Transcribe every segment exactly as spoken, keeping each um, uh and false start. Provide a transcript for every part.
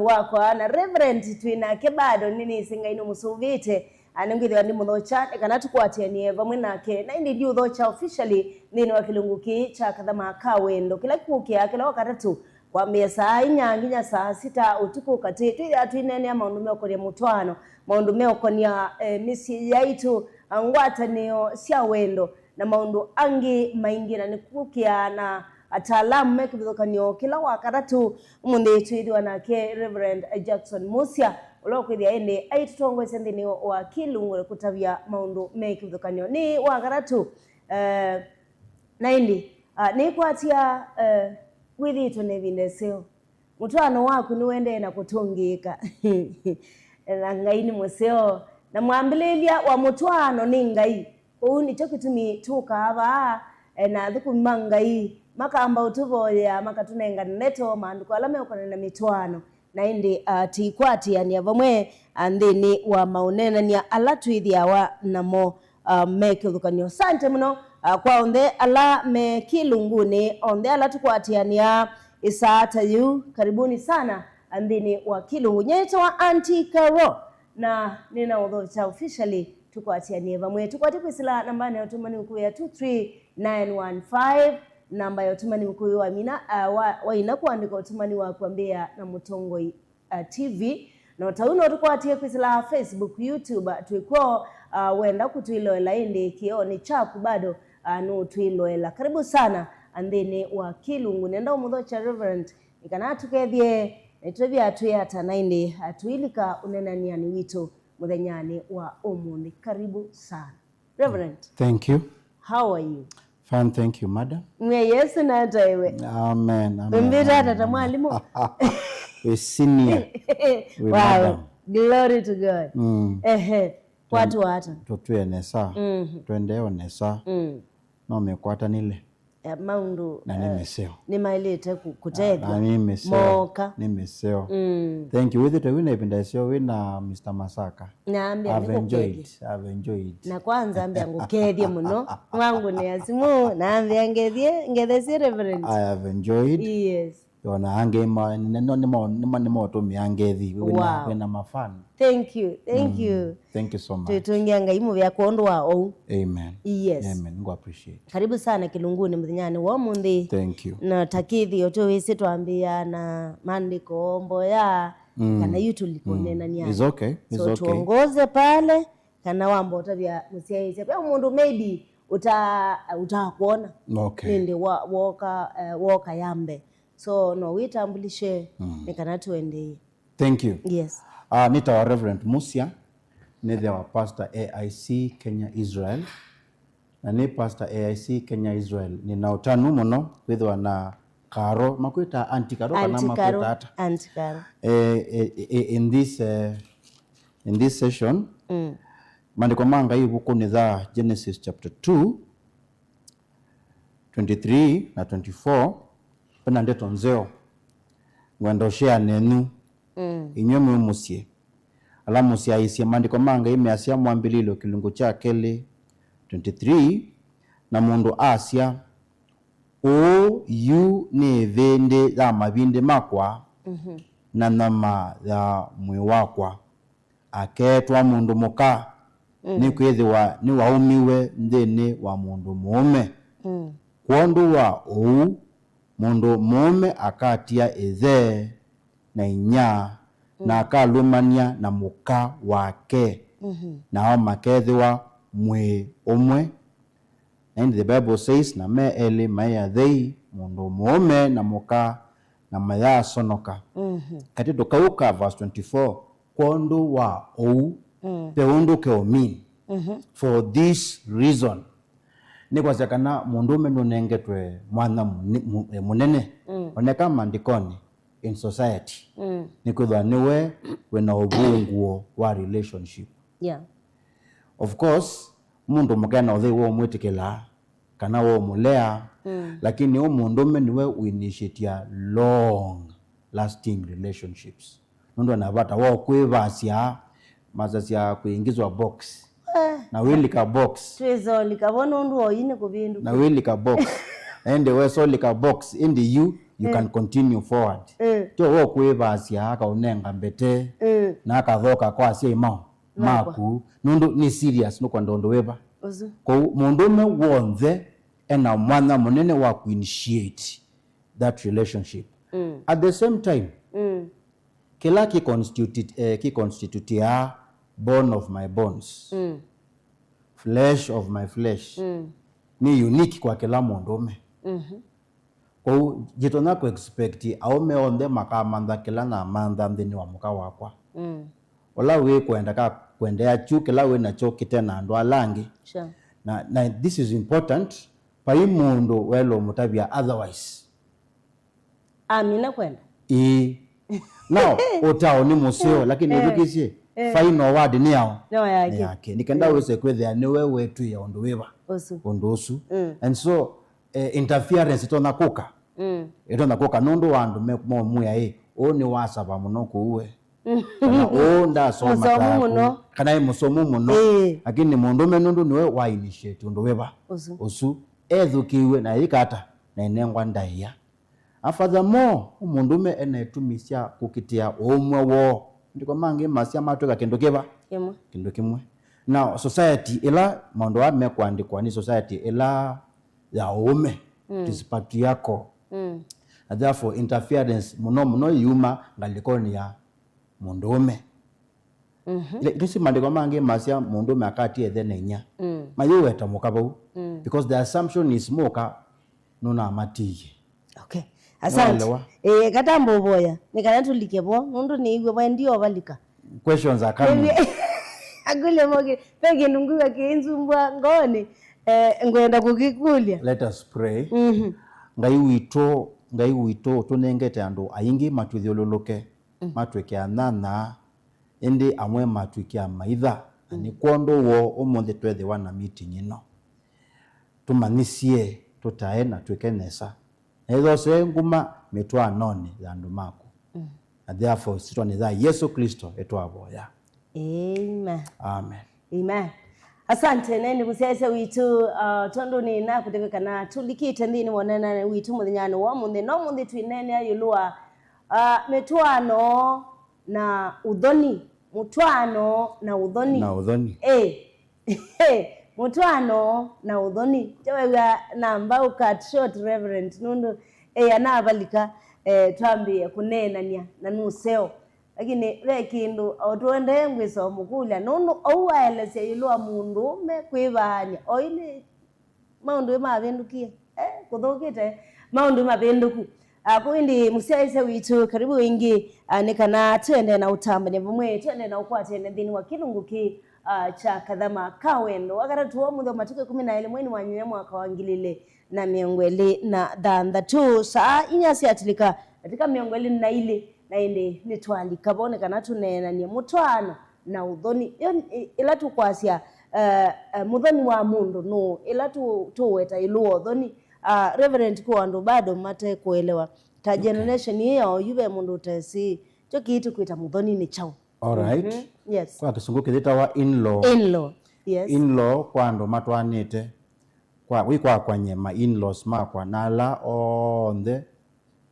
wakwa na Reverend twĩ nake bado, nĩnĩsĩ Ngai nũmũsũvĩte. Ah, nĩngwĩthĩwa ndĩmũthokya nĩ kana tũkwatĩanĩe vamwe nake, na ĩndĩ ndiũthokya officially nthĩnĩ wa kĩlungu kĩĩ kya Kathama ka Wendo, kĩla kĩkũkĩa kĩla Wakatatũ kwambĩĩa saa inya nginya saa sita ũtukũ katĩ. Twĩthĩawa twĩneenea maũndũ meũkonĩa mũtwaano, maũndũ meũkonĩa, eh, mĩsyĩ yaitũ, ah, ngwatanĩo sya wendo, na maũndũ angĩ maingĩ, na nĩkũkĩa na ataalamu me kĩvathũkany'o kĩla Wakatatũ. Ũmũnthĩ twĩthĩwa nake Reverend Jackson Musya, ũla ũkwĩthĩa ĩndĩ aitũtongoesya nthĩnĩ wa kĩlungu kũtavya maũndũ me kĩvathũkany'o. Nĩ Wakatatũ, eh, na ĩndĩ, ah, nĩkwatya, eh, wĩthĩĩtwe na ĩvinda ĩseo. Mũtwaano waku nĩũendee na kũtũngĩĩka. Na Ngai nĩ mũseo. Na mwambĩlĩlya wa mũtwaano nĩ Ngai. Kwoou nĩkyo kĩtumi tũkaa vaa, e, na athũkũmi ma Ngai makamba ũtũvoyea, makatũnenga ndeto, maandĩko ala meũkonana na mĩtwaano, na ĩndĩ, a, tũikwatĩanĩa vamwe, a, nthĩnĩ wa maũneenany'a ala twĩthĩawa namo, a, me kĩvathũkany'o. Asante mũno, a, kwa onthe ala me kĩlungunĩ, onthe ala tũkwatĩanĩa ĩsaa ta yĩu. Karibuni sana, a, nthĩnĩ wa kĩlungu. Nyie nĩtawa Auntie Carol, na nĩnaũthokya officially tũkwatĩanĩe vamwe. Tũkwatye kwĩsĩla nambanĩ ya ũtũmani mũkuvĩ ya two three nine one five, namba ya ũtũmani mũkuvĩ wa mina, a, wa, wa ina kũandĩka ũtũmani wa kwambĩĩa na Mũtongoi, a, T V. No tau no tũkwatĩe kwĩsĩla Facebook, YouTube, a, twĩ kw'o, a, wenda kũtwĩloela ĩndĩ kĩonĩ kyaku bado, a, nũtwĩloela. Karibu sana, a, nthĩnĩ wa kĩlungu. Nenda ũmũthokya Reverend nĩ kana atũkethye, na tũtavya twĩ ata na ĩndĩ, a, tũilika ũnenanianĩ witũ mũthenyanĩ wa ũmũnthĩ. Karibu sana. Reverend, thank you. How are you? Fine, thank you, madam. Mwe Yesu nataĩwe. Amen, amen, ũmbĩta ata ta amen. Mwalimũ? A senior. Wow. Madam. Glory to God. Mm. Ehe. Kwatũ ata? Tũtwĩe nesa. Mhm. Twendee o nesa. Mm. No mekwatanile. Eh, maũndũ, na nĩ, eh, mĩseo. Nĩmaĩlĩte kũ-, kũtethw'a. Na nĩ mĩseo. Mooka. Nĩ mĩseo. Mm. Thank you. Wĩthĩte wĩna ĩvinda ĩseo wĩna Mister Masaka. Naambĩa I've enjoyed. I've enjoyed. Na kwanza ambĩa ngũkethye mũno. Wangu nĩ asimu, naambĩa ngethye, ngethesye Reverend. I have enjoyed. Yes. Ona angĩ ma, nĩ, no, nĩ ma, nĩ ma, nĩ maũtũmĩa ngethi. Wĩna, wow, wĩna mafan. Thank you, thank you. Thank you so much. Twĩtũngĩa Ngai mũvea kwondũ wa ou. Amen. Yes. Amen. Ngo appreciate. Karibu sana kĩlungunĩ mũthenyanĩ wa ũmũnthĩ. Thank you. Na ta kĩthĩo tũwĩsĩ twambĩĩa na maandĩko mboya, mm, kana yu tũlikũnenania. It's okay. It's okay. So tuongoze pale, kana wamba ũtavya mũsyaĩĩsya. Ve mũndũ maybe ũta-, ũtakwona. Okay. Nĩndĩ wa-, woka, eh, woka yambe. So no wĩtambulishe, mm, nĩ kana tũendee. Thank you. Yes. Ah, nĩtawa Reverend Musya, nĩthĩawa pastor A I C Kenya Israel. Na nĩ pastor A I C Kenya Israel. Nĩna ũtanu mũno kwĩthĩwa na Karo, makwĩta Auntie Karo kana, Auntie Karo, makwĩta ata? Auntie Karo. Eh, eh, eh, in this, eh, in this session, mm, maandĩko ma Ngai ĩvukunĩ ya Genesis chapter two, twenty-three na twenty-four, vena ndeto nzeo ngwenda ũshare nenyu, mm, inyw'ĩ mwĩ mũsyĩ. Ala mũsyaĩĩsye, maandĩko ma Ngai measya, Mwambĩlĩlyo kĩlungu kya kelĩ, twenty-three, na mũndũ asya, "Ũũ yu nĩ ĩvĩndĩ ya mavĩndĩ makwa, mhm, na nyama ya mwĩĩ wakwa." Akeetwa mũndũ mũka, mm, nĩkwĩthĩwa nĩwaumiwe nthĩnĩ wa mũndũ mũũme. Mm. Kwondũ wa ũu, mũndũ mũũme akatia ĩthe na inyia, mm, na akalũmany'a na mũka wake, mhm, nao makethĩwa mwĩĩ ũmwe. Na ĩndĩ the Bible says, "Na me elĩ maĩ athei, mũndũ mũũme na mũka, na mayaasonoka." Mhm. Katĩtũ kau ka verse twenty-four, kwondũ wa ũu, mm, ve ũndũ ke ũmini. Mhm. For this reason. Nĩ kwasya kana mũndũũme nũnengetwe mwanya mũne-, mu-, eh, mũnene. Mm. Oneka maandĩkonĩ, in society. Mm. Nĩkwĩthwa nĩwe wĩna ũvũngũo wa relationship. Yeah. Of course, mũndũ mũka ena ũthei wa ũmwĩtĩkĩla, kana wa ũmũlea, mm, lakini ũ mũndũũme nĩwe ũinitiatia long lasting relationships. Nũndũ ena vata wa kwĩvasya, masasya kwĩingĩzwa box. Eh. Na wĩlika box. Twĩsolika vo nũndũ oyu nĩ kũvĩndũka. Na wĩlika box. Ende wesolika box, ende you, you, eh, can continue forward. Eh. Tyo wo kwĩvasya akaũnenga mbete, mm, na akathoka kwa asyai mao, makwa, maku, nũndũ nĩ serious, nũkwenda ũndũ wĩva. Ũsu. Kwoou mũndũũme w'onthe ena mwanya mũnene wa ku initiate that relationship. Mm. At the same time, mm, kĩla kĩ constitute, eh, kĩ constituteaa bone of my bones, mm, flesh of my flesh, mm, nĩ unique kwa kĩla mũndũũme. Mhm. Kwoou, nditonya kũ expect aũme onthe makamantha kĩla namantha nthĩnĩ wa mũka wakwa. Mm. Ũla wĩ kwenda ka kwendeea kyu kĩla wĩ nakyo kĩte na andũ ala angĩ. Sure. Na, na this is important, vai mũndũ waĩle ũmũtavya otherwise. Amina kwenda. Ĩĩ. Now, ũtao nĩ mũseo, lakini, eh, ũthukĩsye, eh, final word nĩ yao. No yake. Nĩ yake. Nĩ kenda, mm, wĩse kwĩthĩa nĩwe wetwĩa ũndũ wĩva. Ũsu. Ũndũ ũsu. Mm. And so, eh, interference ĩtonya kũka. Mm. Ĩtonya kũka nũndũ wa andũ me-, momwĩa, ĩ, ũũ nĩ wasava mũno kũu we. Mm. Kana ũũ ndasoma. Mũsomu ta mũno. Kana ĩ mũsomu mũno. Ĩĩ. Lakini mũndũũme nũndũ nĩwe wa initiate ũndũ wĩva. Ũsu. Ũsu. Ethukĩiwe na ĩkata na ĩnengwa ndaĩa. And furthermore, mũndũũme ena itumi sya kũkitĩa ũũmwe woo. Maandĩko mangĩ masya matwĩka kĩndũ kĩva? Kĩmwe. Kĩndũ kĩmwe. Now, society ĩla maũndũ aa mekũandĩkwa nĩ society ĩla ya ũũme, mm, it is patriarchal. Mm. Na therefore, interference mũno mũno yuma ngalĩkonĩ ya mũndũũme. Mhm. Ila, ila si maandĩko mangĩ masya mũndũũme akatie ĩthe na inyia. Mm. Mayĩweta mũka vau. Mm. Because the assumption is mũka nũnamatiie. Okay. Asante. Nĩwaelewa? Eh, katamba ũvoya. Nĩ kana tũlike vo, nũndũ nĩiw'e vaendie ũvalika. Questions are coming. Nĩw'e-, akũlya moke. Ve kĩndũ ngwĩw'a kĩinzumbua ngoonĩ. Eh, ngwenda kũkĩkũlya. Let us pray. Mhm. Ngai witũ, Ngai witũ, ũtũnengete andũ aingĩ matwĩthyũlũlũke, mm, matwĩke anyanya, ĩndĩ amwe matwĩke amaitha, na, mm, nĩ kwondũ woo ũmũnthĩ twethĩwa na meeting ĩno. Tũmanyĩsye, tũtae na twĩke nesa. Na ĩthosee nguma mĩtwaanonĩ ya andũ maku. Mm. Na therefore, ĩsyĩtwanĩ ya Yesũ Klĩsto ĩtwavoya. Amen. Amen. Amen. Asante, nene mũsyaĩĩsya witũ, uh, tondũ nĩnakũtavya kana tũlikĩte nthĩnĩ wa ũneenanĩ witũ mũthenyanĩ wa ũmũnthĩ. No ũmũnthĩ twĩneenea ĩũlũ wa, uh, mĩtwaano na ũthoni. Mũtwaano na ũthoni. Na ũthoni. Ĩ. Mũtwaano na ũthoni. Kyawew'a namba ũ cut short, Reverend, nũndũ, ĩ, anavalika, eh, twambĩĩe kũneenany'a na nũseo. Lakini ve kĩndũ o tũendee ngwĩsa ũmũkũlya, nũndũ ou waelesya ĩũlũ wa mũndũũme kwĩvaany'a, oyu nĩ maũndũ mavĩndũkie, eh, kũthũkĩte, maũndũ mavĩndũku. Ah, kũu ĩndĩ mũsyaĩĩsya witũ, karibu ĩngĩ, ah, nĩ kana tũendee na ũtambany'a vamwe, tũendee na ũkwatene nthĩnĩ wa kĩlungu kĩ, ah, kya kathama ka wendo. Wakatatũ wa mũthya matukũ ĩkũmi na elĩ mweinĩ wa nyanya mwaka wa ngili ilĩ na mĩongo ĩlĩ na thanthatũ, saa inya syatilĩka, ndatĩka mĩongo ĩlĩ na ilĩ, na ĩndĩ nĩtwalika vo nĩ kana tũneenany'e mũtwaano na ũthoni. Yo, ĩ-, ĩla tũkwasya, eh, eh, mũthoni wa mũndũ nũũ, ĩla tũ-, tũweta ĩlũ wa ũthoni, ah, Reverend, kwa andũ bado mate kũelewa, ta, okay, generation ĩĩ ya oyu ve mũndũ ũtesĩ kyo kĩĩ tũkwĩta mũthoni nĩ kyaũ? All right. Mhm. Yes. Kwa Kĩsũngũ kĩthĩtawa in-law. In-law. Yes. In-law kwa andũ matwaanĩte. Kwa, wĩkwakwany'e ma in-laws makwa na ala onthe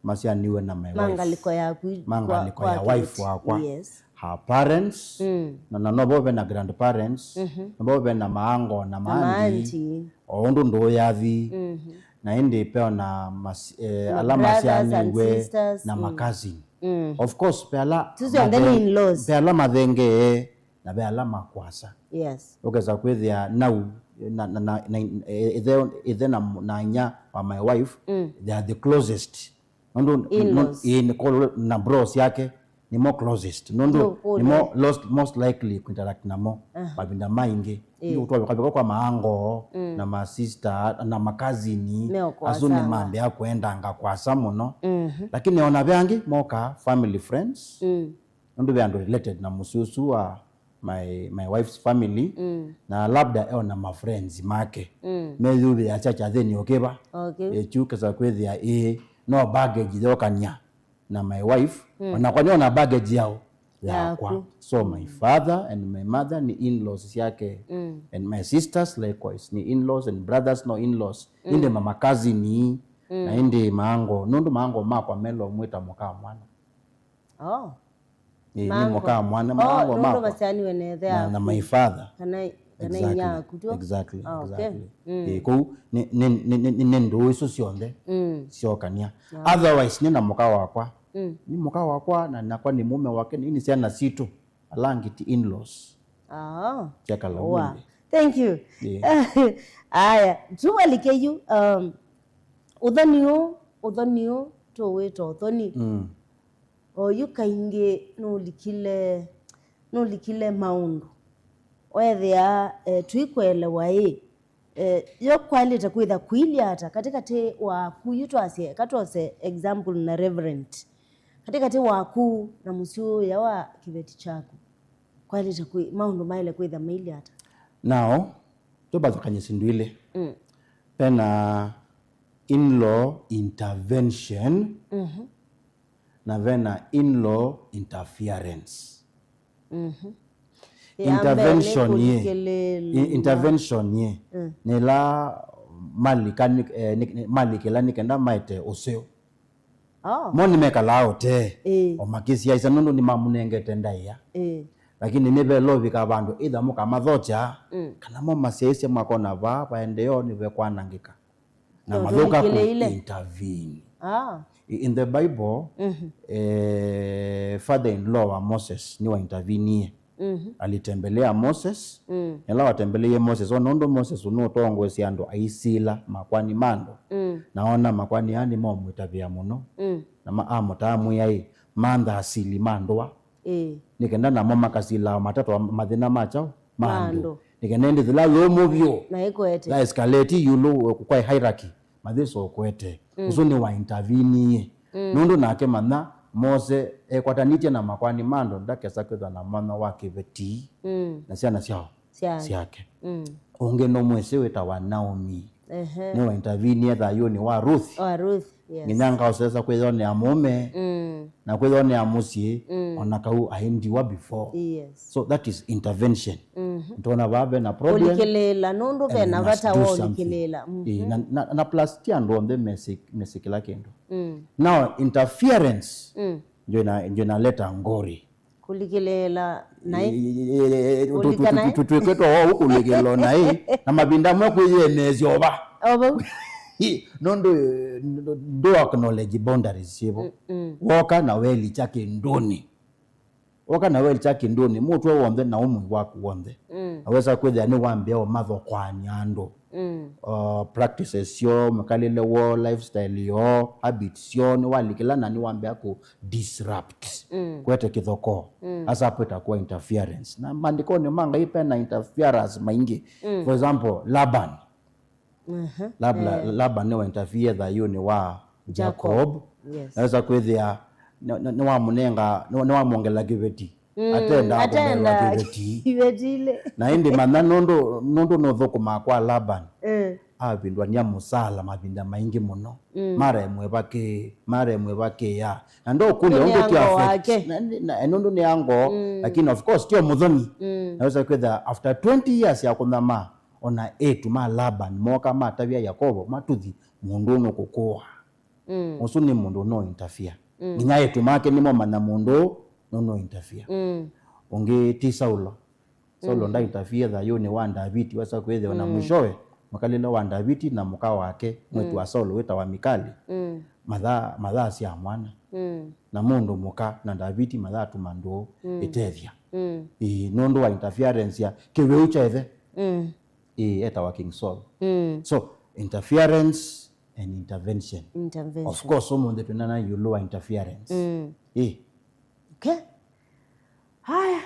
masyaanĩw'e na my wife. Ma ngalĩko yaku, ma ngalĩko ya wife wakwa. Yes. Her parents, mm, na, na no vo ve na grandparents, mhm, no vo ve na maango na, na maandi, maandi, o ũndũ ndũũ yathi. Mhm. Na ĩndĩ peo na mas-, eh, ma ala brothers and masyaanĩw'e sisters, na, mm, ma cousin. Mm. Of course, ve ala, tusyonthe nĩ mathe-, in-laws, ve ala mathengee, na ve ala makwasa. Yes. Ũkesa kwĩthĩa nau, na, na, na, na, ĩthe, ĩthe na, na inya wa my wife, mm, they are the closest. Nũndũ, in-laws, ĩĩ, nĩ kolo na bros yake, nĩmo closest. Nũndũ, no, nĩmo most, most likely kũinteract namo, aha, mavinda maingĩ. Ĩĩ. Nĩ ũtwavĩka kwa maango, mm, na ma sister, na ma cousin, meũkwasa, asu nĩ mambĩa kwendanga kwasa mũno. Mhm. Lakini ona ve angĩ moka family friends, mm, nũndũ ve andũ related na mũsyĩ ũsu wa my, my wife's family, mm, na labda eona ma friends make, mm, meyũvĩasya kyathĩnĩ ũkĩva. Okay. Ĩkyu kesa kwĩthĩa ĩĩ no baggage yokany'a na my wife, mm, onakwa nĩona baggage yao yakwa. Yaku. So my, mm, father and my mother nĩ in-laws syake, mm, and my sisters likewise nĩ in-laws, and brothers no in-laws. Mm. Ĩndĩ ma makazini, mm, na ĩndĩ maango, nũndũ maango makwa melo mwĩta mũka mwana. Oh. Ĩĩ, nĩ mũka wa mwana, oh, maango nũndũ makwa masyaaniwe na ĩthe na, na yaku, my father. Kana, kana inyia yaku, tyo? Exactly, oh, okay, exactly. Mm. Ĩĩ, kũu nĩ, nĩ, nĩ, nĩ, nĩ, nĩ ndũũ isu syonthe, mm, syokania. Ah. Otherwise, nĩ na mũka wakwa. Mm. Nĩ mũka wakwa na nakwa nĩ mũme wake, nĩ, nĩ syana sitũ. Alangiti in-laws. Ah. Sya Kalagundi. Wow. Thank you. Yeah. Aya, tuvalike yu, um, ũthoni ũũ, ũthoni ũũ tũwĩta ũthoni. Mm. Oyu kaingĩ nũlikile, nũlikile maũndũ. Wethĩa, eh, tũikũelewa ĩ, eh, yo kwaĩlĩte kwĩtha kũilye ata katĩkatĩ waku, yu twasye, katwose example na Reverend. Katĩkatĩ waku na mũsyũĩa wa kĩveti kyaku, kwaĩlĩte kwĩ, maũndũ maĩle kwĩtha mailye ata? Now, tũvathũkany'e syĩndũ ilĩ. Mm. Vena in-law intervention, mhm, na vena in-law interference. Mhm. Intervention yĩ, i-, intervention yĩ, mm, nĩ ĩla malika nĩ-, eh, nĩ-, nĩ-, malikĩla nĩ kenda maete ũseo. Oh. Mo nĩmekalaa ũtee, ĩĩ, o makĩsyaĩsya nũndũ nĩmamũnengete ndaĩa. Ĩĩ. Lakini nĩvela ũvika vandũ either mũkamathokya, mm, kana mo masyaĩsya makona vaa vaendeeo nĩvekwanangĩka. Na mathũka kũ intervene. Ah. I-, in the Bible, mhm, eh, father-in-law wa Moses nĩwa intervenie. Mhm. Alitembelea Moses. Mm. Ĩla watembeleie Moses, ona ũndũ Moses ũnũtongoesya andũ aisila makwani ma andũ. Mm. Na ona makwani aa nĩmomwĩtavĩa mũno. Mm. Na ma-, amũtaa mwĩaĩ, mantha asili ma ndũa. Ĩĩ. Nĩ kenda namo makasilaa matata mathĩna ma kyaũ? Ma andũ. Ma andũ. Nĩ kenda ĩndĩ yĩla yũmũ vyũ, na ĩkwete, ya escalate ĩũlũ kwa hierarchy, mathĩsa ũkwete. Mm. Ũsu nĩ wa intervenie. Mm. Nũndũ nake manya Mose ekwatanĩtye na makwani ma andũ, ndakesa kwĩthwa na mwana wa kĩveti, mm, na syana syao, syake. Syake. Mm. Ũngĩ nũmwĩsĩ wĩtawa Naomi. Ehe. Nĩwa intervenie thayũnĩ wa Ruth. Wa Ruth, yes. Nginya ngaosesa kwĩyonea mũũme, mm, na kwĩyonea mũsyĩ, mm, ona kau aendiwa before. Yes. So that is intervention. Mhm. Nĩtwona vaa vena problem. Kũlikĩlĩĩla, nũndũ vena vata wa ũlikĩlĩĩla. And we must do something. Mhm. Ĩĩ, na, na, na plus ti andũ onthe mesĩ-, mesĩ kĩla kĩndũ. Mm. Now, interference, mm, ndio ina-, ndio inaleta ngori. Kũlikĩlĩĩla naĩ. Ĩ, ĩ, ĩ, ĩ, ĩ, tũ-, tũ-, kũlika naĩ. Tũ-, tũ-, twĩkwĩtwa o ũkũlikĩlĩĩla naĩ, na mavinda amwe kwĩyĩemeesya o va. O vau. Ĩ, nũndũ, eh, ndũ acknowledge boundaries syĩvo. Mm, mm. Woka na welikya kĩndũnĩ. Woka na welikya kĩndũnĩ, mũtwe w'onthe na ũmwe waku w'onthe. Mm. Na wesa kwĩthĩa nĩwambĩa ũmathokoany'a andũ. Mm. Uh, practices syoo, mwĩkalĩle woo, lifestyle yoo, habits syoo, nĩwalikĩla na nĩwambĩa kũ disrupt. Mm. Kwete kĩthokoo. Mm. Asa apo ĩtakuwa interference. Na maandĩkonĩ ma Ngai pena interference maingĩ. Mm. For example, Laban. Mhm. Labla-, eh, Laban nĩwa interfere thayũnĩ wa Jacob. Jacob. Yes. Naweza kwĩthĩa nĩ-, nĩ-, nĩwamũnenga, nĩ-, nĩwamwongela kĩveti. Mm, atenda, atenda kũmbewa kĩveti. Kĩveti ile. Na ĩndĩ manya nũndũ, nũndũ nũthũkũmaa kwa Laban. Eh. Avindwa nĩ amũsala mavinda maingĩ mũno. Mm. Mara ĩmwe vakĩ, mara ĩmwe vakĩya. Na ndokũlya ũndũ ti affect. Nĩ ango wake. Na, na, na nũndũ nĩ ango, mm, lakini of course tio mũthoni. Mm. Naweza kwĩthĩa after twenty years ya kũnyama, ona eĩtu ma Laban mooka matavya Yakovo, matuthi mũndũ ũũ nũkũkũa. Mm. Ũsu nĩ mũndũ no interfere. Mm. Nginya eĩtu make nĩmomanya mũndũ ũũ no, no interfere. Mm. Ũngĩ ti Saulo. Saulo, mm, nda interfere thayũnĩ wa Ndaviti, wesa kwĩthĩwa na, mm, mwishowe, mwĩkalĩle wa Ndaviti na mũka wake, mwĩĩtu, mm, wa Saulo wĩtawa Mikali. Mm. Mathaa, mathaa sya mwana. Mm. Na mũndũ mũka na Ndaviti mathaa tuma ndũũ, mm, ĩtethya. Mm. Ĩĩ, nũndũ wa interference ya kĩwĩu kya ĩthe. Mm. Ĩĩ, etawa King Saul. Mm. So, interference and intervention. Intervention. Of course, ũmũnthĩ twĩnena ĩũlũ wa interference. Mm. Ĩĩ. Okay. Haya.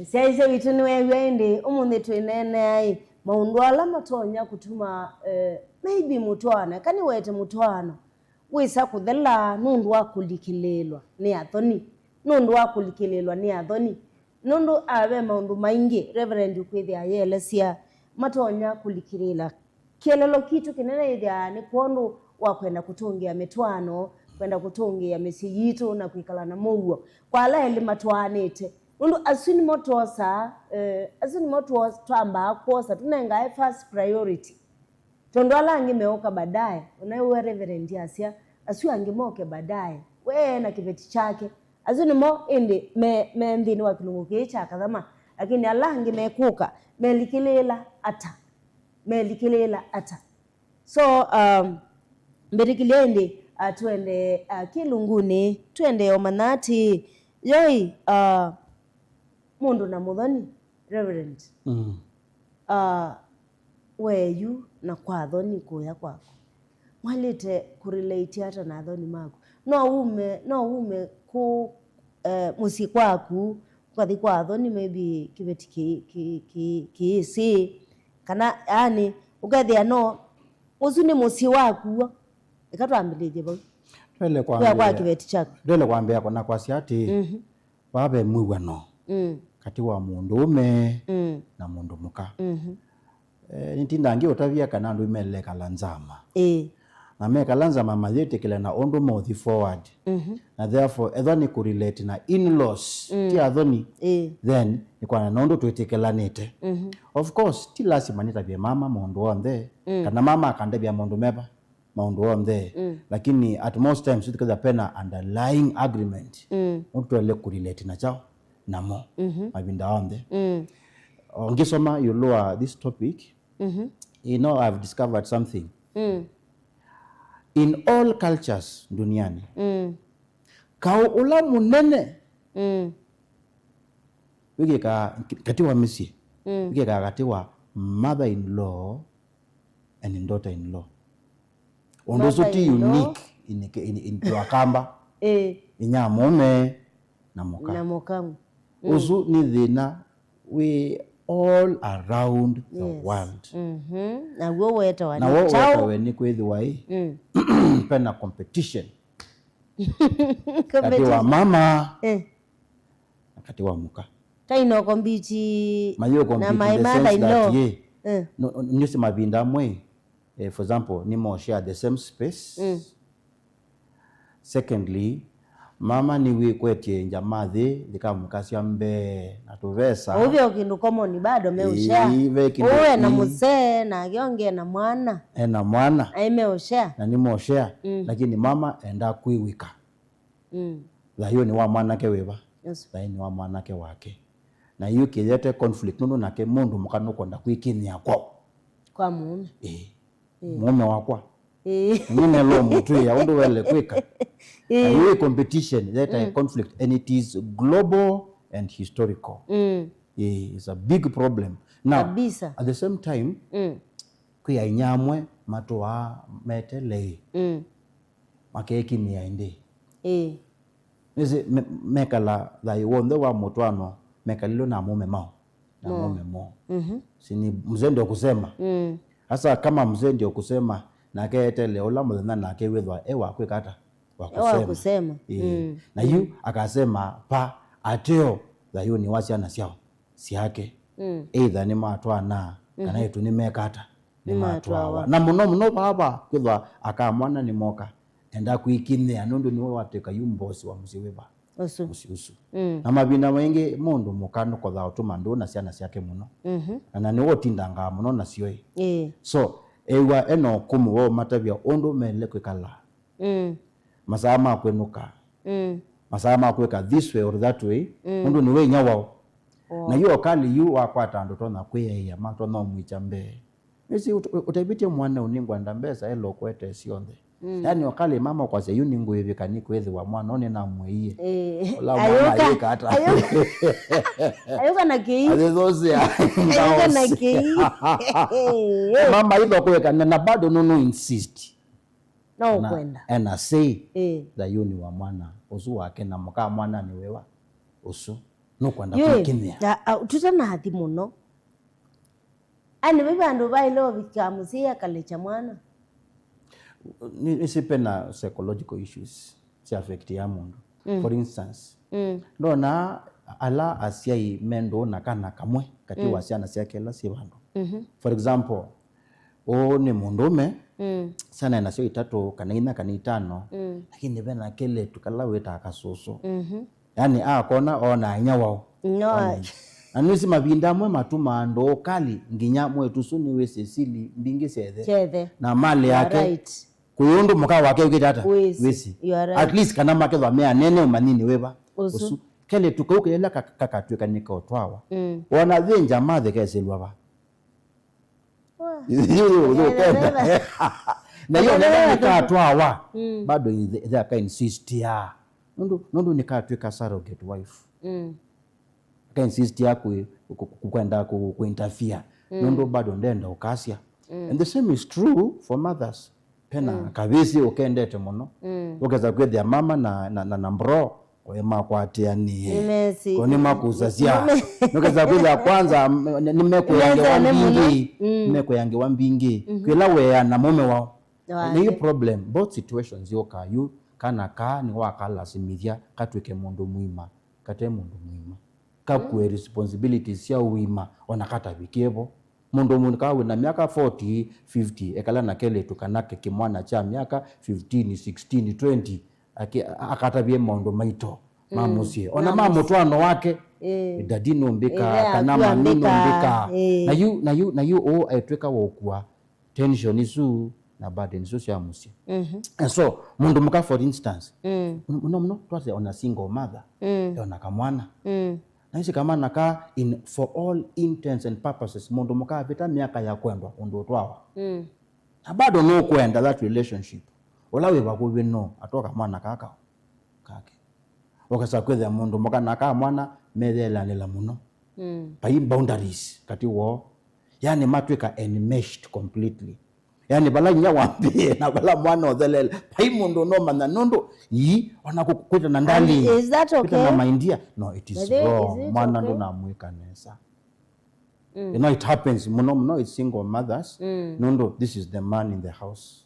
Syaisya witũ nĩweew'a ĩndĩ ũmũnthĩ twĩneenea ĩ maũndũ ala matonya kũtuma, eh, maybe mũtwaano, eka nĩwete mũtwaano wĩsa kũthela nũndũ wa kũlikĩlĩĩlwa nĩ athoni, nũndũ wa kũlikĩlĩĩlwa nĩ athoni. Nũndũ, ah, ve maũndũ maingĩ Reverend ũkwĩthĩa ayĩelesya matonya kũlikĩlĩĩla. Kĩelelo kitũ kĩnene ĩthĩaa nĩ kwondũ wa kwenda kũtũngĩa mĩtwaano, kwenda kũtũngĩa mĩsyĩ yitũ na kwĩkala na mũuo kwa ala elĩ matwaanĩte. Nũndũ asu nĩmo twosaa, eh, asu nĩmo two-, twambaa kwosa, tũnengae first priority. Tondũ ala angĩ meũka baadaye, ona we Reverend asya, asu angĩ moke baadaye. We na kĩveti kyake, Asu nĩmo ĩndĩ me, me nthĩnĩ wa kĩlungu kĩĩ kya kathama, lakini ala angĩ mekũka melikĩlĩĩla ata? Melikĩlĩĩla ata? So, um, mbĩtĩkĩlya ĩndĩ, uh, tuende, uh, kĩlungunĩ, tuende ũmanya atĩ, yoi, uh, mũndũ na mũthoni, Reverend, mm, uh, we yu na kwa athoni kũya kwaku, mwaĩlĩte kũrelate ata na athoni maku? No ume, no ume kũ, eh, mũsyĩ kwaku, ũkathi kwa athoni, maybe kĩveti kĩ, kĩ, kĩ, kĩĩsĩ, kana, yani, ũkethĩa no, ũsu nĩ mũsyĩ waku w'o. Eka twambĩlĩlye vau. Ndwele kwambĩa, kwa kĩveti kyaku. Ndwele kwambĩa na kwasya atĩ, mhm, vaa ve mwĩw'ano, mm, katĩ wa mũndũũme, mm, na mũndũ mũka. Mhm. Eh, nĩtindaa ngĩũtavya kana andũ melekala nzama. Ĩĩ. Na mekala nzama mayĩtĩkĩlana ũndũ mauthi forward. Mhm. Na therefore, ethwa nĩ kũrelate na in-laws, mm, ti athoni, ĩĩ, then nĩkwana na ũndũ twĩtĩkĩlanĩte. Mhm. Of course, ti lasima nĩtavye mama maũndũ onthe, mm, kana mama akandavya maũndũ meva, maũndũ onthe. Mm. Lakini at most times, tukethĩa pena underlying agreement, mm, ũndũ twaĩle kũrelate na kyaũ, namo, mhm, mavinda onthe. Mm. O ngĩsoma ĩũlũ wa this topic, mhm, you know, I've discovered something. Mm. In all cultures duniani, mm, kaũ ũla mũnene, mm, wĩkĩkaa katĩ wa mĩsyĩ, mm, wĩkĩkaa katĩ wa mother in law and daughter in law. Ũndũ ũsu ti, mother in law, unique in, in, in, to Akamba. Ĩĩ. Inyia mũũme na mũka. Na mũka. Mm. Ũsu nĩ thĩna wĩ all around the, yes, world. Mhm. Naw'o wetawa nĩ kyaũ? Naw'o wetawe nĩ kwĩthĩwa ĩ, mm, pena competition katĩ wa mama, eh, na katĩ wa mũka. Taino compete na my mother in law. Mayũ compete in the sense that, eh, eh, no, no, nĩsĩ mavinda amwe, eh, for example, nĩmo share the same space. Mm. Secondly, mama nĩwĩkwetye njamaa thĩ, thikamũkasya mbee na tũvesa. Ũvyo kĩndũ common bado me ũshare. Ĩĩ, ve kĩndũ. Ũũ ena, ĩĩ, mũsee, nake ũngĩ ena mwana. Ena mwana. Aĩ me ũshare. Na nĩ mo share, mm, lakini mama enda kwĩw'ĩka. Mm. Thayũnĩ wa mwanake wĩva? Yes. Thayũnĩ wa mwanake wake. Na yu kĩyete conflict nũndũ nake mũndũ mũka nũkwenda kwĩkĩnĩa kwao. Kwa mũũme. Ĩĩ. Ĩĩ. Mũũme wakwa. Ĩĩ. Nĩnelo mũtwĩa ũndũ wele kwĩka. Ĩĩ. Na yu competition, that, mm, conflict, and it is global and historical. Mm. Ĩĩ, it's a big problem. Now, kabisa, at the same time, mm, kwĩ ainya amwe matũaa metele, mm, makekĩnĩa ĩndĩ. Ĩĩ. Nĩsĩ me-, mekala thayũ w'onthe wa mũtwaano mekalilwe na mũũme mao, na, mo, mũũme moo. Mhm. Si ni mzee ndio kusema. Mm. Sasa kama mzee ndio kusema, nake etele ũla mũthenya nake wĩthwa e wa kwĩka ata? Wa kusema. E wa kusema. Ĩĩ. Mm. Na yu, mm, akasema pa ateo thayũnĩ wa syana syao syake. Mm. Either nĩmatwaana, kana, mhm, ĩtu nĩmeka ata? Nĩmatwawa. Nĩmatwawa. Na mũno mũno vava kwĩthwa aka mwana nĩmoka, enda kwĩkinyĩa nũndũ nĩwe watwĩka yu mbosi wa mũsyĩ wĩva? Ũsu. Mũsyĩ ũsu. Mm. Na mavinda maingĩ mũndũ mũka nũkothaa ũtũma ndũũ na syana syake mũno. Mhm. Na, na nĩwe ũtindangaa mũno nasyo ĩ. Ĩĩ. So, ew'a ena ũkũmũ wa ũmatavya ũndũ mele kwĩkala. Mm. Masaa ma kwĩnũka. Mm. Masaa ma kwĩka this way or that way, mm, nũndũ nĩwe inya wao. Oh. Na yu ũkali yu wakwata andũ tonya kwĩaĩa, matonya ũmwĩkya mbee. Nĩsĩ ũt-, ũtavĩtye mwana ũnĩngwenda mbesa ela ũkwete syonthe. Mm. Yaani ũkali mama ũkwasya yu nĩngũĩvĩka nĩkwĩthĩwa mwana ũũ nĩnamwĩie. Eh. Ũla mwana ayũka, ayĩka ata? Ayũka. Ayũka na kĩi. Ayũka na kĩi. Mama itho kwĩka na, na bado nũnũ insist. No na ũkwenda. Ena say, ĩĩ, thayũnĩ wa mwana ũsu wake na mũka mwana nĩ wĩwa ũsu. Nũkwenda kwĩkĩnĩa. Yũĩ, a, a, tũtanathi mũno. Ani, vaiva andũ vaĩle ũvika mũsyai akalekya mwana. Nĩ, nĩsĩ pena psychological issues sya affect ya mũndũ. Mm. For instance, mm, ndona ala asyai me ndũũ na kana kamwe katĩ, mm, wa syana syake ila syĩ vandũ. Mhm. For example, ũũ nĩ mũndũũme, mm, syana enasyo itatũ, kana inya, kana itano, mm, lakini vena kelĩtu kala wĩtaa kasũsũ. Mhm. Yaani, akona, ona inya wao. Inya wao. Ona inya. Na nĩsĩ mavinda amwe matumaa ndũũ kali, nginya mwĩĩtu ũsu nĩwĩsĩ sili mbingĩ sya ĩthe. Sya ĩthe. Na mali yake. You are right. Kwĩ ũndũ mũka wake wĩkĩte ata? Wĩsĩ. Wĩsĩ. You are right. At least kana makethwa me anene ũmanyinĩ wĩva. Ũsu. Ũsu. Kelĩtu kau kĩla ka- kakatw'ĩka nĩkaũtwawa. Mm. Wona thĩ njama thĩkesĩlwa va. Wa. Yu- yu- yu- Ĩla ũkenda. nĩla. Na hiyo Ĩla nĩla nĩla. Nĩkatwawa. Mm. Bado ĩthe- ĩthe akainsistia. Nũndũ nũndũ nĩkatw'ĩka surrogate wife. Mm. Akainsistia kwĩ ku- ku- kwenda ku- kuinterfere. Nũndũ bado ndenda ũkasya. And the same is true for mothers. Pena kavĩsĩ ũkendete mũno. Ũkesa kwĩthĩa mama na, na, na, na bro oe makwatĩanĩe. Nĩmesi- Ko nĩmakusasya. Nĩme- Nũkesa kwĩthĩa kwanza m- nĩ- nĩmekũyangĩwa Nĩmesene mũno. Mbingĩ. Mekũyangĩwa mbingĩ. Kwĩla weana mũme wao. Wake. Nĩ yu problem, both situations yoka yu, kana kaa nĩ wakalasimithya katwĩke mũndũ mũima, kate mũndũ mũima. Kakue responsibilities sya ũima, ona katavikie vo. Mũndũ mũndu kaa wĩna myaka forty, fifty, ekala na kelĩtu kana ke- kĩmwana kya myaka fifteen, sixteen, twenty, ake- a- akatavye maũndũ maito ma mũsyĩ. Ona ma mũtwaano wake. Ĩĩ. Daddy nũmbĩka, kana mami nũmbĩka. Ĩĩ. Na yu, na yu, na yu ũũ etwĩka wa ũkua tension isu na burden isu sya mũsyĩ. And so, mũndũ mũka, for instance, mũno mũno twasya ona single mother, ona kamwana. Na isi kamwana ka, in, for all intents and purposes, mũndũ mũka avĩta myaka ya kwendwa ũndũ ũtwawa. Na bado nũkwenda that relationship. Ũla wĩ vakuvĩ no atwa kamwana kaka kake. Ũkesa kwĩthĩa mũndũ mũka na kamwana meyeelanĩla mũno. Vai boundaries katĩ woo. Yani matwĩka enmeshed completely. Yani vala inya wambĩĩe na vala mwana ũthelele, vai mũndũ ũnomanya nũndũ ii, ona kũ- kwĩta na darling, Is that kwĩta na okay? My dear. No, it is By the way, wrong. Is it Mwana okay? Ndũnamwĩka nesa. You know, it happens mũno mũno with single mothers. Nũndũ this is the man in the house.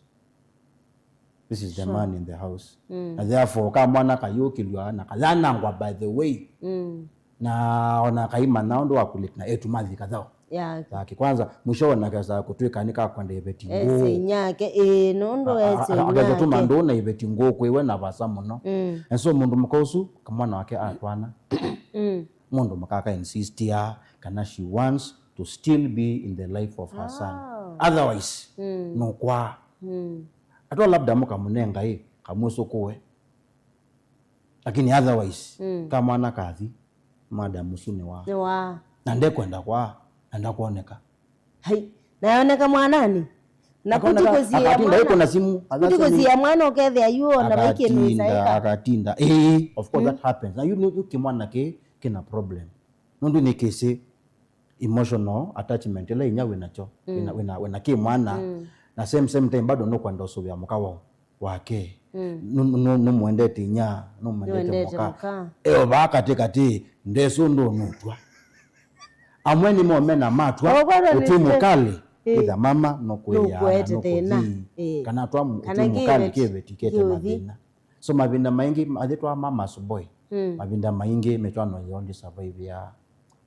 This is the man in the house. Na therefore, ka mwana kayũkĩlw'a na kayanangwa, by the way. Na ona kaimanya ũndũ wa kũlĩtana etu mathi kathao. Yeah. Thaki kwanza, mwisho ona kesa kũtwĩka nĩ kakwenda iveti ngũũ. Ese inyake, ĩĩ, nũndũ ese inyake. Akatũma ndũũ na iveti ngũũ kwĩwe na vasa mũno. And so mũndũ mũka ũsu, kamwana wake atwana. Mũndũ mũka aka insistia kana she wants to still be in the life of her son. Otherwise, nũkwaa. Atwa labda mũkamũnenga ĩ, kamwĩsũkũe. Lakini otherwise, ka mwana kathi, madam ũsu nĩ wa. Nĩ wa. Na ndekwenda kwa, na ndakwoneka. Hai, nayoneka mwanani. Na Akoneka, kũtikũsie akatinda mwana. Iko na simu, atha simu. Kũtikũsie mwana ũkethĩa yu ona vaikĩnũisa Akatinda, ĩka. Akatinda. Eh, of course that happens. Na yu, yu, yu kĩmwana kĩ, kĩna problem. Nũndũ nĩ kĩsĩ emotional attachment ĩla inya wĩ nakyo, wĩna, wĩna, wĩna kĩ mwana, na same, same time bado nũkwenda ũsũvĩa mũka wao, wake. Nũ- nũ- nũmwendete inya, nũmwendete. Nĩwendete mũka. Mũka. Eo vaa katĩ katĩ, ndesũ ndũnũtwa. Amwe nĩ mo mena matwa, ũtĩ mũkalĩ, ĩtha mama nũkwĩyana, nũkwete thĩna. Nũkũthi. Kana twa ũtĩ mũkalĩ kĩveti kete mathĩna. So mavinda maingĩ, athĩtwa mama's boy, mavinda maingĩ mĩtwano yoo ndĩsurvive ya.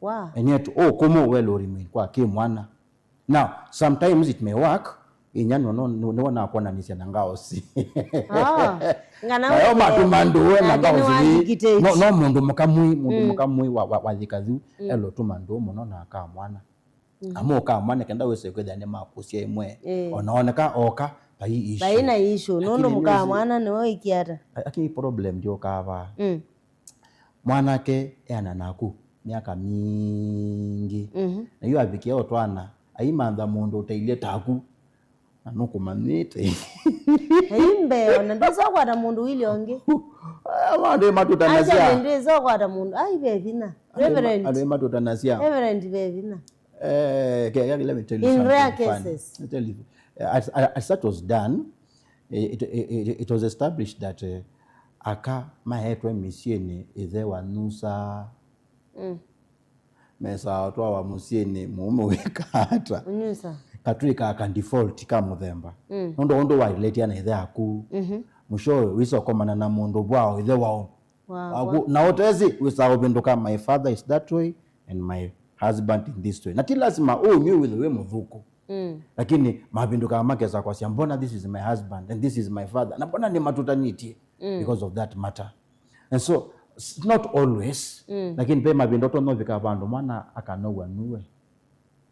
Wow. And yet, ũkũmũ well remain kwa kĩ mwana. Now, sometimes it may work, inya no, no, no, no nakwonanĩsya na ngaosi. Ah, ngana nayo matuma ndũũ na ngaosi. No, no mũndũ mũkamui, mũndũ mũkamui wa, wa, wa thikathu, elo tuma ndũũ mũno na aka mwana. Amu ũkamwa nĩ kenda wĩse kwĩthĩa nĩ makũsya ĩmwe. Ĩĩ. Onaoneka oka, vai issue. Vai na issue. Nũndũ mũkaa mwana nĩwe wĩkiata. Lakini problem ndyokaa vaa. Mm. Mwanake eana naku myaka mingĩ. Mhm. Na yu avikia ũtwana, aimantha mũndũ ũtailyĩ taku. Na nũkũmanyĩte. Aimbe, ona ndĩsokwata mũndũ wĩlĩ ũngĩ. Aya, andũ matũtanasya. Ndĩsokwata mũndũ. Ai, ve vinya. Reverend. Andũ matũtanasya. Reverend, ve vinya. Eh, okay, okay, let me tell you something funny. In rare cases. Let me tell you, uh, as, as that was done, it, it, it, it was established that, uh, aka maetwe mĩsyĩnĩ, ĩthe wanyusaa. Mm. Mesaa ũtwawa mũsyĩnĩ mũũme wĩka ata? Unyusa. Katwĩkaa ka default ka mũthemba. Mm. Nũndũ ũndũ wa relate na ĩthe aku. Mhm. Mũsyo wĩsa ũkomana na mũndũ vwao ĩthe wao. Wow. Waku, na ũtesi wĩsaa ũvĩndũka, my father is that way and my husband in this way. Na ti lazima ũnywe wĩthwe wĩ mũthũku. Mm. Lakini mavĩndũkaa makesa kwasya, mbona this is my husband and this is my father? Na mbona nĩmatũtanĩtye? Mm. Because of that matter. And so, s- not always, mm, lakini ve mavinda ũtonya ũvika vandũ mwana akanow'a nuwe.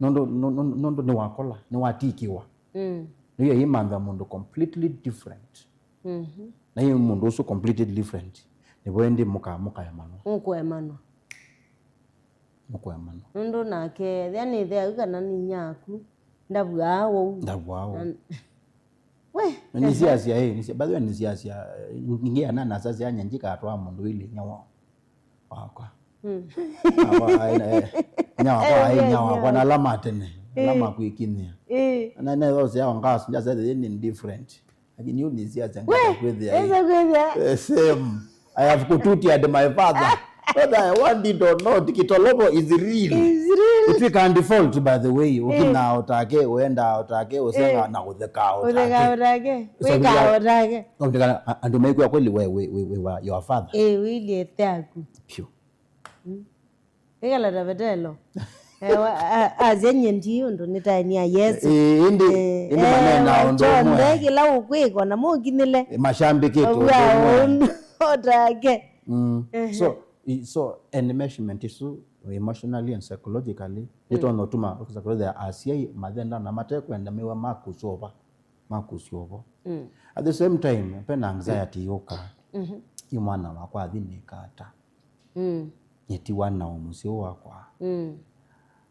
Nũndũ, nũ- nũ- nũndũ nĩwakola, nĩwatikiwa. Mm. Nĩyo imantha mũndũ completely different. Mhm. Na ĩ mũndũ ũsu completely different. Nĩvo ĩndĩ mũka-, mũkaemanwa. Mũkũemanwa. Mũkũemanwa. Nũndũ nake, ethĩa nĩ ĩthe aku kana nĩ inyia aku, ndavw'aa ũu. Ndavw'aa ũu. Na, we, nĩsiasya, ĩ, nĩsia-, by the way, nĩsiasya, eh, ningĩ ana nasasya nya njikatwaa mũndũ ĩlĩ inyia wao. Wakwa. Mm. Wakwa, ai, na, eh, inyia wakwa, ai, inyia wakwa, na ala ma tene, ala makwĩkinyĩa. Eh. Na, na, those yao ngas, just say they indifferent. Lakini yu nĩsiasya we, ngata kwĩthĩa ĩ. Esa kwĩthĩa. The same. I have kũtutiaed my father. Whether I want it or not, Kitolobo is real. Is real. Itwĩkaa default, by the way. Ũkinaa ũtake, ũendaa ũtake, ũsengaa na ũthekaa ũtake. Ũthekaa ũtake. Wĩkaa ũtake. Ũkĩkala, a-, andũ maikwĩa kweli we, we, we, we were your father. Eh, wĩilyĩ ĩthe aku. Phew. Mm. Ĩkala ta vetelo. Ewa, a-, asya nyie ndi ũndũ nĩtaenia Yesũ. Ĩĩ, ĩndĩ, eh, ĩndĩ maneenaa ũndũ ũmwe. Kyonthe kĩla ũkwĩkwa na mũkinyĩle. Ĩ, mashambĩkĩte ũndũ ũmwe. Ũtake. Mm. Ehe. So, i-, so, enmeshment ĩsu, emotionally and psychologically, mm, nĩtonya ũtuma, ũkĩsa kwĩthĩa asyai mathenda na matekwenda mĩwa makũsyova, makũsyova. Mm. At the same time, pena anxiety yũkaa. Mhm. Yu mwana wakwa athi nĩkata. Mm. Nyetiwa na mũsyĩ wakwa. Mm.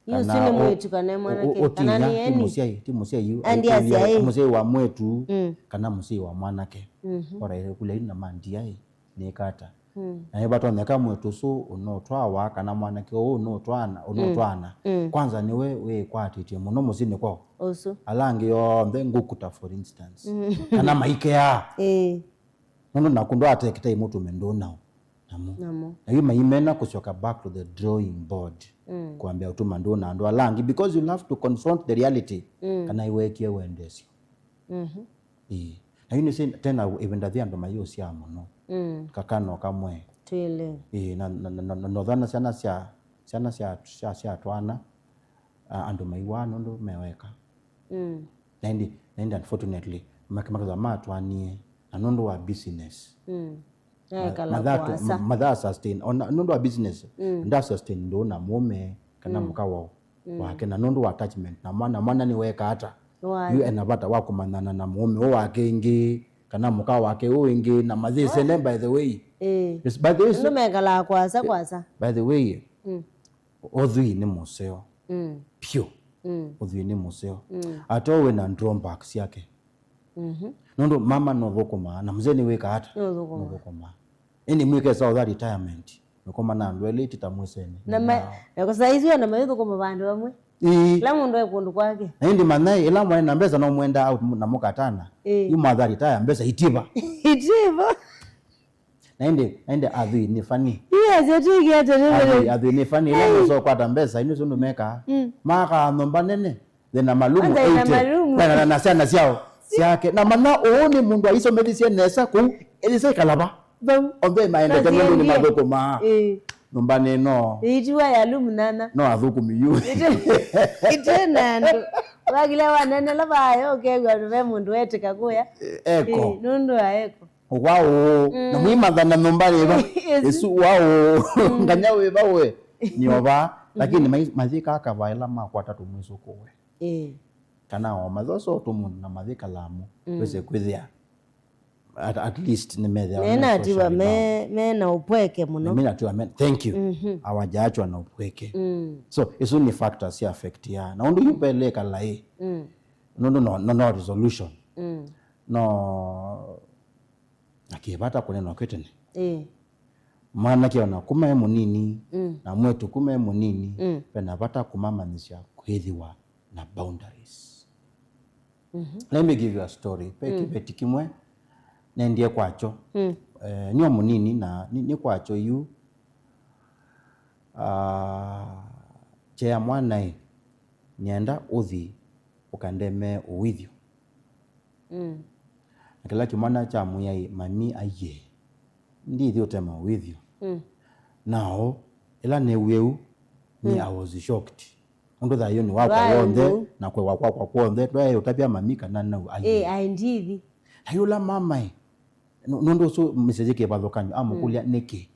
Yu kana ũsu nĩ ũ-, mwĩĩtu kana ũ-, mwanake, ũ-, kana ũtinya, nĩ ti eni? Mũsyai, ti mũsyai yu, andi asyai. Mũsyai wa mwĩĩtu, mm, kana mũsyai wa mwanake. Mhm. Oraire kula ina mandiai, nĩkata. Mm. Na nĩvatonyeka mwĩĩtu ũsu ũnũtwawa, kana mwanake ũũ ũnũtwana, ũnũtwana. Mm. Kwanza nĩwe wĩkwatĩtye mũno mũsyĩnĩ kwao. Ũsu. Ala angĩ onthe ngũkuta, for instance. Mm. Kana maikeaa. Ĩĩ. Nũndũ naku ndwatekĩta imũtũme ndũnao namo. Namo. Na yu maimena kũsyoka back to the drawing board. Mm. Kwambĩa ũtuma ndũna andũ ala angĩ, because you love to confront the reality. Mm. Kana iwekie wendesyo. Mhm. Ĩĩ. Na yu nĩsĩ tena ĩvinda thi andũ mayĩũsyaa mũno. Mm. Kakano kamwe. Twĩle. Ĩĩ, na, na, na, na, na nothana syana sya, syana sya, sya, sya twana, a, andũ maiwaa nũndũ meweka. Mm. Na ĩndĩ, na ĩndĩ unfortunately, make-, makethwa matwanie, na nũndũ wa business. Mm. Ma-, ekala mathaa tu-, kwasa. Ma-, mathaa sustain, ona nũndũ wa business, mm, nda sustain ndũ na mũme, kana, mm, mũka wao, mm, wake, na nũndũ wa attachment na mwana, mwana nĩweka ata? Waya. Yu ena vata wa kũmanyana na mũme ũũ wake ĩngĩ, kana mũka wake ũũ ĩngĩ, na mathĩsene, waya, by the way. Eh. Yes, by the way, nũndũ so mekalaa kwasa, eh, kwasa. By the way, mm. Ũthwii nĩ mũseo. Mm. Pyũ. Mm. Ũthwii nĩ mũseo. Mm. Ata wĩ na drawback syake. Mhm. Nũndũ mama nũthũkũmaa, na mzee nĩwĩkaa ata? Nũthũkũmaa. Nũthũkũmaa. Ĩndĩ mwĩkesa ũtha retirement. Nũkoma na andũ elĩ ĩtita mwĩsene. Na ma-, na kwa saizi ona maithũkũma vandũ vamwe. Ĩĩ. Kĩla mũndũ e kũndũ kwake. Na ĩndĩ manyai, ĩla mwaĩ na mbesa no mwenda out na mũkatana. Ĩĩ. Yu mwatha retire mbesa itiva. Itiva. Na ĩndĩ, na ĩndĩ athwii nĩ funny. Yes, ĩtwĩkĩte nĩ athwii, athwii nĩ funny. Ĩla mũsokwata mbesa, inĩ ũsu nũmekaa. Mm. Makaa nyũmba nene, thĩna malumu. Kwanza ina eighty. Malumu. Kwendana na syana syao. Si- syake. Na mana ũũ nĩ mũndũ aisomethisye nesa kũu, ĩthĩsa ikalava. Vau. Onthe maendete nũndũ nĩ mathũkũmaa. Ĩĩ. Nyũmba nĩ no. Ĩitiwa ya lumu nana. No athũkũmi yu. Ite, ite na andũ. Wakile wanene lava ayo, ũkew'a ve mũndũ etĩka kũya. Eko. Ĩĩ, nũndũ wa eko. Ũkwa ũũ, mm, na mũimathana nyũmbanĩ ĩva. Yes. Ĩsu wa ũũ, mm, nganya wĩva we, nĩ ova, lakini mai-, mathĩkaa kavaĩla makwata tũmwĩsũkũwe. Eh. Kana o mathoso tũmũndũ na mathĩka lamo, mm, wĩse kwĩthĩa, at, at least nĩmethĩa mena atiwa me, mena ũpweke mũno. Mena atiwa me, thank you. Mhm. Hawajaachwa na upweke. Mm. So, ĩsu nĩ factors ya affect ya. Na ũndũ yu mbele kalaĩ, mm, nũndũ no, no, no resolution. Mm. No, na kĩvata kũnenwa kwĩ tene. Ĩĩ. Mwanake ona kuma e mũnini, mm, na mwĩĩtu kuma e mũnini, mm, vena vata kũmamanyĩsya kwĩthĩwa na boundaries. Mhm. Let me give you a story. Pe, mm, kĩveti kĩmwe, nendie kwakyo. Mm. Eh, nĩ o mũnini na nĩ, nĩ kwakyo yu. Ah, kyea mwana ĩ, nĩenda ũthi ũkandemee ũwĩthyo. Mm. Na kĩla kĩmwana kyamwĩa ĩ, mami aiee, ndithi ũtema ũwĩthyo. Mm. Nao, ĩla neewie ũu, me, mm, I was shocked. Ũndũ thayũnĩ wakwa w'onthe, na kũewa kwakwa kw'onthe, ndwaĩ ũtavya mami kana nau aiee. Ĩĩ, aĩ ndithi. Na yũla mama ĩ, nũ-, nũndũ ũsu message kĩvathũkany'o, amũkũlya, mm, nĩkĩ?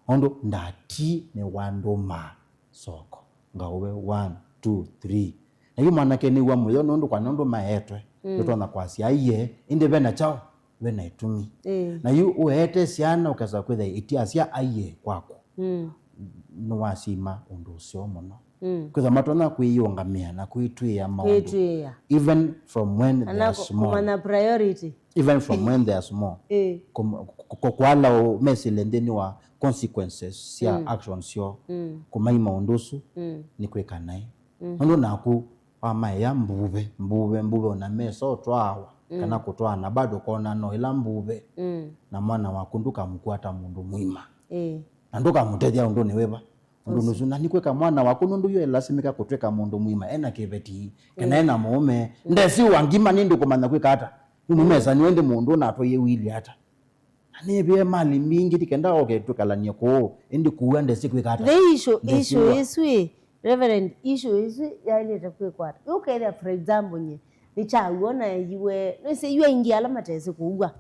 Nũndũ ndati nĩwandũmaa soko, ngaũve one, two, three. Na yu mwanake nĩw'a mũyo nũndũ kwa nũndũ maetwe, mm, nĩtonya kwasya aiee, ĩndĩ vena kyaũ? ve na ĩtumi. Ĩĩ. Na yu ũete syana ũkesa kwĩtha itiasya aiye kwaku. Mm. Nĩwasima ũndũ ũseo mũno. Mm. Kwĩtha matonya kwĩyĩũngamĩa na kwĩtw'ĩĩa maũndũ. Kwĩtw'ĩĩa. Even from when they are small. Kũmanya priority. Even from when they are small. Ĩĩ. Kũm-, kũ-, kũ-, kwala ũ-, mesĩle nthĩnĩ wa consequences sya, mm, actions syoo. Mm. Kũmaima ũndũ ũsu, mm, nĩ kwĩka naĩ. Mm. Nũndũ naku wamaĩa mbuve, mbuve, mbuve, ona mesa ũtwaawa, mm, kana kũtwaana, bado ũkona no ĩla mbuve. Mm. Na mwana waku ndũkamũkwata mũndũ mũima. Ĩĩ. Na ndũkamũtethya ũndũnĩ wĩva. Ũndũ ũsu. Na nĩkwĩka mwana waku nũndũ yu elasimĩka kũtw'ĩka mũndũ mũima, ena kĩveti, kana, mm, ena mũũme, mm, ndesiwa ngima nĩ ndũkũmanya kwĩka ata. Nĩ mũmesa nĩ wendi mũndũ natwaie wili ata. Na nĩvĩe mali mbingĩ ti kenda oke twĩkalanie kũũ, ĩndĩ kũua ndesi kwĩka ata. The issue, issue ĩsu ĩ, Reverend, issue ĩsu yaĩlĩte kwĩkwa ata? Yu ũkethĩa, for example, nye, nĩ kyaw'o na yiwe, nĩsĩ yu aingĩ ala matesĩ kũua,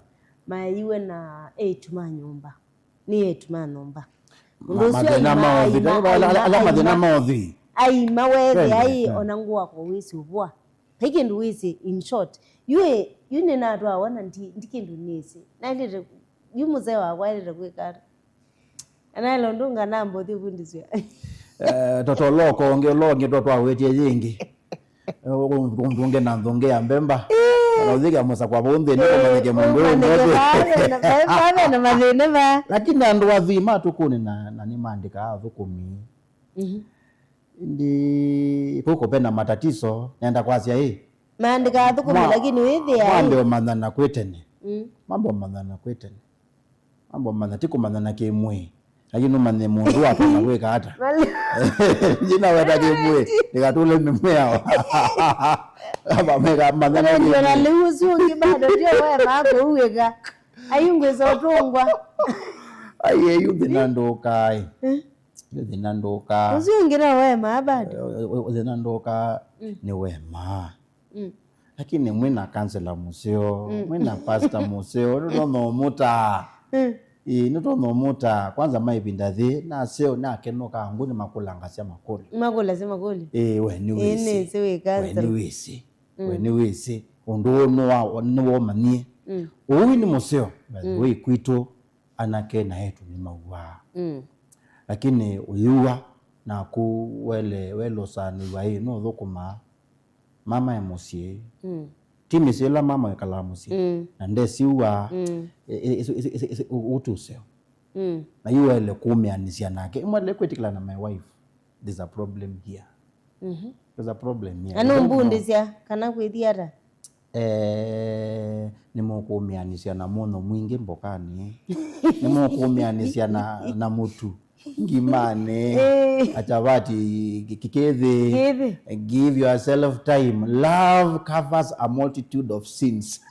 maeiwe na eĩtu ma nyũmba. Nĩ eĩtu ma nyũmba. Mũndũ ũsu mathĩna aima, ma ũthwii, aima, ala, ala, ala mathĩna ma ũthwii. Aima wethĩa, kweli, ĩ, ona ngũa kwa wĩsĩ ũvũa. Vai kĩndũ wĩsĩ, in short. Yu ĩ, yu nĩnatwawa na ndi, ndi kĩndũ nĩsĩ. Naĩlĩte, yu mũsee wakwa aĩlĩte kwĩka ata? Anaĩla ũndũ nganamba ũthi ũvundĩsw'a. Eh, totoloko ũngĩ, ũla ũngĩ twawĩtie yĩngĩ. Ũndũ ũngĩ na nthũngĩ ya mbemba. Ĩĩ. Na ũthĩkĩa mũsakwa vau nthĩnĩ, ĩĩ, kũmanyĩke mũndũ ũyũ ũmanyĩke mũndũ. Vaa ve na, vaa, vaa ve na mathĩna vaa. Lakini andũ athwii matukũnĩ na, na nĩmaandĩkaa athũkũmi. Mhm. Ĩndĩ kũkũ ve na matatiso, nenda kwasya ĩ. Maandĩkaa athũkũmi, mwa-, lakini wĩthĩa ĩ. Mwambe ũmanyana kwĩ tene. Mm. Mwambe ũmanyana kwĩ tene. Mambo manya, ti kũmanyana kĩ-mwĩĩ. Lakini nũmanye mũndũ watonya kwĩka ata. Nji naweta kĩ-mwĩĩ, ndikatũle mĩmwĩao. Aba meka manyana kĩ-mwĩĩ. Ndio na lĩu ũsu ũngĩ bado ndio wemaa kũuĩka. Ayu ngwĩsa ũtũngwa. Ai, yu thĩna ndũka, ĩ. Eh? Yu thĩna ndũka. Ũsu ũngĩ na wemaa bado. Ũ-, ũ-, thĩna ndũka, mm, nĩ wemaa. Mm. Lakini mwĩ na kansela mũseo, mm, mwĩ na pasta mũseo, nĩtũtonya ũmũtaa. Mm. Ĩĩ, nĩtũtonya ũmũtaa. Kwanza ma ĩvinda yĩĩ, na aseo, na akenũka angũ nĩmakũlangasya makũlyo. Makũlasya makũlyo. Ĩĩ, we nĩwĩsĩ. Ĩĩ, nĩsĩ wĩ kansela. We nĩwĩsĩ. Mm. We nĩwĩsĩ. Ũndũ ũũ nĩwa-, nĩwomanie. Mm. Ũu nĩ mũseo. Mm. Wĩ kwitũ, anake na eĩtu nĩmauaa. Mm. Lakini ũyĩua, naku wele-, welosanĩw'a ĩ, nũthũkũmaa. Mama e mũsyĩ. Mm. Ti mĩsyĩ ĩla mama wĩkalaa mũsyĩ. Mm. Na ndesiwa, mm, ĩ-, ĩ-, ĩ-, ĩ-, ĩ-, ĩ-, ũ-, ũtũseo. Mm. Na yu waĩle kũmĩanĩsya nake. Mwaĩle kwĩtĩkĩlana, my wife, there's a problem here. Mhm. There's a problem here. Na nũmbundĩsya kana kwĩthi ata? Eh, nĩmũkũmĩanĩsya na mũnyũ mwingĩ mbokanĩ. Nĩmũkũmĩanĩsya na, na mũtu. Ngimanĩ, eh, achavati, ki-, ki-, kĩthĩ. Kĩthĩ. Give yourself time. Love covers a multitude of sins.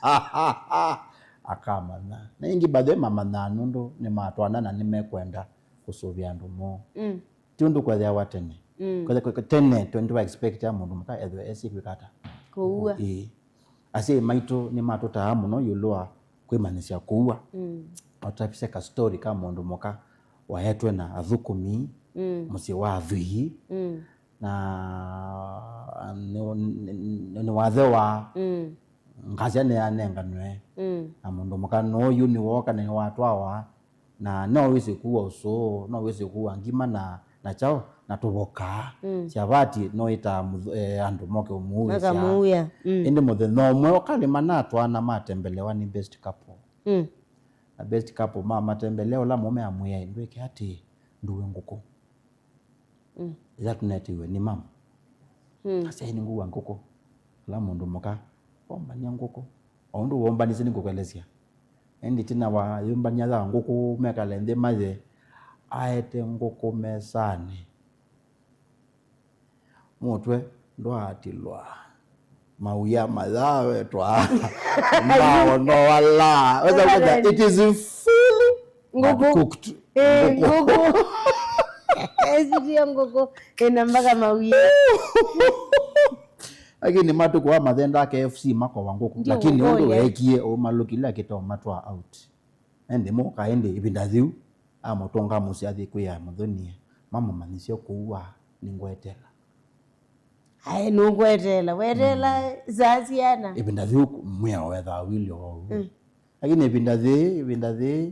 Akamanya. Na ingĩ, by the way, mamanyaa nũndũ nĩmatwaana na nĩmekwenda kũsũvĩa andũ moo. Mm. Ti ũndũ kwethĩawa tene. Mm. Kwethe-, kwe-, tene, twe-, nĩtwa expect ya mũndũ mũka ethwe esĩ kwĩka ata? Kũua. Ĩĩ. Asyai maitũ nĩmatũtaa mũno ĩũlũ wa kwĩmanyĩsya kũua. Mm. Matũtavisye ka story ka mũndũ mũka waetwe na athũkũmi, mm, mũsyĩ wa athwii. Mm. Na nĩ, nĩ, nĩ, nĩwathewa. Mm. Ngasya nĩyanenganwe. Mm. Na mũndũ mũka nũyũ nĩwooka na nĩwatwawa. Na no wĩsĩ kũua ũsũũ, no wĩsĩ kũua ngima na, na kyaũ, na tũvokaa. Mm. Syavati no ĩtaa mũth-, eh, andũ moke ũmũuĩsya. Makamũuya. Mm. Ĩndĩ mũthenya ũmwe ũkalĩma na twana matembelewa nĩ best couple. Mm. Na best couple mamatembelea, ũla mũũme amwĩa, "Ndwĩke atĩ, ndue ngũkũ." Mm. Ĩla tũnetiwe nĩ mama. Mm. Asya, "Ĩ, nĩngũua ngũkũ." Ĩla mũndũ mũka ombany'a ngũkũ. O ũndũ wombanisye nĩngũkũelesya. Ĩndĩ ĩtina wa yũmbany'a ya ngũkũ, mekale nthĩ maye, aete ngũkũ mesanĩ. Mũtwe ndwaatilwa. Mauya mayawetwa. Mao no wala. Weza kuja, it is fully, ngũkũ, but cooked. Eh, ngũkũ. Ngũkũ. Ĩsitie ngũkũ. Ĩna mpaka mauya. Lakini matukũ aa mathendaa K F C makowa ngũkũ. Ndio, lakini ũndũ weekie, ũmalũkile akĩtwa matwa out. Ĩndĩ moka ĩndĩ ĩvinda yĩu, amũtũnga mũsyĩ athi kwĩa mũthoni, mamũmanyĩsye kũua nĩngwetela. Aĩ, nũngwetela, wetela, mm, saa siana. Ĩvinda yĩu mwĩao wethaa wĩlĩ oou. Mm. Lakini ĩvinda yĩĩ, ĩvinda yĩĩ,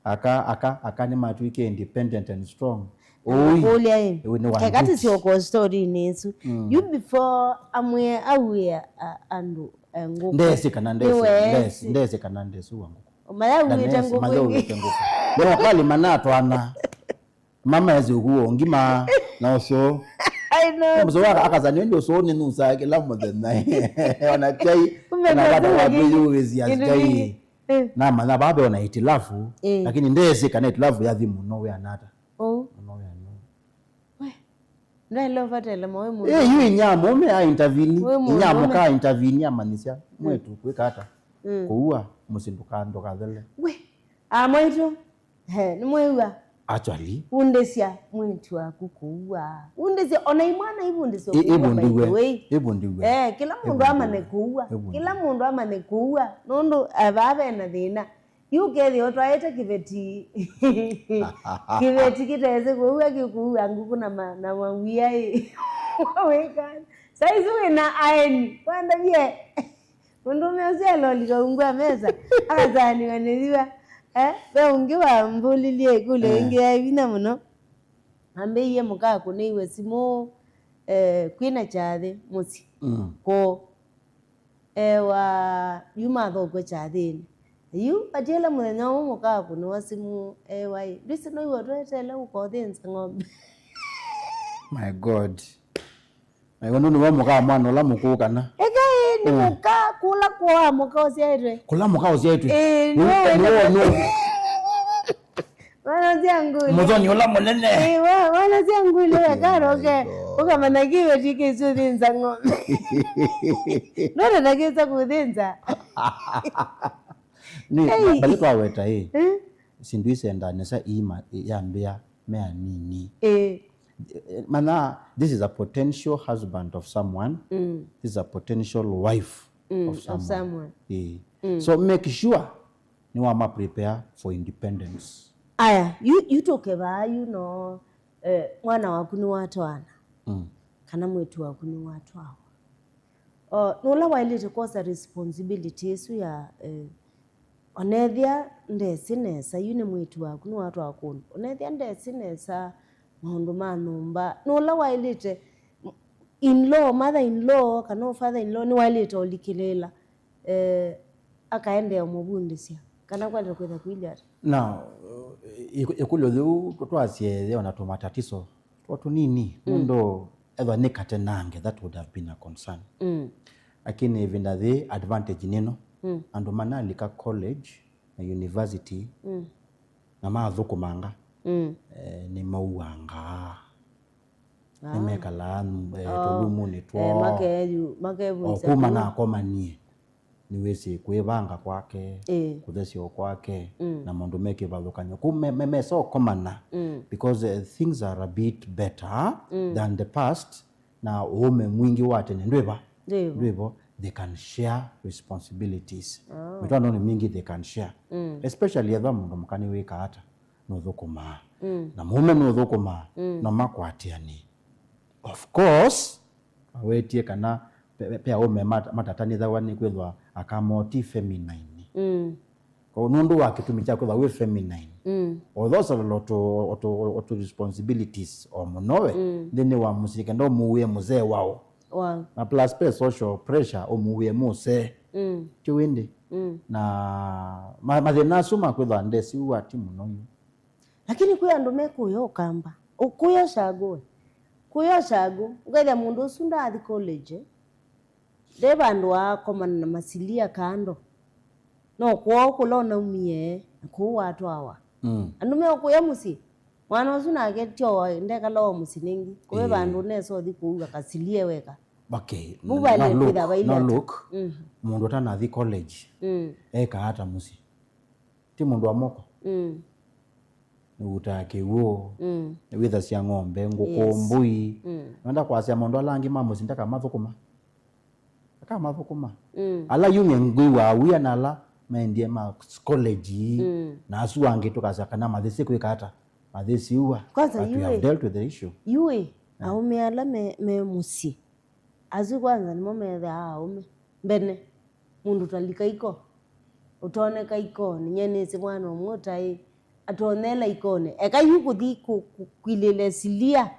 aka, aka, aka nĩmatw'ĩkie independent and strong. Ũi, Kũlya ĩ. Ũi nĩ wa Keka nduki. Tĩsyoka story-inĩ ĩsu. Mm. Yu before amwĩe auĩa a-, andũ, eh, ngũkũ. Ndesĩ kana ndesĩ, Nĩweesĩ. Ndesĩ, ndesĩ kana ndesĩ wa ngũkũ. Mayauĩte Ndanesi, ngũkũ mayauĩte ingĩ. Ngũkũ. No, kwali manatwana. Mama ezi ũkũa ngima na ũsũ. I know. Mũsũ wa akasani ndio ũsũ nĩ nusa kila mũthenya. Ona chai, Kumbe ona ndio bata wa lakini kuyuwezi as kĩndũ chai. Kĩngĩ. Eh. Na mana baba ona itilafu, Eh. Lakini ndesĩ kana itilafu ya thimu no we anata. Oh. No we anata. We. Ndaile ũvatele mawe mũndũ. Eh, yu inyamo me a intervene. We mũndũ Inyamo me- ka intervene amanyisya. Mm. Mwetu kwĩka ata? Mm. Kuua mũsĩ nduka-, ndukathele. We. Ah, mwaitũ. He, nĩmwĩw'a? Actually. Vundĩsya mwĩĩtu waku kũua. Vundĩsya, ona imwana ivundĩsya Ĩ-, kũua, by the way. Ĩvundiwe. Ĩvundiwe. Eh, kĩla mũndũ Ĩvundiwe. Amanye kũua. Ĩvundiwe. Kĩla mũndũ amanye kũua. Nũndũ, eh, vaa vena thĩna. Yu ũkethĩa ũtwaĩte kĩveti. Kĩveti kĩtesĩ kũua, kĩkũua ngũkũ na ma-, na mawia ĩ. Wĩka. Saizi wĩna aeni. Wandavye. Mũndũũme ũsu alolika ungu wa mesa, akasaanĩwa nĩ yua. Eh, ve ũngĩ wambũlilye ĩkũlyo Eh. Ĩngĩ yaĩ vinya mũno. Ambĩie mũka akũnĩiwe simũ, eh, kwĩna kyathĩ mũsyĩ. Mm. Kũũ. Ewa, yu mathokw'e kyathĩnĩ. Yu, atiele mũthenya ũmwe mũka akũnĩwa simũ, ewa, ĩ, ndwĩsĩ noiwe ũtweteele ũkothĩnza ng'ombe. My God. Na ĩwe nũnĩ wa mũka mwana ũla mũkũũ kana? Eka ĩ, nĩ Mm. Mũka kũla kwa mũka ũsyaĩtwe. Kũla mũka ũsyaĩtwe? Ĩĩ, Nĩ- nĩwe nĩ- nĩ- Mwana ũsya nguli. Mũthoni ũla mũnene. Ĩĩ, wa- mwana ũsya nguli Oh wekaroke. My God. Ũkamanya kĩveti kĩsu thĩnza ng'ombe. Ndona ndakĩsa kũthĩnza. Nĩ Hey. Mbalĩ twaweta ĩ. Eh? Sindu isendanesa iima yambĩa me anini. Ĩĩ. Mana, this is a potential husband of someone. Mm. This is a potential wife Mm, of of someone. Someone. Eh. Mm. So make sure nĩwama prepare for independence. Aya, yu, yu tũke vaa, you know, eh, mwana waku nĩwatwaana. Mm. Kana mwĩĩtu waku nĩwatwawa. O, nũla waĩlĩte kwosa responsibility ĩsu ya, eh, onethĩa ndesĩ nesa, yu nĩ mwĩĩtu waku, nĩwatwaa kũndũ. Onethĩa ndesĩ nesa maũndũ ma nyũmba, nũla waĩlĩte, in-law, mother in-law, kana father in-law, nĩwaĩlĩte ũlikĩlĩĩla, eh, akaendeea ũmũvundĩsya, kana kwaĩlĩte kwĩtha kũilye ata? Na, ĩ-, ĩkũlyo yĩu twasye yĩ ona tũmatatiso twa tũnini, Mm. Nũndũ ethwa nĩ katenange, that would have been a concern. Mm. Lakini ĩvinda yĩĩ advantage nĩno, Mm. Andũ manalika college na university, Mm. Na mathũkũmanga, Mm. Eh, nĩmauangaa. Ah. Nĩmekalaa, eh, Oh. Tũlumunĩ Eh, twoo. Makeyu-, o makevunza kuma kuma. Nakomanie. Nĩwĩsĩ kwĩvanga kwake, Ĩĩ. Kũthesya o kwake, Mm. Na maũndũ me kĩvathũkany'o. Kũu me, me, mesa ũkomana, Mm. Because, eh, things are a bit better Mm. Than the past, na ũũme mwingĩ wa tene ndwĩva? Ndwĩvo. Ndwĩvo. They can share responsibilities. Oh. Mĩtwaanonĩ mingĩ they can share. Mm. Especially ethwa mũndũ mũka nĩwĩkaa ata? Nũthũkũmaa. Mm. Na mũũme nũthũkũmaa, Mm. No makwatĩanĩe. Of course, awetie kana pe, pe aũme mat-, matatanĩthaw'a nĩ kwĩthwa aka moo ti feminine. Mm. Kwa nũndũ wa kĩtumi kya kwĩthwa wĩ feminine. Mm. Although solola o tũ, o tũ, o tũ responsibilities o mũno we, Mm. Nthĩnĩ wa mũsyĩ kenda ũmũw'ĩe mũzee wao. Wow. Na plus pe social pressure ũmũw'ĩe mũsee. Mm. Ti wĩndĩ? Mm. Na ma, mathĩna asu ma kwĩthwa ndesiwa ti mũno yu. Lakini kwĩ andũ me kũya Ũkamba. Ũ-, kũya Ũshagũ we. Kũya Ũshagũ, ũkethĩa mũndũ ũsu ndaathi college, nde vandũ waakomana na masilia kando. No kwoo kũla ũnaumie, na kũu watwawa. Mm. Andũ me o kũya mũsyĩ, mwana ũsu nake tyo wa-, ndekala o mũsyĩ nĩngĩ. Kũve Ĩĩ. Vandũ nesa ũthi kũu akasilie weka. Okay. Vau Now vaĩle look, kwĩtha vailye now ata? Look, Mm. Mũndũ ũtanathi college, Mm. Ekaa ata mũsyĩ? Ti mũndũ wa moko. Mm. Nĩutaa kĩw'ũ, Mm. Nĩwĩthasya ng'ombe, ngũkũ, Yes. Mbũi. Mm. Nenda kwasya maũndũ ala angĩ ma mũsyĩ ndakamathũkũma. Ndakamathũkũma. Mm. Ala yu ng'e ngwĩw'aa wia na ala maendie ma college, Mm. Na asu angĩ tũkasya kana mathĩsĩ kwĩka ata? Mathĩsĩ ũa. Kwanza But we have yũĩ, dealt with the issue. Yũĩ, Yeah. Aũme ala me, me mũsyĩ. Asu kwanza nĩmo methaa aũme. Mbene, mũndũ talika iko. Ũtoneka ikonĩ, nyie nĩsĩ mwana ũmwe ũtaĩ, atonyela ikonĩ. Eka yu kũthi kũ-, kũ-, kwilĩle silia,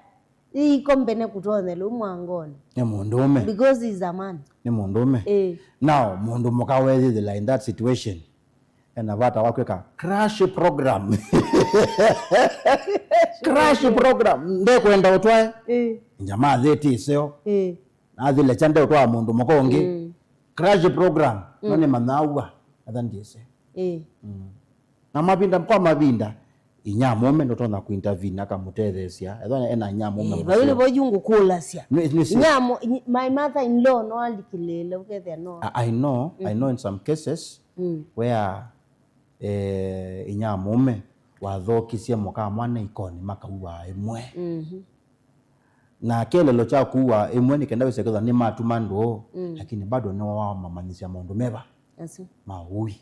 iko mbene kũtonyela ũ mwangoni. Nĩ mũndũũme. Because he's a man. Nĩ mũndũũme. Ĩĩ. Now, mũndũ mũka weethĩthĩla in that situation, ena vata wa kwĩka crash program. Crash program. Ndekwenda ũtwae. Ĩĩ. Njamaa thĩti ĩseo. Ĩĩ. Nathile kya ndeũtwaa mũndũ mũka ũngĩ. Mm. Crash program. No nĩmanyawa. Atha ndiĩsĩ. Ĩĩ. Mm. Na mavinda kwa mavinda, inya mũũme nũtonya kũintervene akamũtetheesya. Ethwa ena inya mũũme. Ĩĩ, mũseo. Vau nĩvo yu ngũkũlasya. Nĩ, nĩ si- Inya mũ-, nyi-, my mother in law no alikĩlĩĩle ũkethĩa no. I, I know, I know in some cases where, eh, inya mũũme wathokisye mũka mwana ikonĩ makauaa ĩmwe. Mhm. Na kĩeleelo kya kuua ĩmwe nĩ kenda wĩse kwĩthwa nĩmatuma ndũũ, lakini bado nĩwamamanyĩsya maũndũ meva? Asu. Ma ũui.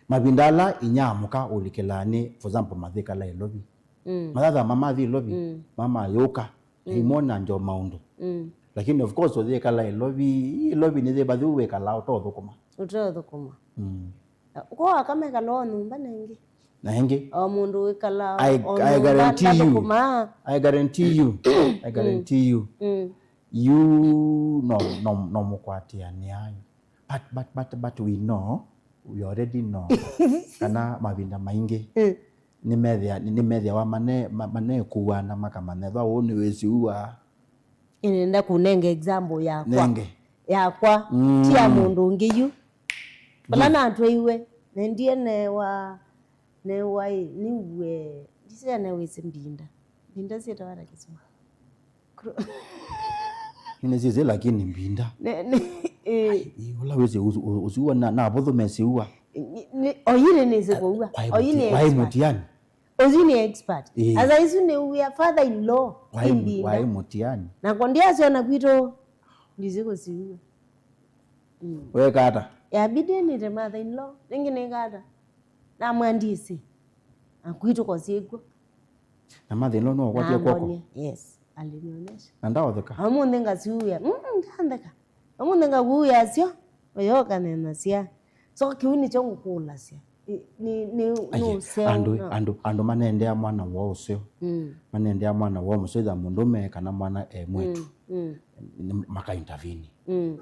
Mavinda ala inya mũka ũlikĩlaa nĩ, for example, mathĩkala Ilovi. Mm. Mathathama mathi Ilovi, mm, mamayũka, mm, imona njo maũndũ. Mm. Lakini of course ũthĩkala Ilovi, Ilovi nĩthĩva thiu wĩkalaa ũtothũkũma. Ũtothũkũma. Mm. Kwa akamekala o nyũmba na ĩngĩ. Na ĩngĩ. O mũndũ wĩkalaa I, o I nyũmba guarantee you. Ndathũkũmaa. I guarantee you. I guarantee you. Mm. You no, no, no mũkwatĩanĩa. But, but, but, but we know, we already know. Kana mavinda maingĩ. Mm. Nĩmethĩa-, nĩ-, nĩmethĩawa mane-, ma-, manekuana makamanya ethwa ũũ nĩwĩsiua. Nĩnenda kũnenga example yakwa. Nenge. Yakwa, mm, ti ya mũndũ ũngĩ yu. Vala natwaiwe, nendie newa, newa ĩ, niw'e, ndisene wĩsĩ mbinda. Mbinda syĩtawa na Kĩsũngũ. Kro- Nĩnĩsyĩsĩ lakini mbinda. Ne-, ne-, eh. Ai, ĩ, ũla wĩsĩ ũsu-, ũ-, ũsiua na, na vũthũ mesiua. Ni-, ni-, oyu nĩnĩsĩ kũua. Oyu nĩ expert. Mũtiani. Ũsu nĩ expert. Ĩĩ. Asa isu nĩ wĩa father in law. Waĩ, imbinda. Waĩ mũtiani. Na ko ndiasyo na kwitũ, ndisi kũsiua. Mm. Weka ata? Yabidi nĩte mother in law. Nĩngĩ nĩka ata? Namwandĩsĩ. Na kwitũ kosyĩkw'o. Na mother in law no ũkwatie kwoko? Nangonie. Yes. Alinionyesha. Na ndaotheka? Ũmũnthĩ ngasiuya. Mm, mm, ndantheka. Ũmũnthĩ ngakuya syo. Ũyo ũkanenasya. So, kĩu nĩkyo ngũkũlasya. Ĩ, nĩ, nĩ, nĩ ũseo, andũ, no. Andũ, andũ manendea mwana woo ũseo. Mm. Manendea mwana woo mũseo, either mũndũme kana mwana e mwĩtu. Mm, mm. Nĩ maka intervene. Mm.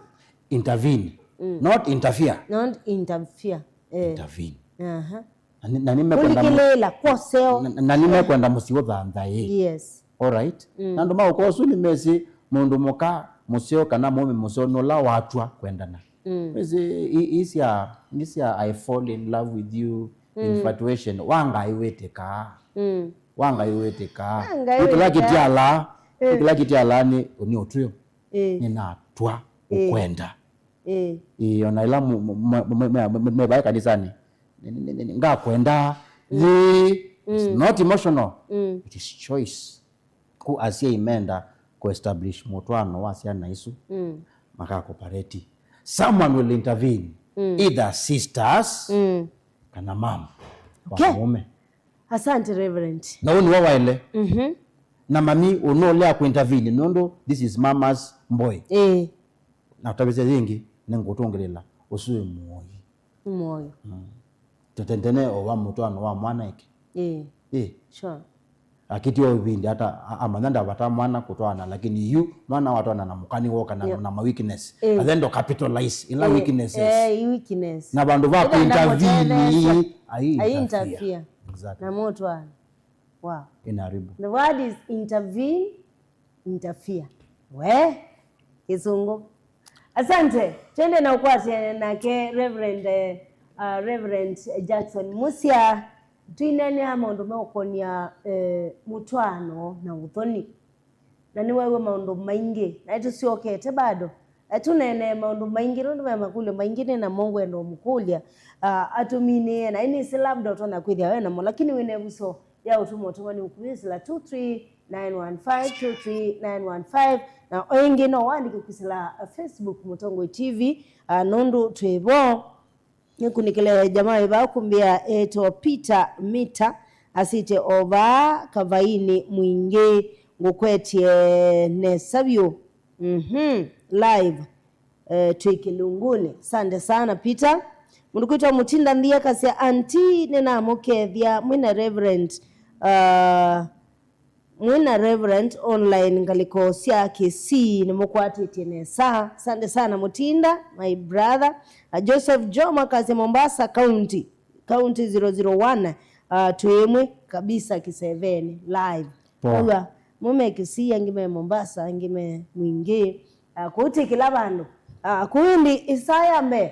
Intervene. Mm. Not interfere. Not interfere. Eh. Intervene. Aha. Na nĩ, na nĩmekwenda mũ-, kũlikĩlĩĩla kwoseo. Na, na nĩmekwenda mũsyĩ ũthanthaĩe. Yes. Alright? Mm. Na andũ ma ũkoo ũsu nĩmesĩ mũndũ mũka mũseo kana mũũme mũseo nũla watw'a kwendana. Mm. Wĩsĩ, i-, isya, isya I fall in love with you, mm, infatuation. Wa Ngai wĩtĩkaa. Mm. Wa Ngai wĩtĩkaa. Wa Ngai wĩtĩkaa. Nĩ kĩla kĩtialaa, nĩ, eh, kĩla kĩtialaa nĩ, nĩ ũtw'ĩo. Eh. Nĩnatw'a, eh, ũkwenda. Eh. Ĩĩ, ona ĩla mu-, mu-, mu-, me vaĩ kanisanĩ, nĩ, nĩ, nĩ, nĩ, ngakwenda, mm, yĩ, it's, mm, not emotional. Mm. It is choice. Ku asyai menda kũ establish mũtwaano wa syana isu, mm, makakũpareti. Someone will intervene, mm, either sisters, mm, kana mom wa, okay, mũũme. Asante, Reverend. Na ũũ nĩwe waĩle. Mhm. Na mami ũnũlea kũ intervene, nũndũ this is mama's boy. Ĩĩ. Na ũtavĩsya yĩngĩ, nĩngũtũngĩlĩla, ũsu wĩ mũoi. Mũoi. Mm. Tete tene o wa mũtwaano wa mwana eke. Ĩĩ. Ĩĩ. Sure. Akĩtie o ĩvinda ata, a-, amanya ndavata mwana kũtwaana, lakini yu mwana watwaana na mũkani woka na, yeah, na ma weakness. Ĩĩ. And then ndo capitalize ila, ĩĩ, weaknesses. Ĩĩ, weakness. Na vandũ va kũ intervene, ai interfere. Ai interfere. Exactly. Na mũtwaano. Wow. Inaharibu. The word is intervene. Interfere. We, Kĩsũngũ. Asante. Twende na ũkwatĩana nake Reverend, eh, uh, Reverend Jackson Musya. Twineenea maũndũ meũkonia, eh, mũtwaano na ũthoni. Na nĩweew'a maũndũ maingĩ. Na nĩtũsyokete bado. Na tũneenee maũndũ maingĩ, nũndũ ve makũlyo maingĩ nĩ namo ngwenda ũmũkũlya. Ah, atũminĩe. Na nĩnĩsĩ labda ũtonya kwĩthĩa we namo, lakini wĩna ĩvuso ya ũtũma ũtũmani ũkuvĩ sila two three nine one five, two three nine one five, na o ĩngĩ no wandĩke kwĩsĩla Facebook Mũtongoi T V, ah, nũndũ twĩ vo. Nĩkunĩkĩle jamaa ĩva kumbĩa etwa Peter Mita, asĩte o vaa Kavaini Mwingĩ, ngũkwetye nesa vyũ. Mhm, live. Eh, twĩ kĩlungunĩ. Asante sana, Peter. Mũndũ kwĩtwa Mũtinda Nthia akasya, "Auntie, nĩnamũkethya mwĩ na Reverend, uh, mwĩ na Reverend online ngalĩko sya Kisii nĩmũkwatĩtye nesa." Asante sana Mũtinda, my brother. Uh, Joseph Jomo akasya, "Mombasa County, County zero zero one, uh, twĩ ĩmwe kabisa Kiseveni live." Poa. Ũw'a, amwe me Kisii, angĩ me Mombasa, angĩ me Mwingi. Uh, kũu ti kĩla vandũ. Uh, kũu ĩndĩ ĩsaa ya mbee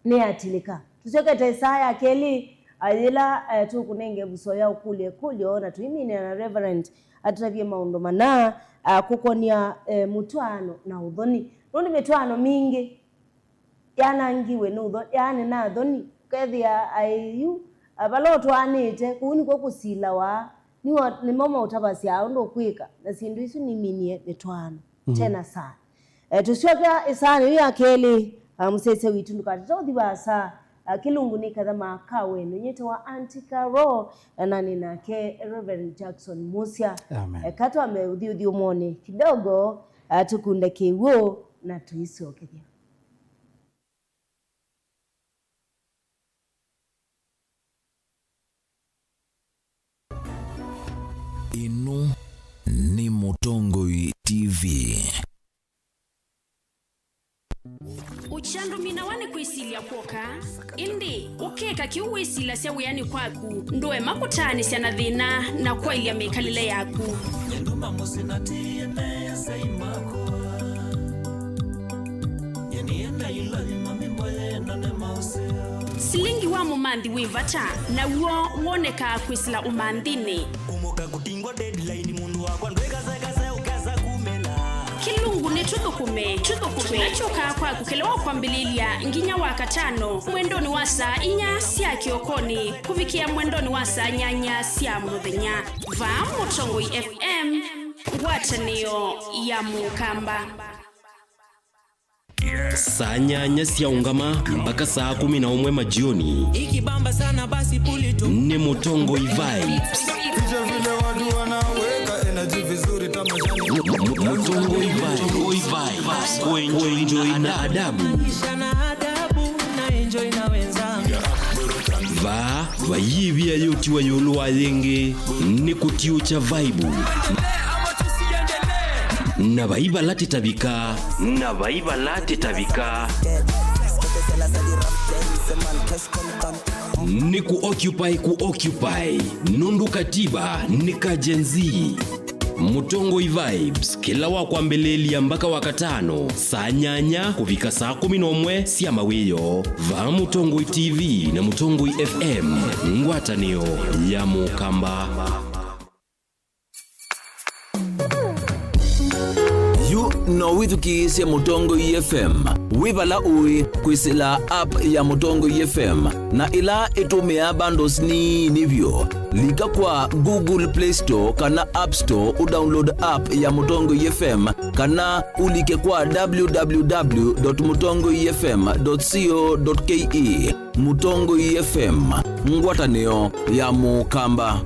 nĩyatilĩka. Tũsyokete ĩsaa ya kelĩ, a, yĩla, eh, tũkũnenge ĩvuso ya ũkũlya ĩkũlyo na tũiminĩa na Reverend atũtavye maũndũ mana, a, kũkonĩa, eh, mũtwaano na ũthoni. Nũndũ mĩtwaano mingĩ yanangiwe nĩ ũthoni, yaani na thoni, ũkethĩa aĩ yu, a, vala ũtwaanĩte, kũu nĩkw'o kũsilawa, nĩmo maũtavasya ũndũ ũkwĩka, na syĩndũ isu niminie mĩtwaano. Mhm. Tena sana. Eh, tũsyoka ĩsaanĩ yĩu ya kelĩ, ah, mũsyaĩĩsya witũ ndũkatete ũthi vaasa, ah, kĩlungu nĩ kathama ka wendo nyĩte wa Auntie Carol, na nĩ nake Reverend Jackson Musya. Amen. Eh, katwambe ũthi ũthyũmũnĩ kidogo, ah, tũkunde kĩw'ũ na tũisokethya. Ĩno nĩ Mũtongoi T V. Ũkyandũminawa nĩ kwĩsilya kw'oka, ĩndĩ ũkeka kĩu wĩsilasya wĩanĩ kwaku, ndũema kũtaanĩsya na thĩna na kwaĩlya mĩkalĩle yaku. Nyenduma mũsĩ na tĩĩe nesa imakwa. Nyenienda ilovi mami mboye none mauseo. Silingi wa mũmanthi wĩ vata, naw'o wonekaa kwĩsĩla ũmanthinĩ. Kũmũka kũtingwa deadline, mũndũ wakwa ndwĩkasekase ũkesa kumĩla. Kĩlungu nĩ tũthũkũme, tũthũkũme. Kĩla kyũkaa kwaku kĩla wa kwambĩlĩlya nginya wa katano, mwendonĩ wa saa inya sya kĩokonĩ kũvikĩa mwendonĩ wa saa nyanya sya mũthenya. Vaa Mũtongoi F M, ngwatanĩo ya Mũkamba. Saa nyanya sya ũngama mpaka saa kũmi na ũmwe majioni. Ikibamba sana basi pull it up. Nĩ Mũtongoi Vibes. Picha vile watu wanaweka energy vizuri tamashani. Mu-, mu-, Mũtongoi Vibes. Kuenjoy na adabu. Maisha na adabu na enjoy na wenzangu. Vaa, vaiĩvia yũtiwa ĩũlũ wa yĩngĩ, nĩ kũtiũkya vaibu. Na vai vala tĩtavika. Na vai vala tĩtavika. Nĩ kũ occupy, kũ occupy. Nũndũ katiba nĩ ka Gen Z. Mũtongoi Vibes, kĩla wa kwambĩlĩlya mpaka wa katano, saa nyanya kũvika saa kũmi na ũmwe sya mawĩoo, vaa Mũtongoi T V na Mũtongoi F M, ngwatanĩo ya Mũkamba. Yu no wĩthukĩĩsye Mũtongoi F M wĩ vala ũĩ kwĩsĩla app ya Mũtongoi F M, na ĩla ĩtũmĩaa bundles nini vyũ. Lika kwa Google Play Store kana App Store ũdownload app ya Mũtongoi F M, kana ũlike kwa w w w dot mũtongoi f m dot co dot k e. Mũtongoi F M, ngwatanĩo ya Mũkamba.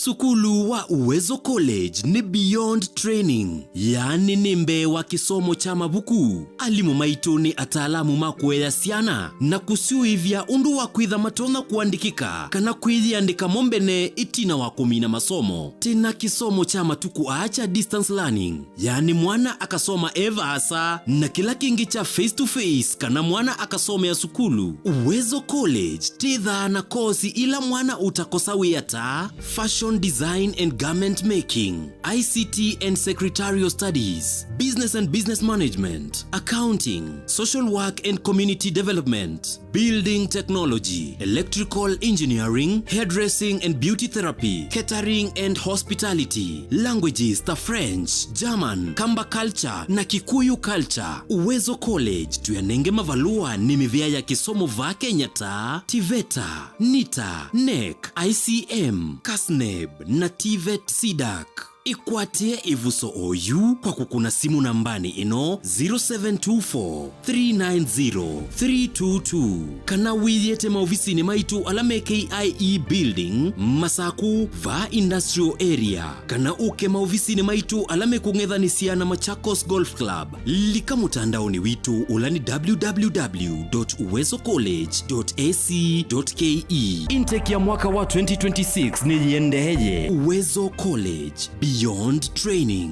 Sukulu wa Uwezo College nĩ beyond training, yaani nĩ mbee wa kĩsomo kya mavuku. Alimũ maitũ nĩ ataalamu ma kũea syana na kũsyũĩvya ũndũ wa kwĩtha matonya kũandĩkĩka kana kwĩyĩandĩka mo mbene ĩtina wa kũmina masomo. Twĩ na kĩsomo kya matukũ aa kya distance learning, yaani mwana akasoma e vaasa, na kĩla kĩngĩ kya face to face kana mwana akasomea sukulu. Uwezo College twĩthaa na kosi ila mwana ũtakosa wĩa ta fashion design and garment making, I C T and secretarial studies, business and business management, accounting, social work and community development, building technology, electrical engineering, hairdressing and beauty therapy, catering and hospitality, languages ta French, German, Kamba culture na Kikuyu culture. Uwezo College tũyanenge mavalũa nĩ mĩvĩa ya kĩsomo vaa Kenya ta TVETA, NITA, NEC, I C M, KASNEB na TVET CDAC. Ĩkwatĩe ĩvuso oyu kwa kũkũna simũ nambanĩ ĩno, zero seven two four, three nine zero, three two two, kana wĩyĩte maovisinĩ maitũ ala me K I E Building, Masakũ, vaa Industrial Area, kana ũke maovisinĩ maitũ ala mekũng'ethanĩsya na Machakos Golf Club. Lika mũtandaonĩ witũ ũla nĩ www dot uwezo college dot ac dot ke. Intake ya mwaka wa twenty twenty-six nĩyĩendeeye. Uwezo College, beyond training.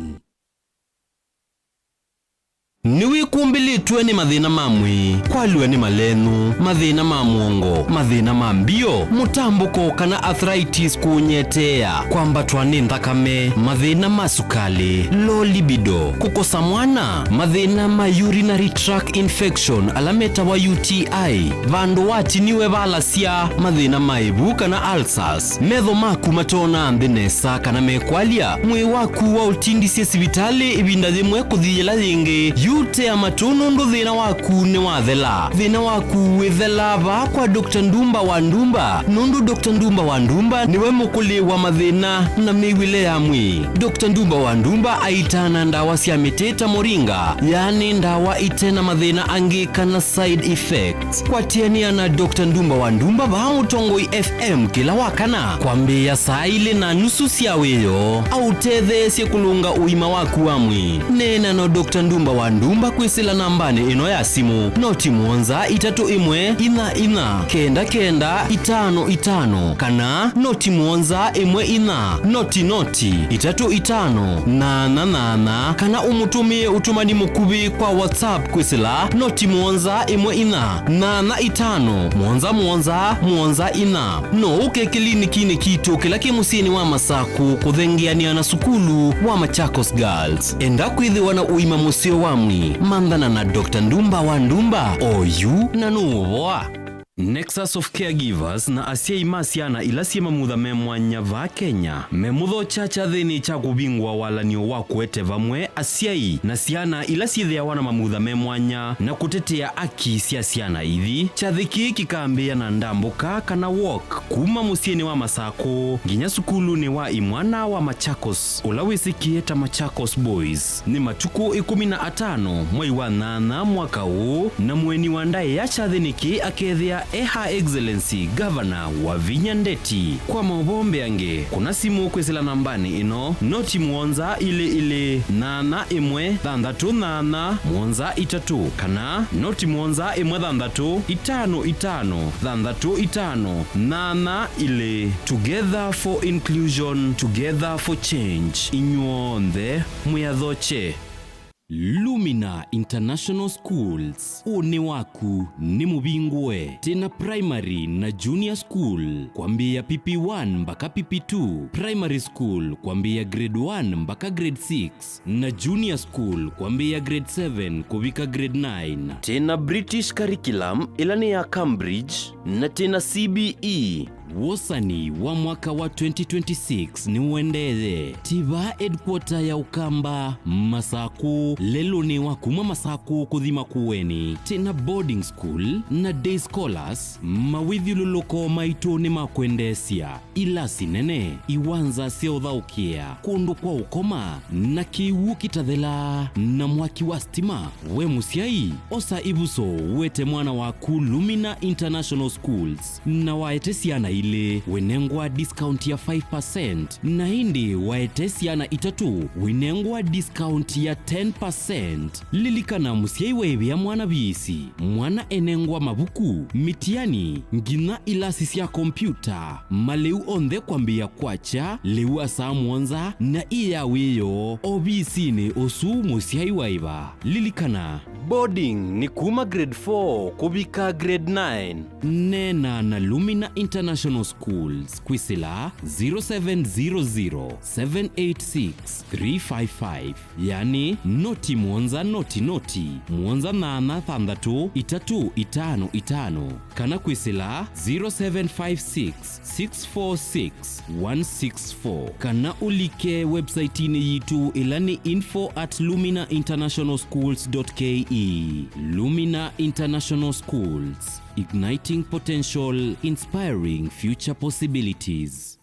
Nĩwĩkumbĩlĩtwe nĩ mathĩna ma mwĩĩ, kwalw'a nĩ malenũ, mathĩna ma mũongo, mathĩna ma mbio, mũtambũko kana arthritis kũũnyeteea, kwambatwa nĩ nthakame, mathĩna ma sukalĩ, low libido, kũkosa mwana, mathĩna ma urinary tract infection ala metawa U T I, vandũ watiniwe valasya, mathĩna ma ĩvu kana ulcers, metho maku matoonaa nthĩ nesa kana mekwalya, mwĩĩ waku waũtindisye sivitalĩ ĩvinda yĩmwe kũthi yĩla yĩngĩ, yu tea matũ nũndũ thĩna waku nĩwathela. Thĩna waku wĩthelaa vaa kwa Doctor Ndumba wa Ndumba, nũndũ Doctor Ndumba wa Ndumba nĩwe mũkũlĩ wa mathĩna na mĩw'ĩle ya mwĩĩ. Doctor Ndumba wa Ndumba aitaa na ndawa sya mĩtĩ ta moringa, yaani ndawa ite na mathĩna angĩ kana side effects. Kwatĩanĩa na Doctor Ndumba wa Ndumba vaa Mũtongoi F M kĩla wa kana kwambĩĩa saa ilĩ na nusu sya wĩoo, aũtetheesye kũlũnga ũima waku wa mwĩĩ. Neena na Doctor Ndumba wa Ndumba kwĩsĩla nambanĩ ĩno ya simũ, noti mũonza itatũ ĩmwe inya inya kenda kenda itano itano, kana noti mũonza ĩmwe inya noti noti itatũ itano nana nana, kana ũmũtũmĩe ũtũmani mũkuvĩ kwa WhatsApp kwĩsĩla noti mũonza ĩmwe inya nana itano mũonza mũonza mũonza inya. No ũke kĩlinikinĩ kitũ kĩla kĩ mũsyĩnĩ wa Masakũ kũthengeanĩa na sukulu wa Machakos Girls. Enda kwĩthĩwa na ũima mũseo wa mwĩĩ, manthana na Doctor Ndumba wa Ndumba oyu na nũũvoa. Nexus of Caregivers na asyai ma syana ila syĩ mamutha me mwanya vaa Kenya memũthokya kyathĩnĩ kya kũvingũa walan'yo wa kũete vamwe asyai na syana ila syĩthĩawa na mamutha me mwanya na kũtetea aki sya syana ithi. Kyathĩ kĩĩ kĩkambĩĩa na ndambũka kana walk kuma mũsyĩnĩ wa Masakũ nginya sukulunĩ wa imwana wa Machakos, ũla wĩsĩkĩe ta Machakos Boys. Nĩ matukũ ĩkũmi na atano mwai wa nyanya mwaka ũũ, na mũeni wa ndaĩa kyathĩnĩ kĩĩ akethĩa e Her Excellency Governor Wavinya Ndeti. Kwa maũvoo mbeange, kũna simũ kwĩsĩla nambanĩ ĩno, noti mũonza ilĩ ilĩ nyanya ĩmwe thanthatũ nyanya mũonza itatũ, kana noti mũonza ĩmwe thanthatũ itano itano thanthatũ itano nyanya ilĩ. Together for inclusion, together for change. Inyw'onthe mwĩathokye. Lumina International Schools, ũnĩ waku nĩ mũvingũe. Twĩna primary na junior school kwambĩĩa P P one mpaka P P two, primary school kwambĩĩa grade one mpaka grade six, na junior school kwambĩĩa grade seven kũvika grade nine. Twĩna British curriculum ĩla nĩ ya Cambridge, na twĩna C B E. Wosani wa mwaka wa twenty twenty-six nĩũendeeye. Tiva headquarter ya Ũkamba, Masakũ, lelũnĩ wa kuma Masakũ kũthi Makueni. Twĩna boarding school na day scholars, mawĩthyũlũlũko maitũ nĩ ma kwendeesya. Ilasi nene, iwanza sya ũthaũkĩa, kũndũ kwa ũkoma, na kĩw'ũ kĩtathelaa, na mwaki wa stima. We mũsyai, osa ĩvuso ũete mwana waku Lumina International Schools, na waete syana ilĩ, wĩnengwa discount ya five percent, na ĩndĩ waete syana itatũ, wĩnengwa discount ya ten percent. Lilikana, mũsyai waĩvĩa mwana viisi, mwana enengwa mavuku, mĩtiani, nginya ilasi sya kompyuta, malĩu onthe kwambĩĩa kwakya lĩu wa saa mũonza na ĩ ya wĩoo ovisinĩ ũsu mũsyai waĩva. Lilikana, boarding nĩ kuma grade four kũvika grade nine. Neena na Lumina International Schools kwĩsĩla zero seven zero zero, seven eight six, three five five, yani noti mũonza noti noti, mũonza nyanya thanthatũ, itatũ itano itano, kana kwĩsĩla zero seven five six, six four six, one six four, kana ũlike website-inĩ yitũ ĩla nĩ info at lumina international schools dot K E. Lumina International Schools, igniting potential, inspiring future possibilities.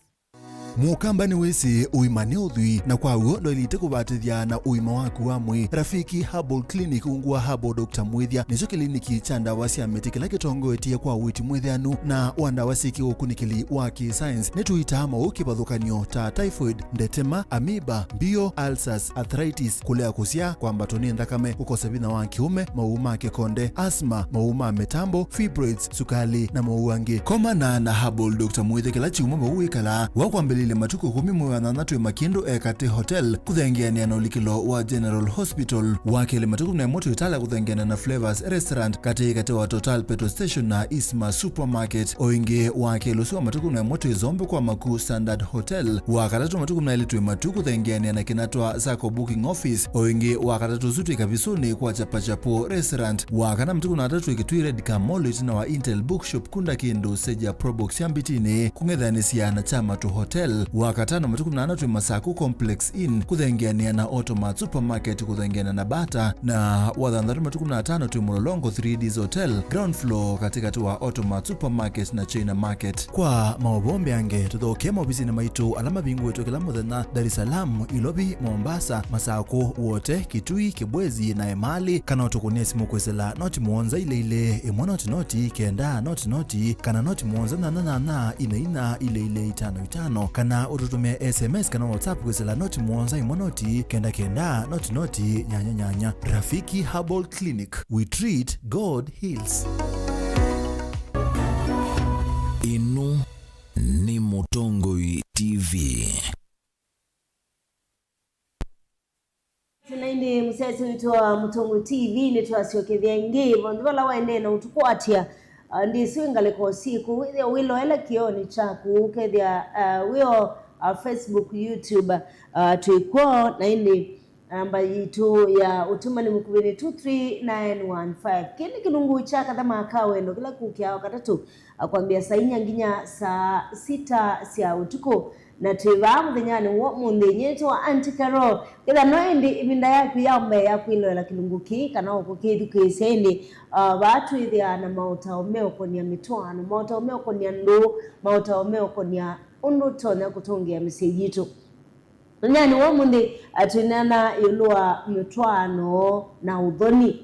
Mũkamba nĩwĩsĩ ũima nĩ ũthwii, na kwa w'o ndwaĩlĩte kũvatĩthya na ũima waku wa mwĩĩ. Rafiki Herbal Clinic ungu wa Herbal Doctor Mwĩthya nĩkyo kĩliniki kya ndawa sya mĩtĩ kĩla kĩtongoetye kwa ũiiti mwĩthĩanu na wa ndawa syĩ kĩũkunĩkĩli wa kĩ-science. Nĩtũitaa maũũ kĩvathũkany'o ta typhoid, ndetema, amoeba, mbio, ulcers, arthritis, kũlea kũsyaa, kwambatwa nĩ nthakame, kũkosa vinya wa kĩũme, maũũ ma kĩkonde, asthma, maũũ ma mĩtambo, fibroids, sukali, na maũũ angĩ. Komana na Herbal Doctor Mwĩthya kĩla kyumwa vau wĩkalaa. Wakwambĩlĩlya matukũ ĩkũmi mwei wa nyanza twĩ Makindu Ekatĩ Hotel, kũthengeanĩa na ũlikĩlo wa General Hospital. Wa kelĩ matukũ na ĩmwe twĩ Tala kũthengeanĩa na Flavors Restaurant, katĩ katĩ wa Total Petrol Station na Isma Supermarket. O ĩngĩ, wa kelĩ ũsu wa matukũ na ĩmwe twĩ Zombe kwa Maku Standard Hotel. Wa katatũ matukũ na elĩ twĩ Matu kũthengeanĩa na Kinatwa Sacco Booking Office. O ĩngĩ, wa katatũ ũsu twĩ Kavisũnĩ kwa Chapachapo Restaurant. Wa kana matukũ na atatũ twĩ Kitui Red Car Mall ĩtina wa Intel Bookshop, kunda kĩndũ seja Probox ya Mbitinĩ kũng'ethanĩsya na Chamatu Hotel. Wa katano matukũ na ana twĩ Masaku Complex Inn kũthengeanĩa na Automat Supermarket kũthengeana na Bata, na wa thanthatũ matukũ na atano twĩ Mũlolongo three Ds Hotel, ground floor, katĩkatĩ wa Automat Supermarket na China Market. Kwa maũvoo mbeange, tũthokee maovisinĩ maitũ ala mavingũĩtwe kĩla mũthenya, Dar es Salaam, Ilovi, Mombasa, Masakũ, Wote, Kitui, Kibwezi, na Emali, kana ũtũkũnĩe simũ kwĩsĩla noti mũonza ile ile, ĩmwe noti noti, kenda noti noti, kana noti mũonza nyanya nyanya, ine inya, ile ile, itano itano, kana ũtũtũmĩe S M S kana WhatsApp kwĩsĩla noti mũonza ĩmwe noti, kenda kenda, noti noti, nyanya nyanya. Rafiki Herbal Clinic, we treat, God heals. Ĩno nĩ Mũtongoi T V. Tena ĩndĩ mũsyaĩĩsya witũ wa Mũtongoi T V, nĩtwasyokethya ĩngĩ. Vandũ vala waendee na ũtũkwatya, ah, ndĩsĩ ngalĩko syĩkũ, wĩthĩa wĩloela kĩoonĩ kyaku, ũkethĩa, ah, wĩ o, ah, Facebook, YouTube, ah, twĩ kw'o, na ĩndĩ namba yitũ ya ũtũmani mũkuvĩ nĩ two three nine one five. Kĩĩ nĩ kĩlungu kya Kathama ka Wendo kĩla kũkĩaa Wakatatũ, ah, kwambĩa saa inya nginya saa sita sya ũtukũ. Na twĩ vaa mũthenyanĩ wa ũmũnthĩ. Nyie nĩtawa Auntie Carol. Kethĩa no ĩndĩ ĩvinda yaku ya mbee ya kwĩloela kĩlungu kĩĩ kana o kũkĩthukĩĩsya ĩndĩ, ah, vaa twĩthĩaa na maũtao meũkonia mĩtwaano, maũtao meũkonia ndũũ, maũtao meũkonia ũndũ ũtonya kũtũngĩa mĩsyĩ yitũ. Mũthenyanĩ wa ũmũnthĩ, ah, twĩneena ĩũlũ wa mĩtwaano na ũthoni.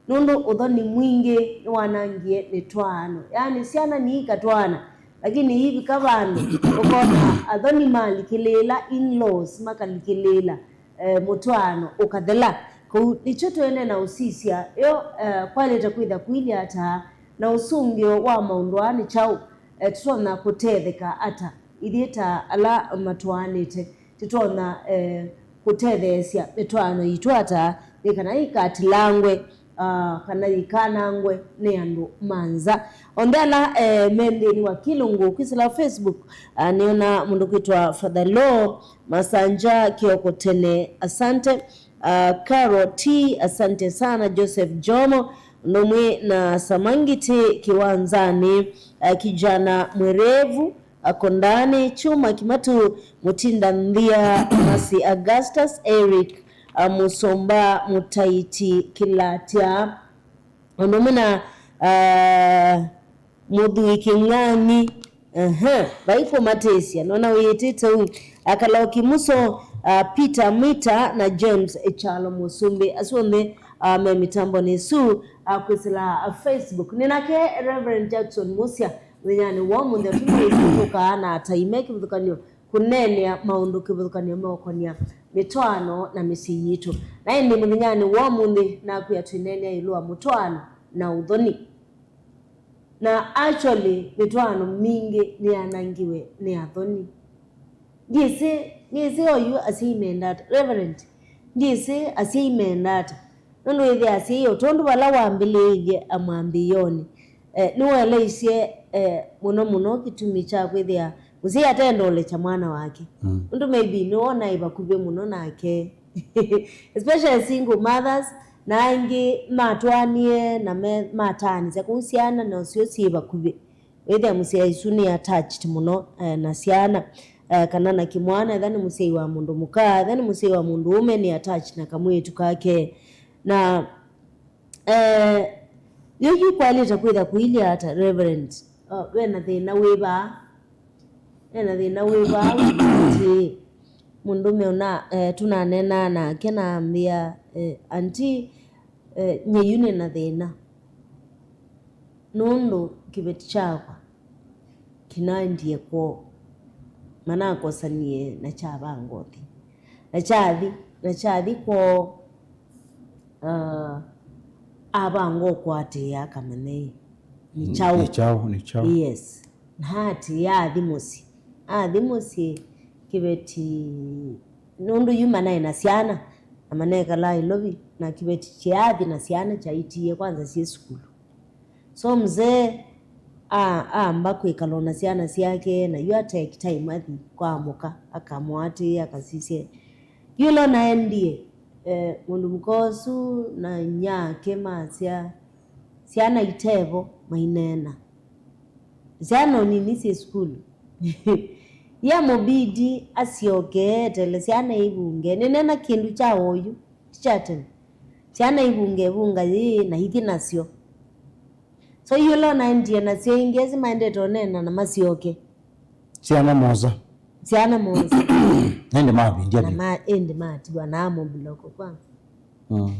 Nũndũ ũthoni mwingĩ nĩwanangie mĩtwaano. Yaani, syana niikatwaana, lakini iivika vandũ ũkona athoni malikĩlĩĩla, in-laws makalikĩlĩĩla, eh, mũtwaano ũkathela. Kwoou nĩkyo tũendee na ũsisya yo, eh, kwaĩlĩte kwĩtha kũilye ata, na ũsũngĩo wa maũndũ aa nĩ kyaũ? Eh, tũtonya kũtetheka ata ithyĩ ta ala matwaanĩte? Tũtonya, eh, kũtetheesya mĩtwaano yitũ ata nĩ kana ikatilangwe, ah, kana ikanangwe nĩ andũ ma nza? Onthe ala, eh, me nthĩnĩ wa kĩlungu kwĩsĩla Facebook, ah, nĩona mũndũ kwĩtwa Father Law Masanja Kioko Tene, asante. Ah, Caro T, asante sana. Joseph Jomo, ũndũ ũmwe na Samangiti Kiwanzani, ah, kijana mwerevu, Akondani, Chuma Kimatu, Mutinda Nthia, Masi Augustus, Eric, ah, Musomba, Mutaiti Kilatia, ũndũ ũmwe na, ah, Mũthui Kĩng'ang'i. Ehe, vai kũmatĩsya. Nona wĩĩtĩte u. Akalaũki Muso, ah, Peter Mita na James Echalo Mũsumbĩ. Asu onthe, ah, me mĩtambonĩ ĩsu, ah, kwĩsĩla, ah, Facebook. Nĩ nake Reverend Jackson Musya. Mũthenyanĩ wa ũmũnthĩ, atũmĩĩsi tũkaa na atai me kĩvathũkany'o kũneenea maũndũ kĩvathũkany'o meũkonia mĩtwaano na mĩsyĩ yitũ. Na ĩndĩ mũthenyanĩ wa ũmũnthĩ, nakwĩa twĩneenea ĩũlũ wa mũtwaano na ũthoni. Na actually, mĩtwaano mingĩ nĩyanangiwe nĩ athoni. Ndyĩsĩ, ndyĩsĩ oyu asyai menda ata, Reverend, ndyĩsĩ asyai menda ata. Nũndũ wĩthĩa asyai, o tondũ vala wambĩlĩĩilye amwambĩĩonĩ, eh, nĩwaeleisye, eh, mũno mũno kĩtumi kya kwĩthĩa mũsyai atenda ũlekya mwana wake. Mm. Nũndũ maybe nĩwona ĩ vakuvĩ mũno nake. Especially single mothers, na angĩ matwaanie na me-, mataanĩsya kũu syana nasyo syĩ vakuvĩ. Wĩthĩa mũsyai ũsu nĩ attached mũno, eh, na syana, eh, kana na kĩmwana, etha nĩ mũsyai wa mũndũ mũka, etha nĩ mũsyai wa mũndũ ũme, nĩ attached na kamwĩĩtu kake. Na, eh, yu, yu kwaĩlĩte kwĩtha kũilye ata, Reverend? Uh, ve na thĩna wĩva? Ena thĩna wĩ vaa, wĩna atĩĩ, mũndũme ũna, eh, tũnaneenaa nake na ambĩa, eh, "Auntie, eh, nyie yu nĩna thĩna, nũndũ kĩveti kyakwa kĩnaendie kwoo, manakosanie na kyavanga ũthi, na kyathi, na kyathi kwoo, ah, avanga ũkwatĩĩa akamanya ĩ nĩ kyaũ." Nĩ kyaũ, nĩ kyaũ. Yes. Na atĩĩa athi mũsyĩ. Athi mũsyĩ, kĩveti, nũndũ yu manaĩ na syana, na manekalaa Nairobi, na kĩveti kĩathi na syana kyaitie kwanza syĩ sukulu. So mzee a-, aamba kwĩkala na syana syake, na yu atake time athi kwa mũka, akamũatĩĩa, akasisya. Yu ĩla ũnaendie, eh, mũndũ mũka ũsu na nyake masya, syana itevo maineena. Syana o nini syĩ sukulu. Yamũbidi asyoke etele syana ivunge. Nĩneena kĩndũ kya oyu, ti kya tene. Syana ivunge ivunga yĩĩ na ithi nasyo. So yu ĩla ũnaendie nasyo ingĩ, esi maendete ũneena na masyoke. Syana mosa. Syana mosa. Ĩndĩ mavindya na vyũ. Ma, ĩndĩ matiwa na amũmbloko kwanza. Mm.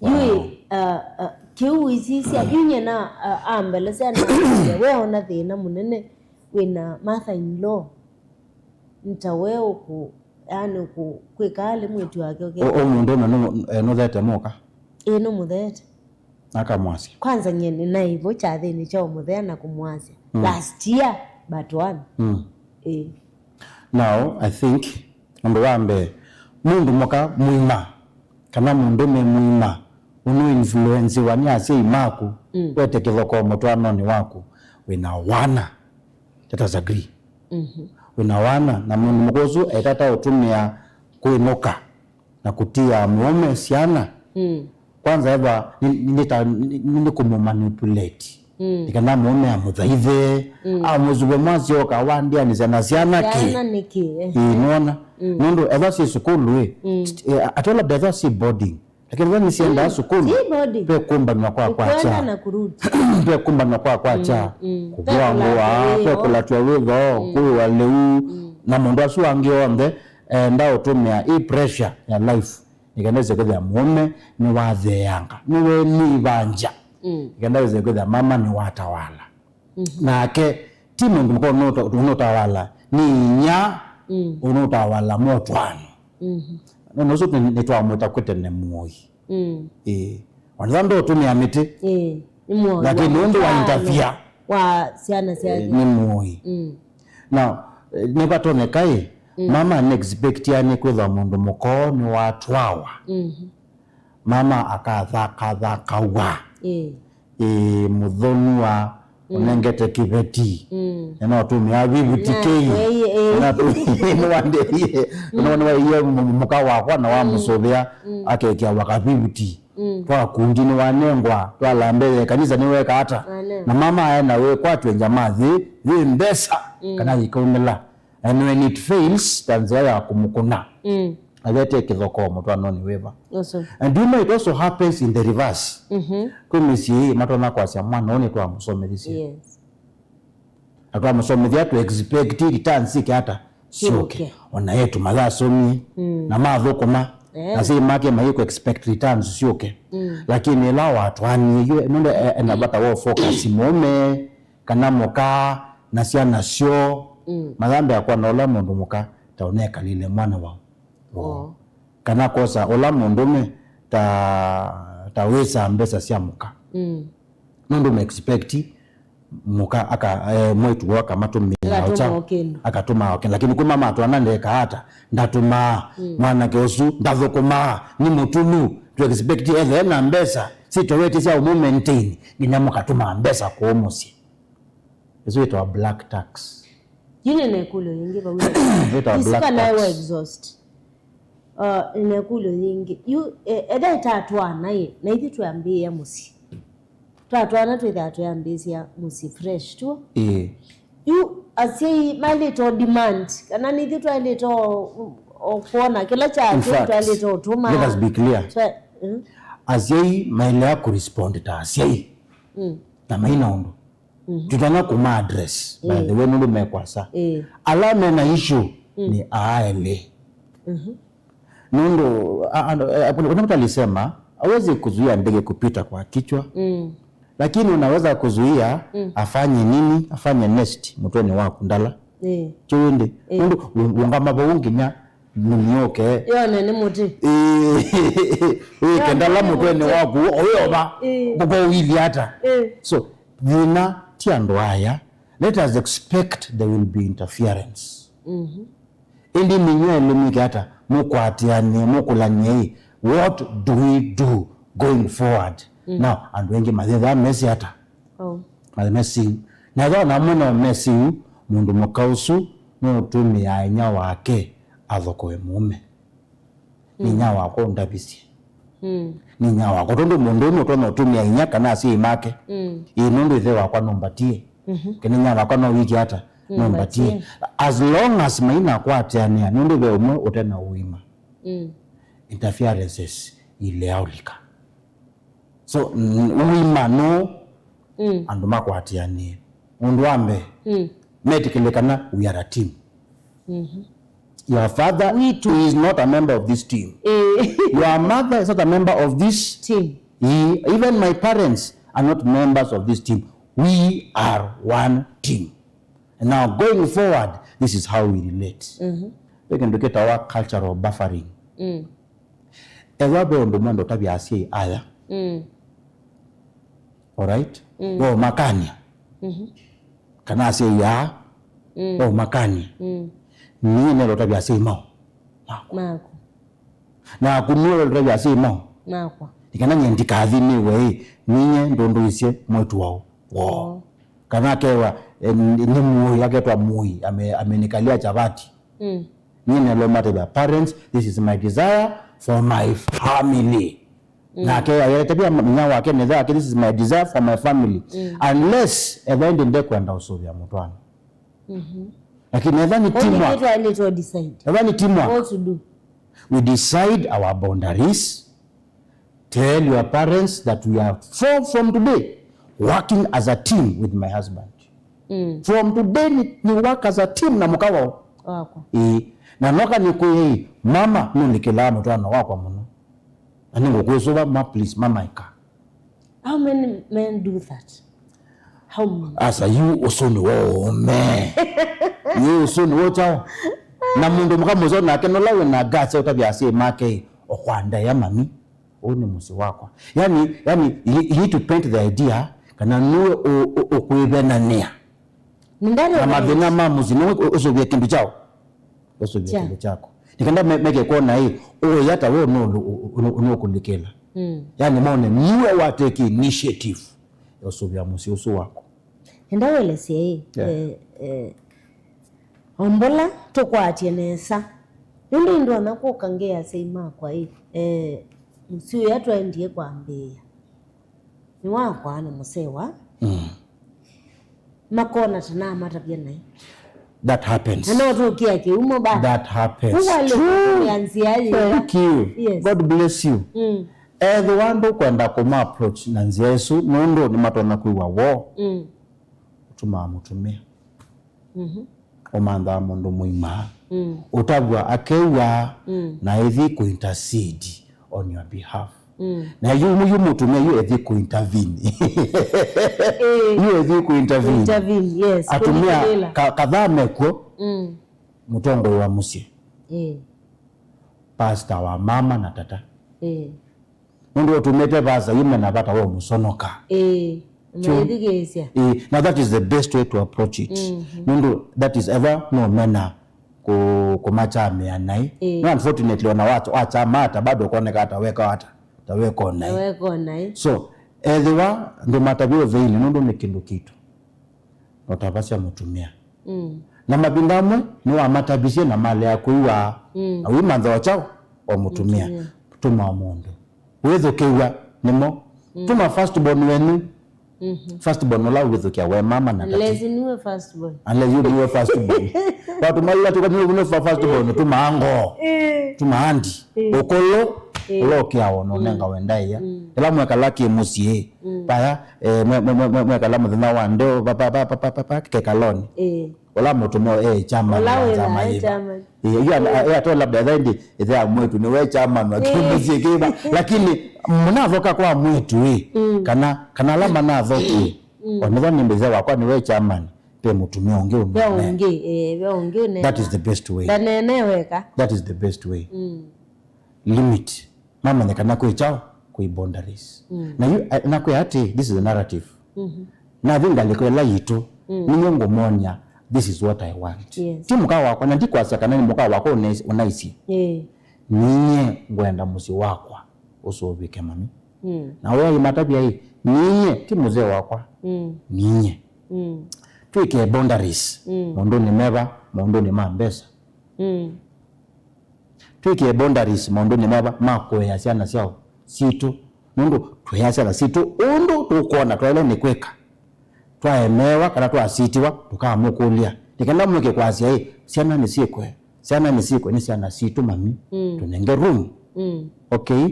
Yu, wow, uh, uh, kĩu wĩsisya, yu nyie na, uh, ambelesya na ambĩa, we ona thĩna mũnene wĩna mother in law. Nĩ ta we ũkũ, yani ũkũ, kwĩka alĩ mwĩĩtu wake ũke. Ũ, ũ mũndũũme nũ-, eh, nũthete mũka? Ĩĩ, nũmũthete. Akamwasya. Kwanza nyie nĩnaĩ vo kyathĩnĩ kya ũmũthea na kũmwasya. Mm. Last year, but one. Mm. Ĩĩ. Now, I think, ũndũ wa mbee, mũndũ mũka mũima, kana mũndũũme mũima, ũnũinfluensiwa nĩ asyai maku, mm, wete kĩthokoo mũtwaanonĩ waku, wĩna wana. Let us agree. Mhm. Wĩna wana, na mũndũ mũka ũsu etata ũtũmĩa kwĩnũka na kũtia mũũme syana. Mm. Kwanza ethwa nĩ, nĩ, nĩ ta, nĩ, nĩ kũmũmanipulate. Mm. Nĩ kana mũũme amũthaithe, mm, amũsũve mwasyoka wandianĩsya na syana kĩ? Syana nĩ kĩ, eh. Ĩĩ, nĩwona? Mm. Nũndũ ethwa syĩ sukulu ĩ, mm, eh, atola ethwa syĩ boarding. Lakini ethwa nĩsyendaa, mm, sukulu, syĩ boarding. Ve kũmbanwa kwa kwakya. Kwenda na kurudi. Ve kũmbanwa kwa kwakya. Mm, mm. Kũvw'a ngũa, ve kũlatw'a wĩoo, ve kũlatw'a wĩoo, mm, kũĩwa lĩu, mm, na maũndũ asu angĩ onthe, enda ũtũmĩa ĩ pressure ya life. Nĩ kana ĩse kwĩthĩa mũũme nĩwatheeanga, nĩwenĩĩvangya. Mm. Nĩ kana ĩse kwĩthĩa mama nĩwatawala. Mhm. Nake ti mũndũ mũka ũnũta-, ũnũtawala, nĩ inyia, mm, ũnũtawala motwaano. Mhm. Nũndũ ũsu nĩ, nĩtwamwĩta kwĩ tene mũoi. Mm. Ĩĩ. Ona ethwa ndũtũmĩa mĩtĩ. Ĩĩ, nĩ mũoi. Lakini nũndũ wa interfere wa syana syake. Ĩĩ, nĩ mũoi. Mm. Now, eh, nĩvatonyeka ĩ, mm, mama nĩ expectia nĩ kwĩthwa mũndũ mũka nĩwatwawa. Mhm. Mama akathakathakawa. Ĩĩ. Ĩĩ, mũthonua, mm, ũnengete kĩveti. Mm. Na no tũmĩa vivuti. Na kei. Ĩĩ, ĩĩ. Na tũ-, nĩwandeie. Mm. Nĩwaie mũ-, mũka wakwa na, mm, wamũsũvĩa, mm, akekĩawa kavivuti. Mm. Twa kundi nĩwanengwa, twalambee kanisa nĩweka ata. Amen. Na mama aenda wĩkwatw'e njamathi, yĩ mbesa, mm, kana yĩkaumĩla. And when it fails, ta nzĩa ya kũmũkũna. Mm. Avete kĩthokoo mũtwaanonĩ wĩva. Awesome. And do you know it also happens in the reverse? Mhm. Kwĩ mĩsyĩ ĩ matonya kwasya mwana ũũ nĩtwamũsomethisye. Yes. Na twamũsomethya tũ expect returns syĩke ata? Syũke. Syũke. Ona etu mathasomie, mm, na mathũkũma. Eh. Na syai make mayĩkũ expect returns syũke. Mm. Lakini ĩla watwaanie yu, nũndũ e-, ena vata wa focus mũũme, kana mũka, na syana syoo, mm, mayambĩa kwona ũla mũndũ mũka ta ũnekalile mwana wao. Oo. Kana kosa ũla mũndũme ta, ta wĩsaa mbesa sya mũka. Mm. Nũndũ me expect mũka aka, eh, mwĩĩtu woo akamatũmĩa. Akatũma o kĩndũ. Akatũma o kĩndũ. Lakini kuma matwana ndeka ata, ndatũmaa. Mm. Mwanake ũsu ndathũkũmaa, nĩ mũtulu. Tu expect ethe na mbesa sitowete sya ũmũ maintain, nginya mũkatũma mbesa kũũ mũsyĩ. Ĩsu ĩtawa black tax. Yu nĩ na ĩkũlyo yĩngĩ vau. Ĩtawa black tax. Exhaust. Uh, nĩ na ĩkũlyo yĩngĩ. Yu, eh, etha ĩtatwana ĩ, na ithyĩ twambĩĩa mũsyĩ. Twatwana twĩthaa twĩambĩĩsya mũsyĩ fresh, tu? Ĩĩ. Yu asyai maĩlĩte o demand, kana nĩ ithyĩ twaĩlĩte o, o kwona kĩla kya asyai twaĩlĩte o tũma. In fact, let us be clear. Twa-, mm. Asyai maĩlea kũrespond ta asyai. Mm. Na maina ũndũ. Tutanya kuma address, by the way, nũndũ mekwasa. Ĩĩ. Ala mena issue nĩ aa elĩ. Nũndũ, a- a- eh, kuna mtu alisema, hawezi kuzuia ndege kupita kwa kichwa, lakini unaweza kuzuia afanye nini, afanye nest mũtwenĩ waku ndala. Ĩĩ. Kĩu ĩndĩ, nũndũ ũ- ũngama vau nginya mũnyũke. Yone nĩ mũtĩ. Ĩĩ, wĩke ndala mũtwenĩ waku, ũyova, ngũkũ ũilyĩ ata. Ĩĩ. So, thĩna ti andũ aya. Let us expect there will be interference. Ĩndĩ nĩnyw'ĩ elĩ mwĩke ata? Mũkwatĩanĩe, mũkũlany'ei, what do we do going forward? Now, andũ aingĩ mayĩthĩawa mesĩ ata? Oh. Mathĩ mesiu. Na ethĩwa namwe no mesiu, mũndũ mũka ũsu nũtũmĩaa inya wake athokoe mũũme. Nĩ inya wakwa ũndavisye. Nĩ inya wakwa. Tondũ mũndũ ũmwe ũtonya ũtũmĩa inya kana asyai make. Ĩĩ, nũndũ ĩthe wakwa nũmbatie. Kana inya wakwa no wĩke ata? Nũmbatie. As long as mainakwatĩanĩa, nũndũ ve ũmwe ũte na ũima, interferences ileaũlika. So, n- ũima nũ andũ makwatĩanĩe. Ũndũ wa mbee, metĩkĩle kana we are a team. Your father is not a member of this team. Your mother is not a member of this. Team. He, even my parents are not members of this team. We are one team. And now going forward, this is how we relate. Ve kĩndũ kĩtawa cultural buffering. Ethĩwa ve ũndũ mwenda ũtavya asyai aya, alright? Waũmakany'a. Kana asyai aa, waũmakany'a. Niĩ nĩenda ũtavya asyai maũ? Makwa. Naku nĩwe ũtavya asyai maũ? Makwa. Nĩ kana nyie ndikathimĩwe ĩ, ninyie ndũndũisye mwĩĩtu waũ? Woo. Kana akewa, eh, nĩ mũĩ, aketwa mũĩ, ame- amenikalia chavati. Niĩ nĩlomata the parents, this is my desire for my family. Nake ayetavya inya wake nĩthe wake, this is my desire for my family. Unless etha ĩndĩ ndekwenda ũsũvĩa mũtwaano. Lakini etha nĩ teamwork. Etha nĩ teamwork. What to do? We decide our boundaries. Tell your parents that we are from, from today working as a team with my husband. From today ni, ni work as a team na mũka wao. Wakwa. Ĩĩ. Na noka nĩkwĩe, mama, nũlikĩlaa mũtwaano wakwa mũno. Na nĩngũkwĩsũva, ma, please, mama, ĩka. How many men do that? How many? Asa, yu ũsũnĩ wa ũũme. Yu ũsũnĩ wa kyaũ? Na mũndũ mũka mũseo nake nũla wĩ na ngasi ũtavya asyai make, o kwa ndaĩa mami, ũũ nĩ mũsyĩ wakwa. Yani, yani, he, he to paint the idea kana nĩwe ũ- ũ- ũkwĩvenanĩa na mathĩna ma mũsyĩ, nĩwe ũ- ũsũvĩe kĩndũ kyaũ? Ũsũvĩe kĩndũ kyako. Nĩ kana me- meke kwona ĩ, ũya ta we ũnũ- ũnũ- ũnũkũlikĩla. Yani mone nĩwe wa take initiative ya ũsũvĩa mũsyĩ ũsu waku. Enda welesye ĩ, eh, eh, ombola tũkwatye nesa. Nũndũ ndonya kũka ngea asyai makwa ĩ, eh, mũsyĩ ũya twaendie kwambĩĩa. Nĩ wakwa na mũsewa. Makona ta namatavya naĩ. That happens. Na no tũkĩa kĩumo ba. That happens. Kuwa leo ya nzĩa yĩ. Thank you. Yes. God bless you. Ethĩwa ndũkwenda kũma approach na nzĩa ĩsu, nũndũ nĩmatonya kwĩw'a woo, ũtumaa mũtumĩa. Ũmanthaa mũndũ mũima. Ũtavw'a akew'a na ĩthi kũ intercede on your behalf. Na yu yu mũtumĩa yu ĩthi kũ intervene. Yu ĩthi kũ intervene. Intervene, yes. Atumĩa ka- kadhaa mekw'o, mũtongoi wa mũsyĩ, pastor wa mama na tata. Nũndũ ũtũmĩte vasa yu mena vata wa ũmũsonoka. Ĩĩ, maithikĩĩsya. Ĩĩ, na that is the best way to approach it. Nũndũ that is ever no mena kũ- kũmachamĩa naĩ. Ĩĩ. No, unfortunately, ona wa- wachama ata bado ũkoneka ata weka ata, ta weka o naĩ. Ta weka o naĩ. So, ethĩwa ndũmatavya ũtheinĩ nũndũ nĩ kĩndũ kitũ. Ũtavasya mũtumĩa. Na mavinda amwe nĩwamatavisye na malea kwĩw'a, na wĩmantha o kyaũ? O mũtumĩa. Mũtumĩa. Tũma mũndũ wĩthũkĩw'a nĩmo. Tũma first born wenyu. Mhm. First born ũla ũvĩthũkĩa we mama na tati. Unless niwe first born. Unless you niwe first born. Watu mali watu kwa niwe first born, tumango. Eh. Tumandi. Eh. Ũkũlũ. Eh. Ũla ũkĩawa no nenga wenda ya. Mm. Ĩla mwekala kĩ mũsyĩ. Mm. Paya, eh, mwe-, mwe-, mwe-, mwe-, mwekala mũthenya wa ndeo, pa, pa, kekaloni. Eh. Ũla mũtumĩa e chairman wa nzama yĩva. Ĩĩ, yu ana-, ĩĩ, atola labda ĩthaĩ ndi, ĩthe ya mwĩtu nĩwe chairman wa kĩũmbe syĩkĩva. Lakini mũnathoka kwa mwĩtu ĩ, mm, kana, kana ala manathokie, mm, onethwa nĩ mbĩthe wakwa nĩwe chairman, pe mũtumĩa ũngĩ ve ũnene. Ũngĩ, eh, ve ũngĩ ũnene. That is the best way. Ndanene weka. That is the best way. Mm. Limit. Mamanye kana kwĩ kyaũ, kwĩ boundaries. Mm. Na yu, eh, na kwĩ atĩ, this is a narrative. Mhm. Na thi ngalĩko ĩla yitũ, mm, ninyie ngũmony'a, this is what I want. Yes. Ti mũka wakwa, na ndikwasya kana nĩ mũka wakwa ũnaisye. Eh. Ninyie ngwenda mũsyĩ wakwa ũsũvĩke mami. Mm. Na we aimatavya ĩ, ninyie, ti mũzee wakwa. Mm. Ninyie. Mm. Twĩke boundaries, mm, maũndũnĩ meva, maũndũnĩ ma mbesa. Mm. Twĩkĩe boundaries maũndũnĩ meva ma kũea syana syao, sitũ, nũndũ tũea syana sitũ ũndũ tũkwona twaĩle nĩ kwĩka. Twaemeewa kana twasitiwa, tũkamũkũlya. Nĩ kana mwĩke kwasya, "Ĩ, syana nĩsyĩkwe, syana nĩsyĩkwe, nĩ syana sitũ mami, mm, tũnenge room." Mm. Okay?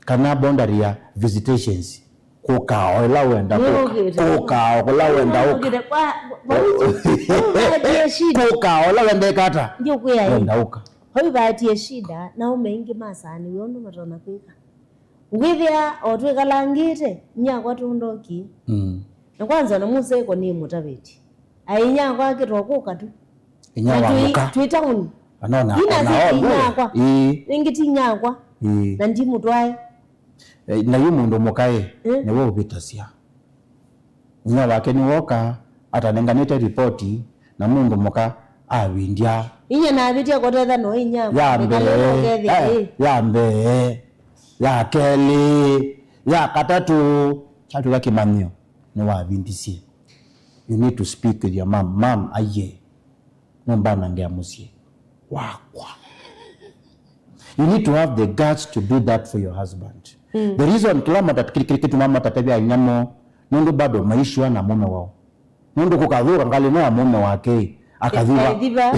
Kana boundary ya visitations. Kũka o ĩla wenda kũka. Nĩũkĩte. Kũka o kũla wenda ũka. Nĩũkĩte. Kwa, kwa, kwa, kwa, kwa, kwa, shida. Kũka o ĩla wenda ĩka ata? Ndiũkwĩa ĩ. Wenda ũka. Vau vaetie shida, na aũme aingĩ masaaniw'e ũndũ matonya kwĩka. Wĩthĩa o twĩkalangĩte, nyakwa tũndokie. Mm. Na kwanza ona mũseko nĩmũtavĩtye. Ai nyakwa akĩtwa kũka tu. Inya na wa twi-, mũka. Twĩ tauni. Anona, ina ona si o ti nyakwa. Ĩĩ. Ĩngĩ ti nyakwa. Ĩĩ. Na ndimũtwae. Eh, na yu mũndũ mũka ĩ, eh, nĩwe ũvĩtasya. Inya wake nĩwoka, atanenganĩte ripoti, na mũndũ mũka avindya. Inya navĩtya kũtetha no inya. Ya mbee, eh, ĩ, ya mbee, ya kelĩ, ya katatũ, kyatwĩka kĩmanyĩo, nĩwavindisye. You need to speak with your mom. Mom, aiye. Nũmbanangĩa mũsyĩ wakwa. You need to have the guts to do that for your husband. Mm. The reason kĩla mata-, kĩ-, kĩ-, kĩtuma matatavya inyamo, nũndũ bado maishiwa na mũme wao. Nũndũ kũkathũka ngalĩ no ya mũme wake, akathiva. Akathiva.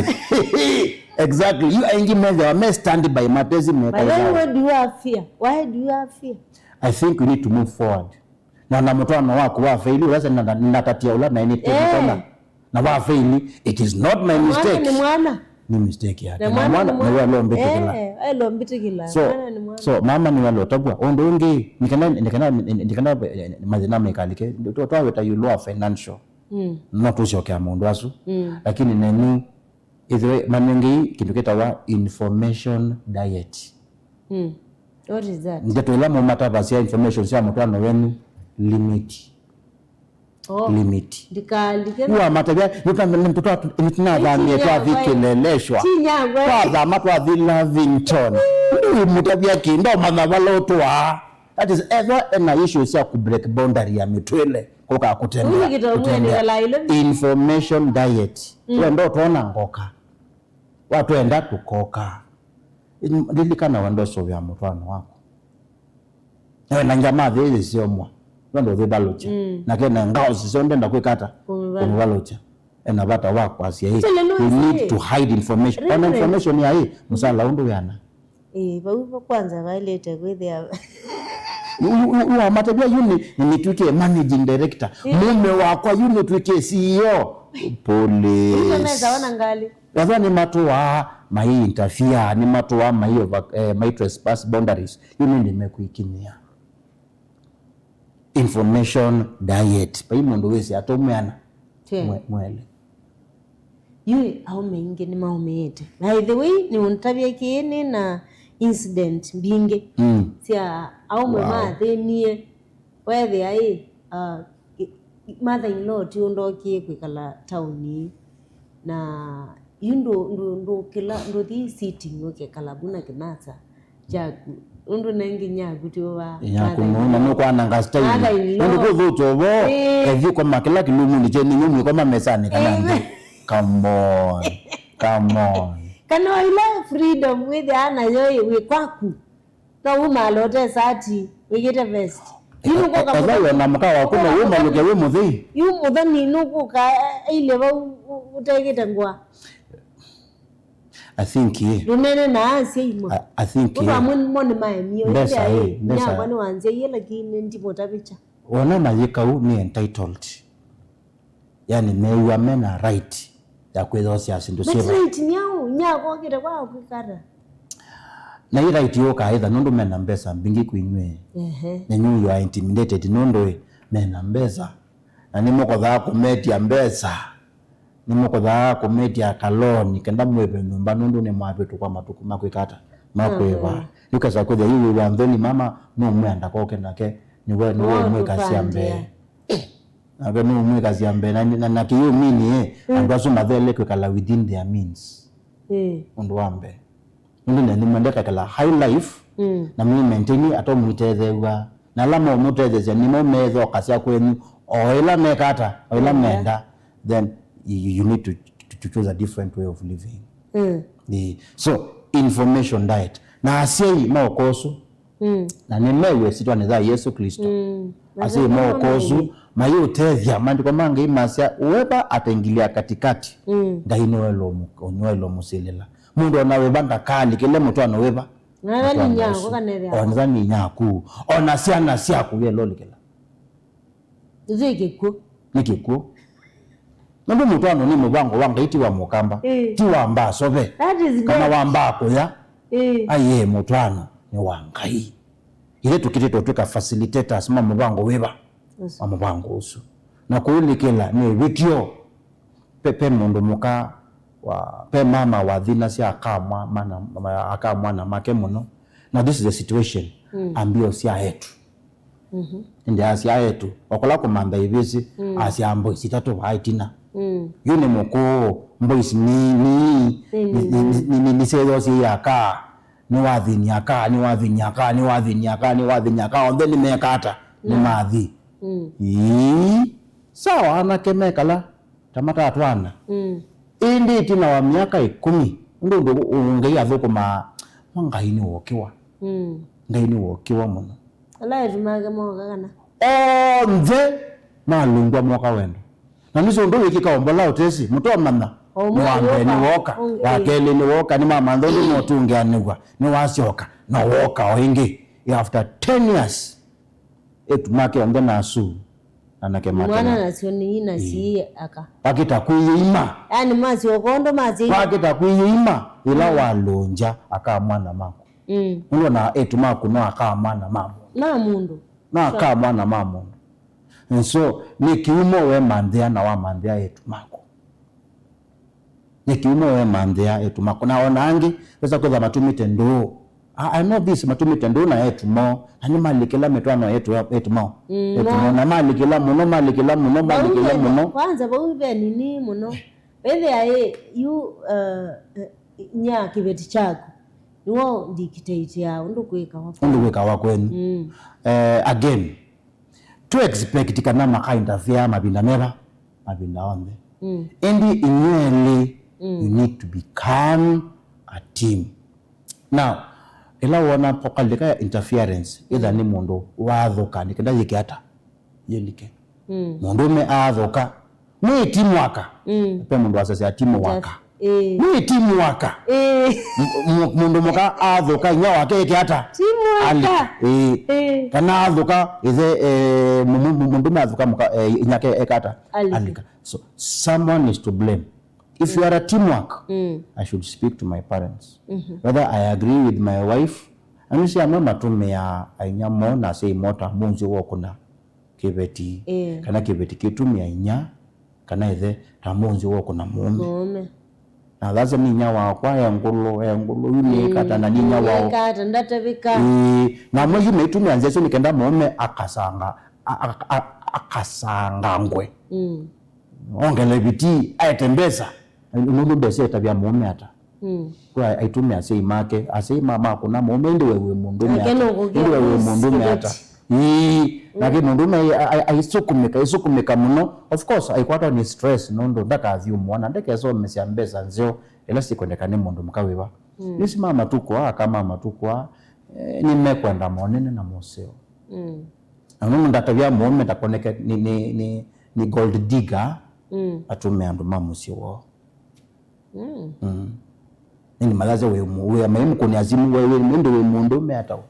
Exactly. You aingĩ methĩwa me stand by matesi meka. But then why do you have fear? Why do you have fear? I think we need to move forward. Na, na mũtwaano waku wa faili, ũla sasa na, na, natatia ũla na nĩ, eh, tena. Na wa faili, it is not my mistake. Mwana nĩ mwana. Nĩ mistake yake. Na mwana nĩ mwana. Nĩwe alombĩtĩkĩla. Eh, alombĩtĩkĩla. So, mwana nĩ mwana. So, mama nĩwe alotavwa. Ũndũ ũngĩ, nĩ kana, nĩ kana, nĩ kana, eh, mathĩna maikalike. Twa-, twaweta ĩũlũ wa financial. Mm. No tũsyokea maũndũ asu. Mm. Lakini nenyu, ĩthĩwa manyongei kĩndũ kĩtawa information diet. Mm. What is that? Ndeto ila mũmatavasya information sya mũtwaano wenu, limit. Oh. Limit. Ndikalike. Yu wamatavya, nĩtũnathamie twathi Kileleshwa. Tinyangwe. Twathama twathi Lavington. Ndũimũtavya kĩ, ndomanya vala ũtũaa. That is, ethwa ena issue sya ku break boundary ya mĩtwĩle. Kũka kũtembea, kũtembea. Information diet. Mm. Wenda ũtwona ngoka. Watwenda tũkoka. Lilikana wenda ũsũvĩa mũtwaano waku. Ewe na ngya mathĩ yĩsyomwa. Wenda ũthĩvalũkya. Mm. Na kena ngao sisyo ndenda kwĩka ata? Kũmĩvalũkya. Kũmĩvalũkya. Ena vata wa kwasya ĩ. We need to hide information. Ona information ya ĩ, mũsala ũndũ wĩana. Ĩĩ, vau va kwanza vaĩlĩte kwĩthĩa. Yu, yu, yu, yu wamatavya yu nĩ, nĩ nĩtw'ĩke managing director. Ĩĩ. Mũme wakwa yu nĩtw'ĩke C E O. Police. Ĩĩ, mesa ona ngalĩ. Ethwa nĩmatũaa mai interfere, nĩmatũaa mai over, eh, mai trespass boundaries. Yu nĩndĩ mekwĩkinyĩa. Information diet. Vai mũndũ wĩsĩ atũmĩana. Tena. Mwe-, mwele. Yu aũme aingĩ nĩmaũmĩĩte. By the way, nĩũntavya kĩĩ nĩ na incident mbingĩ, mm, sya aũme, wow, mathĩnie. Weethĩa ĩ, uh, i-, i-, mother in law ti ũndokie kwĩkala taoni, na yu ndũ-, ndũ-, ndũkĩla, ndũthi sitting ũkekala vu na kĩnasa kyaku. Nũndũ nengĩ nyaku ti ũva. Nyaku mother in law. Nũkwananga style. Mother in law. Nũndũ kũthũkya ũvo, eh, ethi koma kĩla kĩlumunĩ kyenyu, nyu mwĩkoma mesanĩ kana nthĩ. Come on. Come on. Kana ila freedom wĩthĩaa nayo ĩ, wĩ kwaku. No umala ũte sati, wĩkĩte vest. Yu nũkũka. Ethwa mũthoni. Wĩ na mũka waku na wĩmalũke wĩ mũthei. Yu mũthoni nũkũka aile vau ũ-, ũtekĩte ngũa. I think, eh, ndũnene na asyai mo. I, I think, eh, amwe mo nĩ maemie. Mbesa, eh, mbesa. Nyakwa nĩ wanzyaie, lakini ndimũtavĩkya. Ona mayĩka ũu nĩ entitled. Yani, mew'a mena right ya kwĩthosya syĩndũ. But syĩ right nĩ au, nyakokĩte kwa kwĩkata. Na ĩ right yũkaa ĩtha nũndũ mena mbesa mbingĩ kwĩ inyw'ĩ. Ehe. Na inyw'ĩ you are intimidated nũndũ ĩ, mena mbesa. Na nĩmũkothaa kũmetya mbesa. Nĩmũkothaa kũmetya kaloni kenda mwĩve nyũmba nũndũ nĩmwavĩtũkwa matukũ ma kwĩkata. Ma kwĩva. Nĩkesa kwĩthĩa yu wĩ wa nthoni mama nũmwenda koke nake. Nĩwe, nĩwe ũmwĩkasya mbee. Nake nũmwĩkasya mbee, na, na, na kĩyũmini, eh, andũ asu mathele kwĩkala within their means. Ũndũ wa mbee. Nũndũ nĩ, nĩmwendete kala high life, na mũ maintain ata mũitetheew'a. Na ala maũmũtetheesya nĩmo methokasya kwenyu, o ĩla mekata, o ĩla menda, then you, you need to, to, to choose a different way of living. Eh, so, information diet. Na asyai maũkosu, na nĩmewe ĩsyĩtwanĩ ya Yesũ Klĩsto. Asyai maũkosu mayĩũtethya. Maandĩko ma Ngai masya, whoever ataingilia katikati, Ngai nĩwaĩlwe ũmũ-, nĩwaĩlwe ũmũsilĩla. Mũndũ ona wĩva ndakaalikĩle mũtwaano wĩva? Ona nĩ nyaku. Ona syana syaku yelũlikĩla. Nĩ kĩkw'ũ. Nĩ kĩkw'ũ. Nũndũ mũtwaano nĩ mũvango wa Ngai, ti wa mũkamba, ti wa mbaa sove, kana wa mbaa kũya. Aiee, mũtwaano nĩ wa Ngai. Ithe tũkĩtĩtwe twĩka facilitators ma mũvango wĩva? Wa mũvango ũsu. Na kũũlikĩla nĩ ĩvĩtyo. Pe, pe mũndũ mũka wa, pe mama wathinasya akamwa, mana, ma, akamwana make mũno. Now this is the situation. Ambia ũsya etu. Ĩndĩ asya etu, okola kũmantha ivĩsĩ, asya mboisi itatũ vaa itina. Yu nĩ mũkũũ, mboisi ni, ni, ni, ni, ni, ni, ni, nĩsyĩthosye aka, nĩwathinia aka, nĩwathinia aka, nĩwathinia aka, nĩwathinia aka, onthe nĩmeka ata? Nĩmathi. Ii, sawa, anake mekala ta matatwana. Ĩndĩ ĩtina wa myaka ĩkũmi, ũndũ ũndũ ũ-, Ngai athũkũmaa, ma Ngai nĩ wokĩwa. Ngai nĩ wokĩwa mũno. Ala etu make moka kana? Onthe malũngwa moka wendo. Na nĩsĩ ũndũ wĩkĩka ombola ũtesi, mũtomanya. Nĩ wa mbee nĩ woka, wa kelĩ nĩ woka, nĩ mamantha ũndũ motũngĩanĩw'a, nĩ wasyoka, na woka o ĩngĩ. After ten years, etu make onthe na asu, anake make mwana na nasyo nĩ ina si aka. Pakĩta kwĩyĩima. Yani masyoka ũndũ masyo. Pakĩta kwĩyĩima, ĩla walũngya aka mwana maku. Ũndũ na etu maku no aka mwana ma mũndũ. Ma mũndũ. Na aka mwana ma mũndũ. And so, nĩ kĩumo wemanthĩa na wamanthĩa etu maku. Nĩ kĩumo wemanthĩa etu maku. Na ona angĩ, wesa kwĩtha matumĩte ndũũ. I, I know this, matumĩte ndũũ na etu moo. Na nĩmalikĩla mĩtwaano etu, etu mao. Etu mao. Na malikĩla mũno, malikĩla mũno, malikĩla mũno. Kwanza, vau ve nini mũno. Wĩthĩa ĩ, yu, uh, nya kĩveti kyaku. Nĩwo dictate ya ũndũ kwĩkawa. Ũndũ kwĩkawa kwenyu. Eh, again, to expect kana maka interfere mavinda meva, mavinda onthe. Ĩndĩ inywelĩ, you need to become a team. Now, ĩla wona pokalika ya interference, ĩtha nĩ mũndũ wathũka, nĩ kenda yĩke ata? Yĩlike. Mũndũũme aathũka. Nĩ teamwork. Pe mũndũ wasasya teamwork. Nĩ teamwork. Mũndũ mũka athũka, inya wake eke ata? Alika. Kana athũka, ithe, eh, mu-, mu-, mu-, mũndũũme athũka, mũka, eh, inyake eka ata? Alika. So, someone is to blame. If you are a teamwork, I should speak to my parents. Whether I agree with my wife, na nĩsĩ amwe matũmĩaa ainya moo na asyai moo ta mũnzĩ wa ũkũna kĩveti, kana kĩveti kĩtumĩa inya, kana ĩthe, ta mũnzĩ wa ũkũna mũũme. Na thasa nĩ inya wakwa, e ngũlũ, e ngũlũ, yu nĩĩkata na nĩ inya wao. Nĩĩkata, ndatavĩka. Ĩĩ, na amwe yu maitumĩa nzĩa isu nĩ kenda mũũme akasanga, a-, a-, a-, akasangangwe. Ongele vitii, aete mbesa. Nũndũ mbesa ĩtavya mũũme ata? Kwa aitumĩa asyai make, asyai ma makũna mũũme, ĩndĩ we wĩ mũndũme ata? Ĩndĩ we wĩ mũndũme ata? Ĩĩ, nake mũndũme ai-, ai-, aisukumĩka, aisukumĩka mũno. Of course, aikwatwa nĩ stress nũndũ ndakathyũmũa na ndakesomesya mbesa nzeo ĩla sikwendeka nĩ mũndũ mũka wĩva. Nĩsi ma matukũ aa, aka ma matukũ aa, eh, nĩmekwenda monene na moseo. Na nũndũ ndatavya mũũme ndakoneke nĩ, nĩ, nĩ, nĩ gold digger, mm, atũme andũ ma mũsyĩ woo. Mm. Mm. Nĩnĩ mathasya wĩ mũ-, wĩ maimũkũnĩa simũ, wĩ, wĩ, ĩndĩ wĩ mũndũũme atawa.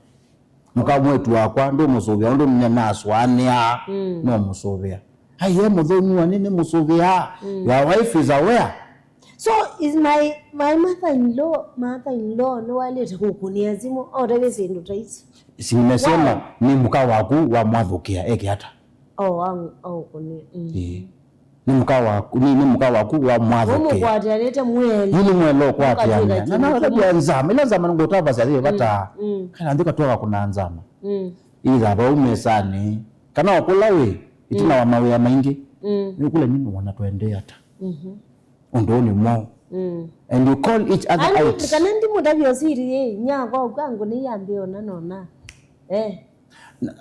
Mũka mwĩĩtu wakwa, ndũmũsũvĩa, ũndũ nasũanĩa, mm, no mũsũvĩa. Ai, e mũthũnu wa nĩ, nĩ mũsũvĩa. Mm. Your wife is aware. So, is my, my mother-in-law, mother-in-law nĩwaĩlĩte kũkũnĩa simũ, aũtavya syĩndũ ta isu? Si nimesema, wow, nĩ mũka waku wamwathũkĩa, eke ata? Oh, wa, aũkũnĩa. Mm. Ĩĩ. Nĩ mũka waku, nĩ, nĩ mũka waku wamwathũkĩa. Mũmũkwatĩanĩte mwelĩ. Yu nĩ mwelĩ ũkwatĩanĩa. Mũkatwĩka na, na, kĩndũ kĩmwe. Ndatavya nzama, ĩla nzama nĩngũtavasya yĩ vata. Mm, mm. Kana nthĩ katwaka kũna nzama. Mm. Ĩtha vau mesanĩ. Kana o kũla wĩ, ĩtina, mm, wa mawĩa maingĩ. Mm. Nĩ kũla nĩ mwana tũendee ata. Mhm. Ũndũ ũũ nĩ mwaũ? Mm. And you call each other out. Ani, kana ndimũtavya ũsiri, eh, nyakwa ũkwangũ nĩ yambĩ ona nona. Eh.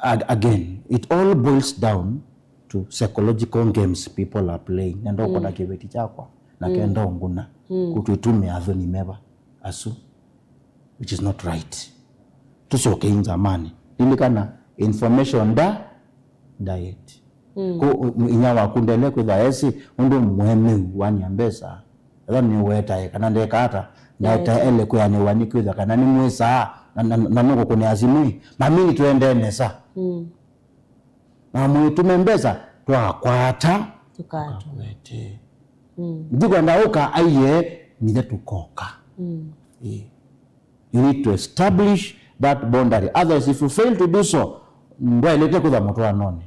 Ag-, again, it all boils down to psychological games people are playing. Nenda ũkona, mm, kĩveti kyakwa, na, mm, kenda ũnguna. Mm. Kũtwĩtumĩa athoni meva asu, which is not right. Tũsyokei nzamanĩ. Lilikana, information da-, diet. Mm. Ko, u-, inya waku ndele kwĩtha esi, ũndũ mwene wania mbesa. Ethwa nĩwetae kana ndeka ata, ndaetae, ele kwĩanĩwa nĩ kwĩtha kana nĩ mwĩsaa, na, na, na nũkũkũnĩa simũ ĩ. Mami nĩtũendee nesa. Mm. Na mũitũme mbesa, twakwata, tũkatũ-, tũkakwete. Mm. Ndikwenda ũka aiye, nithe tũkoka. Mm. Ĩ. You need to establish that boundary. Otherwise, if you fail to do so, ndwaĩlĩte kũtha mũtwaanonĩ.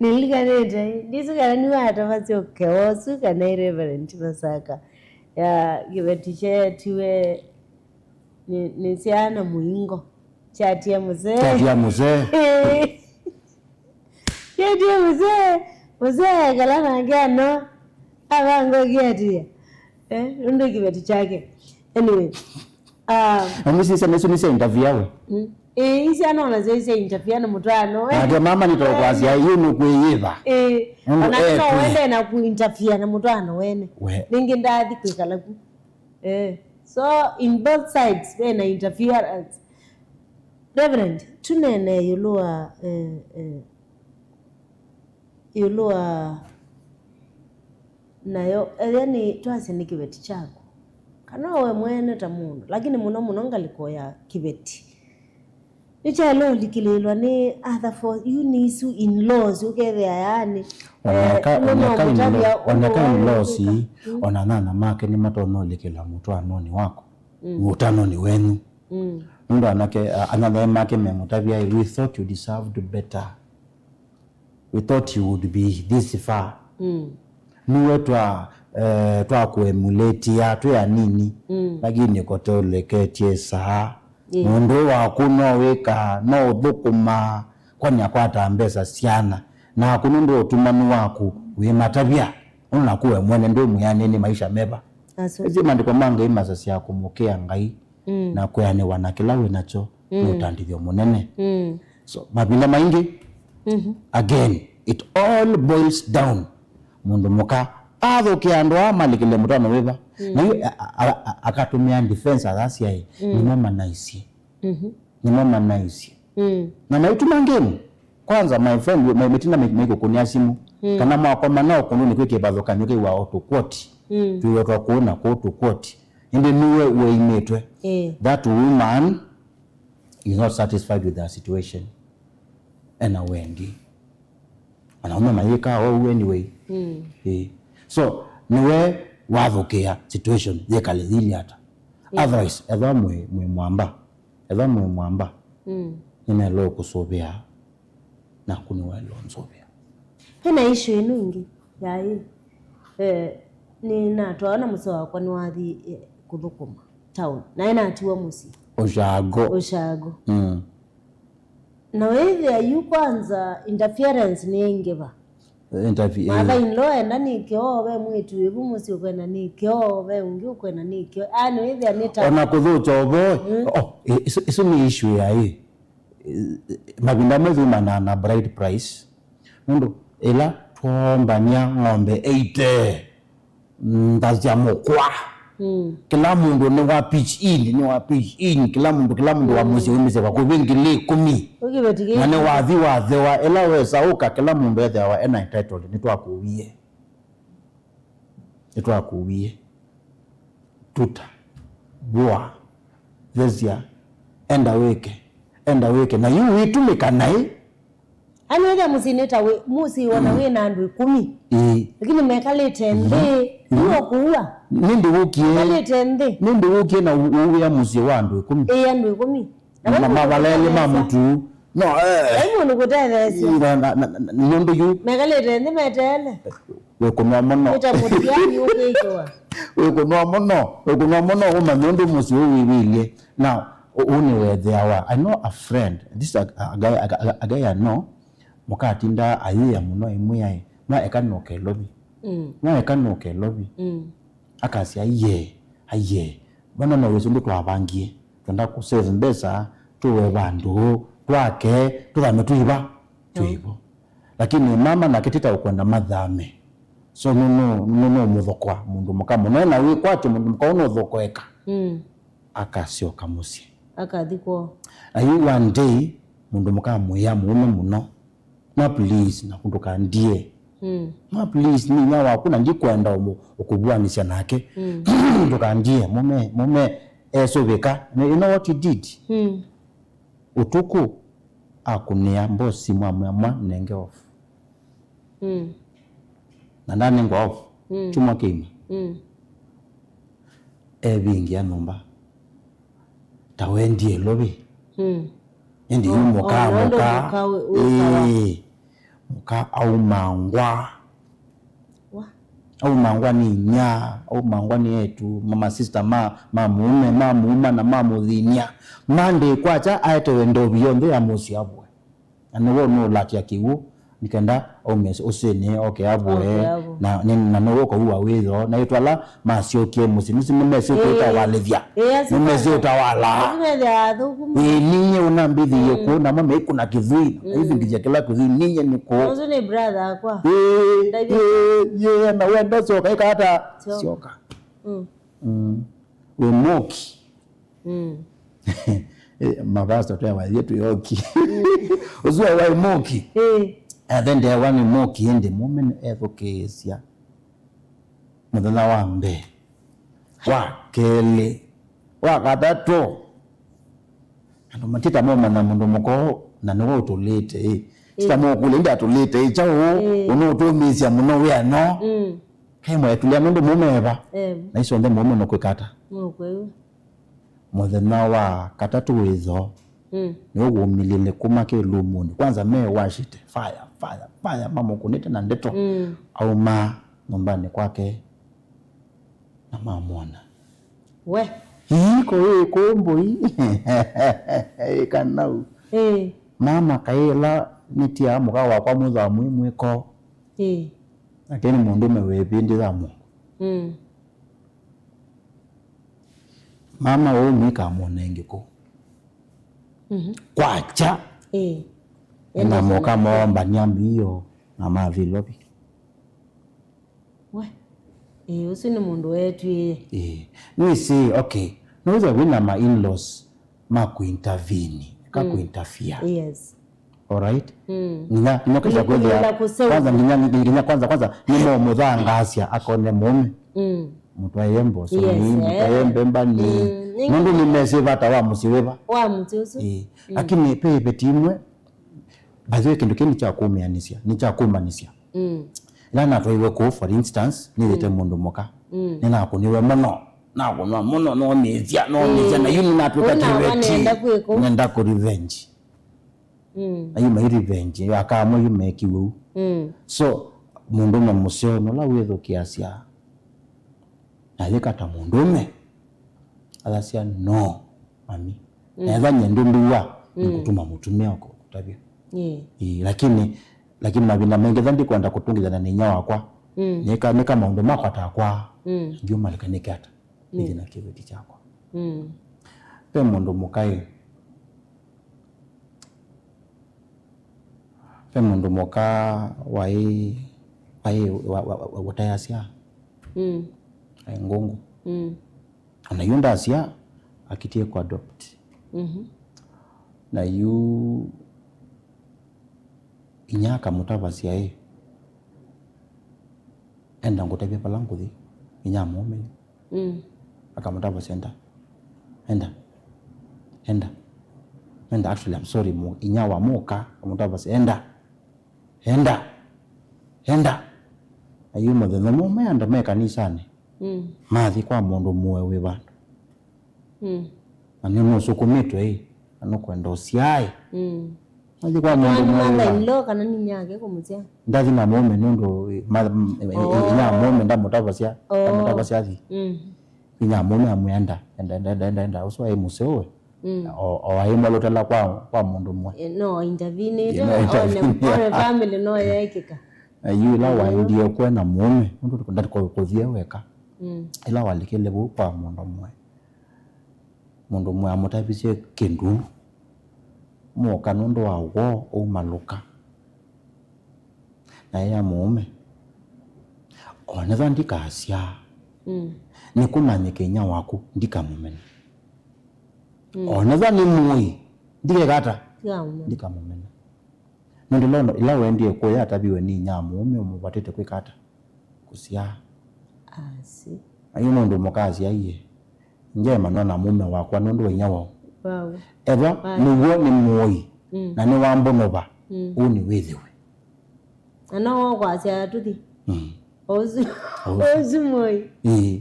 Nĩlilikanĩte, ndisĩ kana nĩwatavasya ũkeo ũsu kana ĩ Reverend Masaka. Ya kĩveti kyeetiwe nĩ, nĩ syana mũingo. Kyatia mũsee. Kyatia mũsee. Ĩĩ. Kyatia mũsee. Mũsee ekala nake ano. Avanga ũkĩatia. Eh, nũndũ kĩveti kyake. Anyway. Ah. Amusisya nĩsu nĩsya interview we. Mm. Ĩĩ, isyana onasyo isya interview na mũtwaano. Nake mama nĩtokwasya, yu nũkwĩyĩva. Ĩĩ. Nũndũ ona no etwĩ. Wende na kũinterfere na mũtwaano wene. We. Nĩngĩ ndathi kwĩkala ku. Eh, so in both sides, ve na interference. Reverend, tũneene ĩũlũ wa, eh, eh, ĩũlũ wa nayo, ethĩa nĩ, twasya nĩ kĩveti kyaku, kana we mwene ta mũndũ, lakini mũno mũno ngalĩko ya kĩveti. Nĩkyaĩle ũlikĩlĩĩlwa nĩ other force, yu nĩ isu in-laws, ũkethĩa yaani, eh, ĩno no mũtavya ũndũ wa in-laws, mm, ona nyanya make nĩmatonya ũlikĩla mũtwaanonĩ waku, mm, mũtwaanonĩ wenyu. Mm. Nũndũ anake, a-, anyanya make memũtavya, "We thought you deserved better." We thought you would be this far. Mm. Nĩwe twa, eh, twakũemulĩtĩa twĩ anini, mm, lakini kũtũleketye saa. Yeah. Mũndũ waku no wĩka, no ũthũkũma, kwani akwataa mbesa syana. Naku nũndũ wa ũtumanu waku, wĩmatavya. Nũndũ naku we mwene ndwĩ mwĩanĩe nĩ maisha meva. Asu. Ĩsĩ maandĩko ma Ngai masasya kũmũkĩa Ngai, mm, na kwĩanĩwa na kĩla wĩ nakyo, mm, nĩ ũtandĩthyo mũnene. Mm. So, mavinda maingĩ, mhm, again, it all boils down. Mũndũ mũka athũkĩa andũ aa malikĩle mũtwaano wĩva. Mm. Na yu a-, a-, a-, akatũmĩa defense athasya ĩ, mm, nĩmo manaisye. Mhm. Nĩmo manaisye. Mm. Na maituma ngemu. Kwanza, my friend, ma-, mĩtina me-, maikũkũnĩa simũ. Mm. Kana mwakomana o kũndũ nĩ kwĩ kĩvathũkany'o kĩu wa ũtũkwoti. Mm. Twĩwetwa kũũ na kũũ tũkwoti. Ĩndĩ nĩwe ũimĩtwe. Eh. That woman is not satisfied with her situation. Ena wendi. Anaume mayĩkaa ũu anyway. Mm. Eh. So, nĩwe wathũkĩa situation yĩkale yĩli ata. Yeah. Otherwise, ethwa mwĩ, mwĩ mwamba. Ethwa mwĩ mwamba. Mm. Nĩnaĩle kũsũvĩa. Naku nĩwaĩle ũnsũvĩa. Hena issue ĩno ĩngĩ yaĩ, eh, nĩnatwawa na mũsee wakwa nĩwathi, eh, kũthũkũma town. Na ĩnatiwa mũsyĩ. Ushago. Ushago. Mm. Na wĩthĩa yu kwanza interference nĩ ĩngĩ va. Interview, eh. Mother in law enda nĩkĩo, ve mwĩĩtu wĩvu mũsyĩ ũkwenda nĩkĩo, ve ũngĩ ũkwenda nĩkĩo. Yaani wĩthĩa nĩ ta ona kũthũkya ũvoo. Mm. Oh, eh, ĩsu, ĩsu nĩ issue ya ĩ. Eh, mavinda amwe yumanaa na bride price. Nũndũ ĩla twombany'a ng'ombe ĩite nda sya mũkwa. Mm. Kĩla mũndũ nĩ wa pitch in, nĩ wa pitch in, kĩla mũndũ, kĩla mũndũ wa mũsyĩ ũmĩsye kwa kũvĩ ngili ĩkũmi. Ũkĩveti kĩĩ. Na nĩ wathi wathewa, ĩla wesa ũka, kĩla mũndũ ethĩawa ena entitled, nĩtwakũwie. Nĩtwakũwie. Tuta. Vũa. Thesya. Enda wĩke. Enda wĩke. Na yu wĩtũmĩka naĩ. Anĩthĩa mũsyĩ nĩ ta wĩ, mũsyĩ wona wĩ na andũ ĩkũmi. Ĩĩ. Lakini mekalĩte nthĩ, nĩ ũkũua. Nĩndĩ wũkie. Mekalĩte nthĩ. Nĩndĩ wũkie na ũ-, ũwĩa mũsyĩ wa andũ ĩkũmi. Ĩĩ, andũ ĩkũmi. Na mavala elĩ ma mũtu. No, eh. Vai mũndũ kũtetheesya. Ĩĩ, na, na, na, na, nũndũ yu. Mekalĩte nthĩ meteele. Wĩkũnwa mũno. Nĩ ta mũtiani ũkĩĩkĩwa. Wĩkũnwa mũno. Wĩkũnwa mũno ũmanye ũndũ mũsyĩ ũũ wĩwĩilye. Now, ũ-, ũũ nĩwethĩawa. I know a friend. This is a, a, a guy, a, a, a guy I know. Mũkatindaa ayĩa mũno ĩmwe aĩ. Mwa eka nũke lovi. Mm. Mwa eka nũke lovi. Mm. Akasya, "Aiye, aiye. Vana no wĩsĩ ũndũ twavangie. Twenda kũsave mbesa, tũwe vandũ, twake, tũthame twĩva, twĩvo." Lakini mama nake tita ũkwenda mathame. So, no, no, no, no mũthokwa, mũndũ mũka mũno. Na wĩkwatyo mũndũ mũka ũno ũthokoeka. Mm. Akasyoka mũsyĩ. Akathi kwoo. Na yu one day, mũndũ mũka amwĩa mũũme mũno, "Ma please, na ndũkandie. Mm. Ma please, nĩ inya waku na ndikwenda ũmũ-, ũkũvuanĩsya nake. Mm. Ndũkandie." Mũme, mũme esũvĩka. And you know what he did? Mm. Ũtukũ akũnĩa boss simu amwĩa, "Mwa, nenge off." Mm. Na ndanengwa off. Mm. Kyumwa kĩima. Mm. Evingĩa nyũmba. Ta wendie lovi. Mm. Ĩndĩ yu mũka, mũka wĩ-, wĩkawa. Ĩĩ. Mũka aumangwa. Wa? Aumangwa nĩ inya, aumangwa nĩ etu, ma, ma sister ma, ma mũũme, ma mũuma na ma mũthiny'a. Monday kwakya aetewe ndovi yonthe ya mũsyĩ avũe. Na nĩwe ũnũũlatya kĩw'ũ, nĩ kenda aume ũsĩnĩ, oke avũe, oke avũe. Na, nĩ, na nĩwe ũkauwa wĩthoo, na ĩtwala masyokie mũsyĩ, nĩsi nĩmesĩ, ĩĩ, kũtawalĩthya. Ĩĩ, asu nĩmesĩ kwanza ũtawala. Asu methĩawa athũku mũno. Ĩĩ, ninyie ũnambĩthĩie kũũ, namo meikũna kĩthwii, na ivindithya kĩla kĩthwii, ninyie nĩ kũũ. Ũsu nĩ brother akwa. Ĩĩ, ĩĩ, ĩĩ, na wenda syoka, ĩka ata? Syoka. Syoka. Mm. Mm. Wĩ mũki. Mm. Eh, mavasita twewa ithyĩ twĩ oki. Mm. Ũsu ewa ĩ mũki. Eh. Athe ndewa nĩ mũki ĩndĩ mũũme nĩ ethũkĩĩsya. Mũthenya wa mbee, wa kelĩ, wa katatũ. Andũ matita momanya mũndũ mũka ũũ, na nĩwe ũtũlĩte, ĩ. Tita, ĩ, mokũlya, ĩndĩ atũlĩte, ĩ, kyaũ, ĩ, ũnũũtũmĩĩsya mũno wĩa no? Mm. Kaĩ mwaĩtũlya nũndũ mũũme eva? Em. Na isu onthe mũũme nũkwĩka ata? Nũkwĩw'a. Mũthenya wa katatũ wĩthoo, mm, nĩw'o wũmĩlĩle kuma kĩlumũnĩ. Kwanza mewashĩte, fire, fire, fire, mamũkũnĩte na ndeto. Mm. Auma nyũmbanĩ kwake na mamwona. We. Ii, kũĩ kũmbũi. Ĩ kanau. Ĩĩ. Mama kaĩ ĩla nĩtiaa mũka wakwa mũthamũ mwĩko. Ĩĩ. Lakini mũndũme wĩ ĩvĩndĩ ya mũndũ. Mm. Mama ũũ mwĩka amwona ĩngĩ kũu. Mhm. Kwakya. Ĩĩ. Na moka moombania mbio na mathi lovi. We. Ĩĩ, ũsu nĩ mũndũ weetwĩe. Ĩĩ. Nĩwĩsĩ, okay. Nĩwĩsĩ wĩna ma in-laws ma kũintervene, ka, mm, kũinterfere. Yes. Alright? Mm. Nginya, nginya kwanza kwĩthĩa, kwanza nginya, nginya kwanza, kwanza, nĩmomũthangaasya akone mũũme. Mm. Mũtwaĩe mbosonĩ, yes, mũtwaĩe, eh, mbembanĩ. Mm. Nũndũ nĩmesĩ vata wa mũsyĩ wĩva. Wa mũsyĩ ũsu. Ĩĩ. Mm. Lakini pe ĩveti imwe, by the way, kĩndũ kĩu nĩ kya kũmĩanĩsya, nĩ kya kũmbanĩsya. Mm. Ĩla natwaiwe kũu, for instance, nĩthĩte, mm, mũndũ mũka. Mm. Nĩnakũniwe mũno. Nakũnwa mũno, nomĩĩsya, nomĩĩsya, mm, na yu nĩnatw'ĩka kĩveti. Nenda kwĩkũ? Nenda kũ revenge. Mm. Na yu mai revenge, akamwe yu mekiwe u. Mm. So, mũndũme mũseo nũla wĩthũkĩasya, na yĩka ta mũndũme, athasya, "No, mami." Mm. Na ethwa nyie ndũndũwa, mm, nĩkũtuma mũtumĩa kũtavya. Ĩĩ. Ĩĩ, lakini, lakini mavinda maingĩ ethwa ndikwenda kũtũngĩthana na inya wakwa, mm, nĩka, nĩka maũndũ makwa takwa, mm, ngiũmalĩka nĩke ata? Nĩthĩ na kĩveti kyakwa. Mm. Ve mũndũ mũka ĩ, ve mũndũ mũka waĩ, waĩ, wa, wa, wa, ũtayasya. Mm. Aĩ ngũngũ. Mm. Ona yu ndasya akitie kũ adopt. Mhm. Na yu inya akamũtavasya ĩ, "Enda ngũtavye vala ngũthi." Inya mũũme. Mm. Akamũtavasya, "Enda. Enda. Enda. Enda. Actually, I'm sorry, mu-, inya wa mũka." Akamũtavasya, "Enda. Enda. Enda." Na yu mũthenya ũmwe andũ me kanisanĩ. Mm. Mathi kwa mũndũ mũe wĩ vandũ. Mm. Na nĩ nũsukumĩtwe ĩ, na nũkwenda ũsyae. Mm. Athi kwa mũndũ mother-in-law kana nĩ nyake kũmũsya? Ndathi na mũũme nũndũ ma-, m-, e-, e-, oh, inya mũũme ndamũtavasya, oh, ndamũtavasya athi. Mm. Inya mũũme amwĩa, "Enda, enda, enda, enda, enda, enda." Ũsu aĩ mũseo we. Mm. O, o aĩ mwalũtela kwa, kwa mũndũ mwe. Eh, no intervene, no one, intervene, one family no yekĩka. Na yu ĩla, mm, waendie kwe na mũũme, nũndũ ndakũthie weka. Mm. Ĩla walikile vau kwa mũndũ mwe. Mũndũ mwe amũtavisye kĩndũ, mũka nũndũ wa woo ũmalũka. Na ĩya mũũme, "Onethwa ndikasyaa, mm, nĩkũmanyĩke inya waku ndikamũmena. Mm. Onethwa nĩ mũi, ndikeka ata? Ndikamũmena. Ndikamũmena." Nũndũ ĩla, ĩla wendie kũya ataviwe nĩ inya mũũme ũmũvatĩte kwĩka ata? Kũsyaa. Asi. Na yu mũndũ mũka asyaie, "Ngemanwa na mũũme wakwa nũndũ wa inya wao." Wow. Ethwa, ai, nĩw'o nĩ mũoi, mm, na nĩwambũnũva, mm, ũu nĩwĩthĩwe. Na no kwasya tũthi. Mm. Ũsu, ũsu mũoi. Ĩĩ.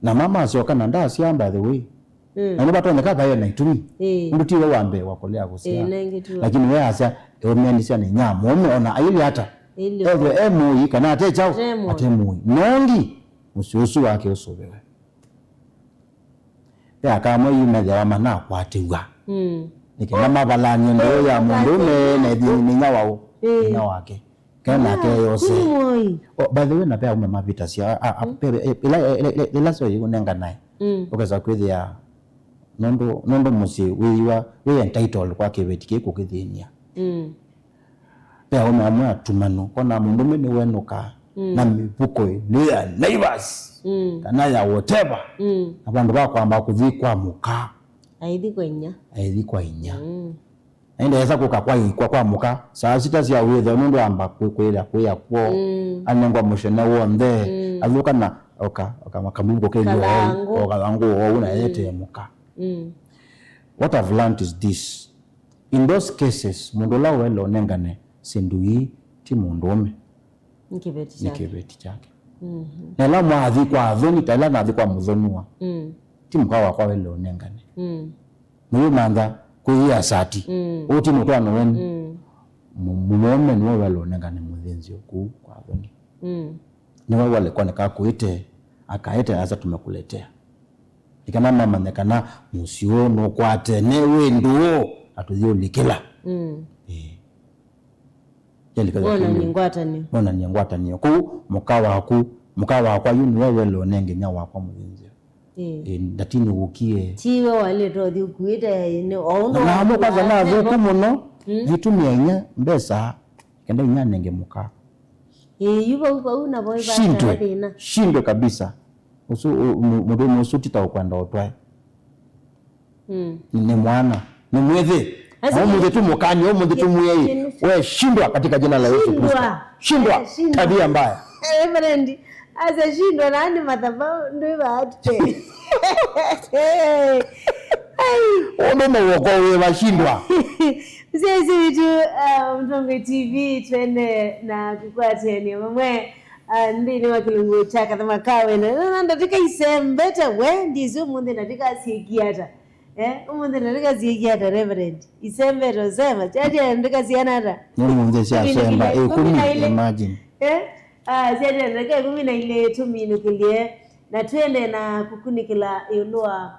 Na mama asyoka na ndasyaa, by the way. Mm. Na nĩvatonyeka vaĩ na itumi. Ĩĩ. Ũndũ tiwe wa mbee wa kũlea kũsyaa. Ĩĩ, nengĩ tu. Lakini we asya, eũmĩanĩsya nĩ inya mũũme ona ailye ata. Ilyo. Ethwe e mũi kana ate kyaũ? Ate mũi. Ate mũi. Nongi, mũsyĩ ũsu wake ũsũvĩwe. Ve aka amwe yu methĩawa manakwatĩw'a. Mm. Nĩ kenda mavalany'e ndeũ ya mũndũũme na ĩthiĩ nĩ inya waũ? Ĩĩ. Inya wake. Kana nake yose. Kũmoi. Oh, by the way, na ve aume mavitasya, a, a, mm, ve, ve, ĩla, ĩla, ĩla, ĩla syo yĩkũnenganae. Mm. Ũkesa kwĩthĩa nũndũ, nũndũ mũsyĩ wĩiwa wĩ entitled kwa kĩveti kĩĩ kũkĩthĩny'a. Mm. Ve aume amwe atumanu, kona mũndũũme nĩwenũka, mm, na mĩvuko ĩlĩ ya Naivas, mm, kana ya whatever. Mm. Na vandũ va kwamba kũthi kwa mũka. Aithi kwa inya. Aithi kwa inya. Mm. Na ĩndĩ esa kũka kwa ikwa kwa mũka, saa sita sya wĩthwa nũndũ amba kwĩ-, kwĩla kwĩa kwoo, mm, anengwa mũcene w'onthe, mm, athũka na oka, oka makamumbo kelio. Kathangũ. O kathangũ ou na, mm, etee mũka. Mm. What I've learned is this. In those cases, mũndũ ũla ũele ũnengane syĩndũ ii ti mũndũũme. Nĩ kĩveti kyake. Nĩ kĩveti kyake. Mhm. Na ĩla mwathi kwa athoni, ta ĩla nathi kwa mũthonua, mm, ti mũka wakwa wele ũnengane. Mm. Nĩwĩmantha kwĩyĩa sati. Mm. Ũũ ti mũtwaano wenyu. Mm. Mũ-, mũũme nĩwe wele ũnengane mũthĩnzĩo kũu kwa athoni. Mm. Nĩwe wale kwoneka kũĩte, akaĩte asa tumekuletea. Nĩ kana mamanye kana mũsyĩ ũũ nũkwatene wĩ ndũũ, na tũthiũlikĩla. Mm. Ĩĩ. Wonanie ngwatanĩo. Wonanie ngwatanĩo. Kũu mũka waku, mũka wakwa yu nĩwe wele ũnenge inya wakwa mũthĩnzĩo. Ĩĩ. Ĩĩ, ndatini ũkie. Tiwe walĩte ũthi ũkuĩte, ĩĩ, nĩ, o ũndũ na, na amwe kwanza nathũku mũno, mm, naitumia inya mbesa, kenda inya nenge mũka. Ĩĩ, yu vau, vau navo ĩvata thĩna. Shindwe kabisa. Ũsu, ũ-, mũ-, mũndũũme ũsu ti ta ũkwenda ũtwae. Mm. Nĩ mwana. Nĩ mwĩthĩ. Na ũmũnthĩ tũmũkany'e, ũmũnthĩ tũmwĩe, weshindwa katika jina la Yesu Kristo. Shindwa. Shindwa. Eh, shindwa. Tabia mbaya. Reverend, asa shindwa na ni madhabahu ndio ivaatute. Ũndũ mawoko wĩva shindwa. Msyaĩĩsya witũ, uh, Mtongoi T V, twende na kũkwatĩanĩa vamwe, uh, nthĩnĩ wa kĩlungu kya Kathama ka Wendo. Na, na ndatĩka isembete we, ndĩsĩ ũmũnthĩ ndatĩka syĩkie ata. Eh, ũmũnthĩ ndatĩka syĩkie ata, Reverend? Isembete ũsema, kyatya ndatĩka syana ata? Nĩ ũmũnthĩ syasemba, ĩkũmi, imagine. Eh, ah, syatya ndatĩka ĩkũmi na ilĩ tũminũkĩlye, na twende na kũkunĩkĩla ĩũlũ wa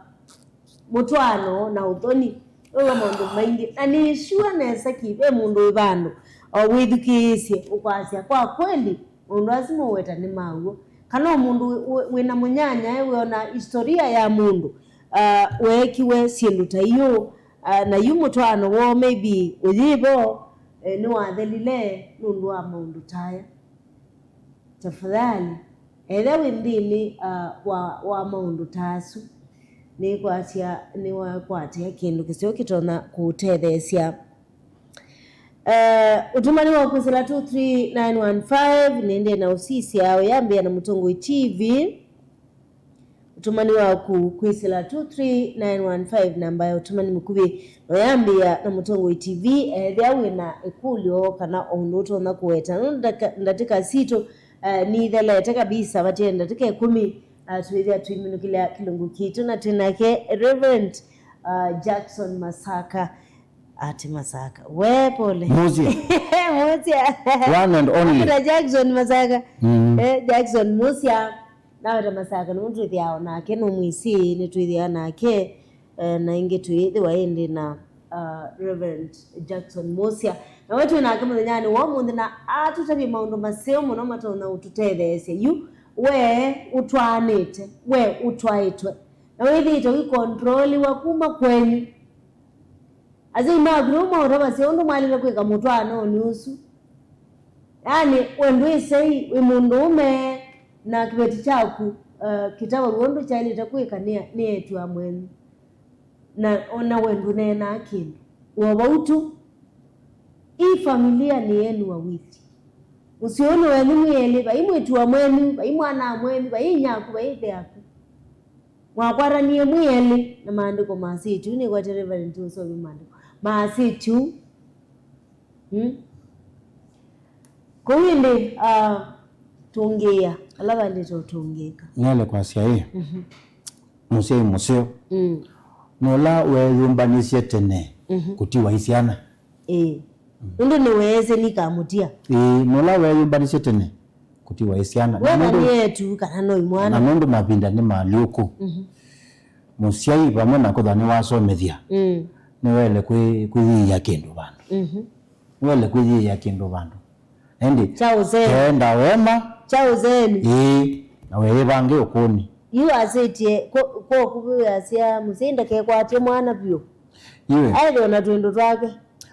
mũtwaano na ũthoni. Nũndũ maũndũ maingĩ, na nĩ sure nesa ki ve mũndũ wĩ vandũ o wĩthukĩĩsye ũkwasya, "Kwa kweli, maũndũ asu mũweta nĩ ma w'o." Kana o mũndũ wĩ, wĩ, wĩna mũnyanyae wĩona historia ya mũndũ, ah, weekiwe syĩndũ ta iũ, ah, na yu mũtwaano woo maybe ũyĩvo, eh, nĩwathelile nũndũ wa maũndũ ta aya. Tafadhali, Ethĩwa wĩ nthĩnĩ, ah, wa, wa maũndũ ta asu, nĩkwatya, nĩwakwatĩa kĩndũ kĩseo kĩtonya kũũtetheesya. Eh, ũtũmani wa kwĩsĩla two three nine one five, nĩndĩ na ũsisya ũyambĩa na Mũtongoi T V. Ũtũmani waku kwĩsĩla two three nine one five, namba ya ũtũmani mũkuvĩ, na ũyambĩa na Mũtongoi T V. Ethĩa wĩ na ĩkũlyo kana o ũndũ ũtonya kũweta, no ndaka-, ndatĩka sitũ, eh, nithelete kabisa, vatie ndatĩka ĩkũmi, ah, twĩthĩa tũiminũkĩlya kĩlungu kitũ, na twĩ nake Reverend, ah, Jackson Masaka. Ati Masaka. We pole. Musia. Musia. One and only. Ata Jackson Masaka. Mm. Eh, Jackson Musia. Naweta Masaka, nũndũ twĩthĩawa nake, nũmwĩsĩ, nĩtwĩthĩawa nake, eh, na ĩngĩ twĩthĩwa ĩndĩ na, uh, Reverend Jackson Musia. Na we twĩ nake mũthenyanĩ wa ũmũnthĩ, na atũtavye maũndũ maseo mũno matonya ũtũtetheesya. Yu, we ũtwaanĩte, we ũtwaĩtwe. Na wĩthĩĩtwe ũikontroliwa kuma kwenyu. Asyai maku nĩmo maũtavasya ũndũ mwaĩlĩte kwĩka mũtwaanonĩ ũsu. Yaani, we ndwĩsei, wĩ mũndũũme, na kĩveti kyaku, uh, kĩtavaw'a ũndũ kyaĩlĩte kwĩka nĩ, nĩ eĩtu amwenyu. Na ona we ndũneenaa kĩndũ. Wĩ o vau tu. Hii familia ni yenu wawili. Mũsyĩ ũyũ nĩ wenyu mwĩ elĩ, vai mwĩĩtu wa mwenyu, vai mwana wa mwenyu, vai inyaku, vai ĩthe yaku. Mwakwatanie mwĩ elĩ na maandĩko masĩtye ũu, nĩkwatya Reverend ũsome maandĩko masĩtye ũu. Hmm? Kũu ĩndĩ, ah, tũngĩĩa ala vaĩlĩte ũtũngĩĩka. Nĩele kwasya ĩ, mhm, mũsyai mũseo, mm, nũla weeyũmbanĩsye tene, mhm, kũtiwa syana. Ĩĩ. Nũndũ nĩweesĩ nĩkamũtia. Ĩĩ, nũla weeyũmbanĩsye tene, kũtiwa syana. Na wetha nũndũ nĩ eĩtu kana no imwana. Na nũndũ mavinda nĩ maalyũku, mhm, mũsyai vamwe na kwĩthwa nĩwasomethya, mm, nĩwaĩle kwĩ-, kwĩyĩĩa kĩndũ vandũ. Mhm. Nĩwaĩle kwĩyĩĩa kĩndũ vandũ. Ĩndĩ kya ũseni, kenda wema. Kya ũseni. Ĩĩ, na weĩvange ũkũni. Yu asĩtye, ko-, kokuviw'e asya, mũsyai ndakekwatye mwana vyũ. Iwe. Aĩthĩwe na twĩndũ twake.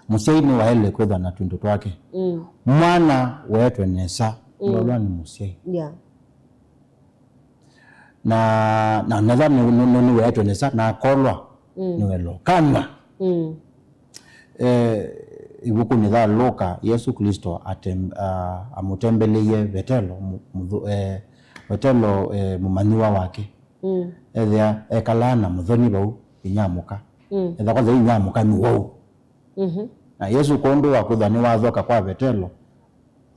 Mũsyai nĩwaĩle kwĩthwa na twĩndũ twake. Mm. Mwana weetwe nesa, mm, ndolwa nĩ mũsyai. Yeah. Na, na netha nĩ, nĩ, nĩ, nĩweetwe nesa, na akolwa, mm, nĩwelokanwa. Mm. Eh, ĩvukunĩ ya Luka, Yesũ Klĩsto atem-, a-, amũtembeleie Vetelo, mu-, mũthu-, eh, Vetelo, eh, mũmanyĩw'a wake. Mm. Ethĩa ekalaa na mũthoni vau, inyamũka. Mm. Etha kwatha inyamũka nĩ wau. Mhm. Na Yesũ kwondũ wa kwĩthwa nĩwathoka kwa Vetelo,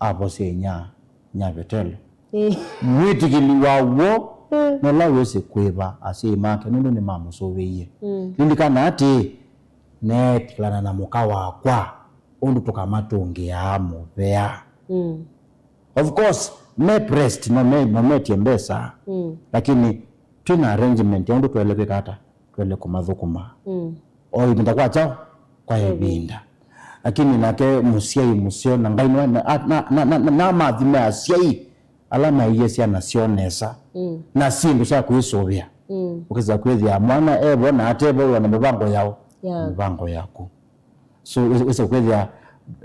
avosya inya, inya Vetelo. Ĩĩ. Mwĩtĩkĩli wa w'o, mm, nũla wĩsĩ kwĩva asyai make nũndũ nĩmamũsũvĩie. Mm. Lilikana atĩĩ, neetĩkĩlana na mũka wakwa ũndũ tũkamatũngĩaa mũvea. Mm. Of course, me pressed, no me, no metie mbesa, mm, lakini twĩ na arrangement ya ũndũ twaĩle kwĩka ata, twaĩle kũmathũkũma. Mm. O ĩvinda kwa kyaũ? Kwa ĩvinda. Lakini nake mũsyai mũseo na Ngai nĩwa-, na, na, na, na, na, namathime asyai ala maĩie syana syoo nesa, mm, na syĩndũ sya kwĩsũvĩa. Mm. Ũkesa kwĩthĩa mwana evo na atevo wĩ na mĩvango yaũ? Yeah. Mĩvango yaku. So, wĩsa, wĩsa kwĩthĩa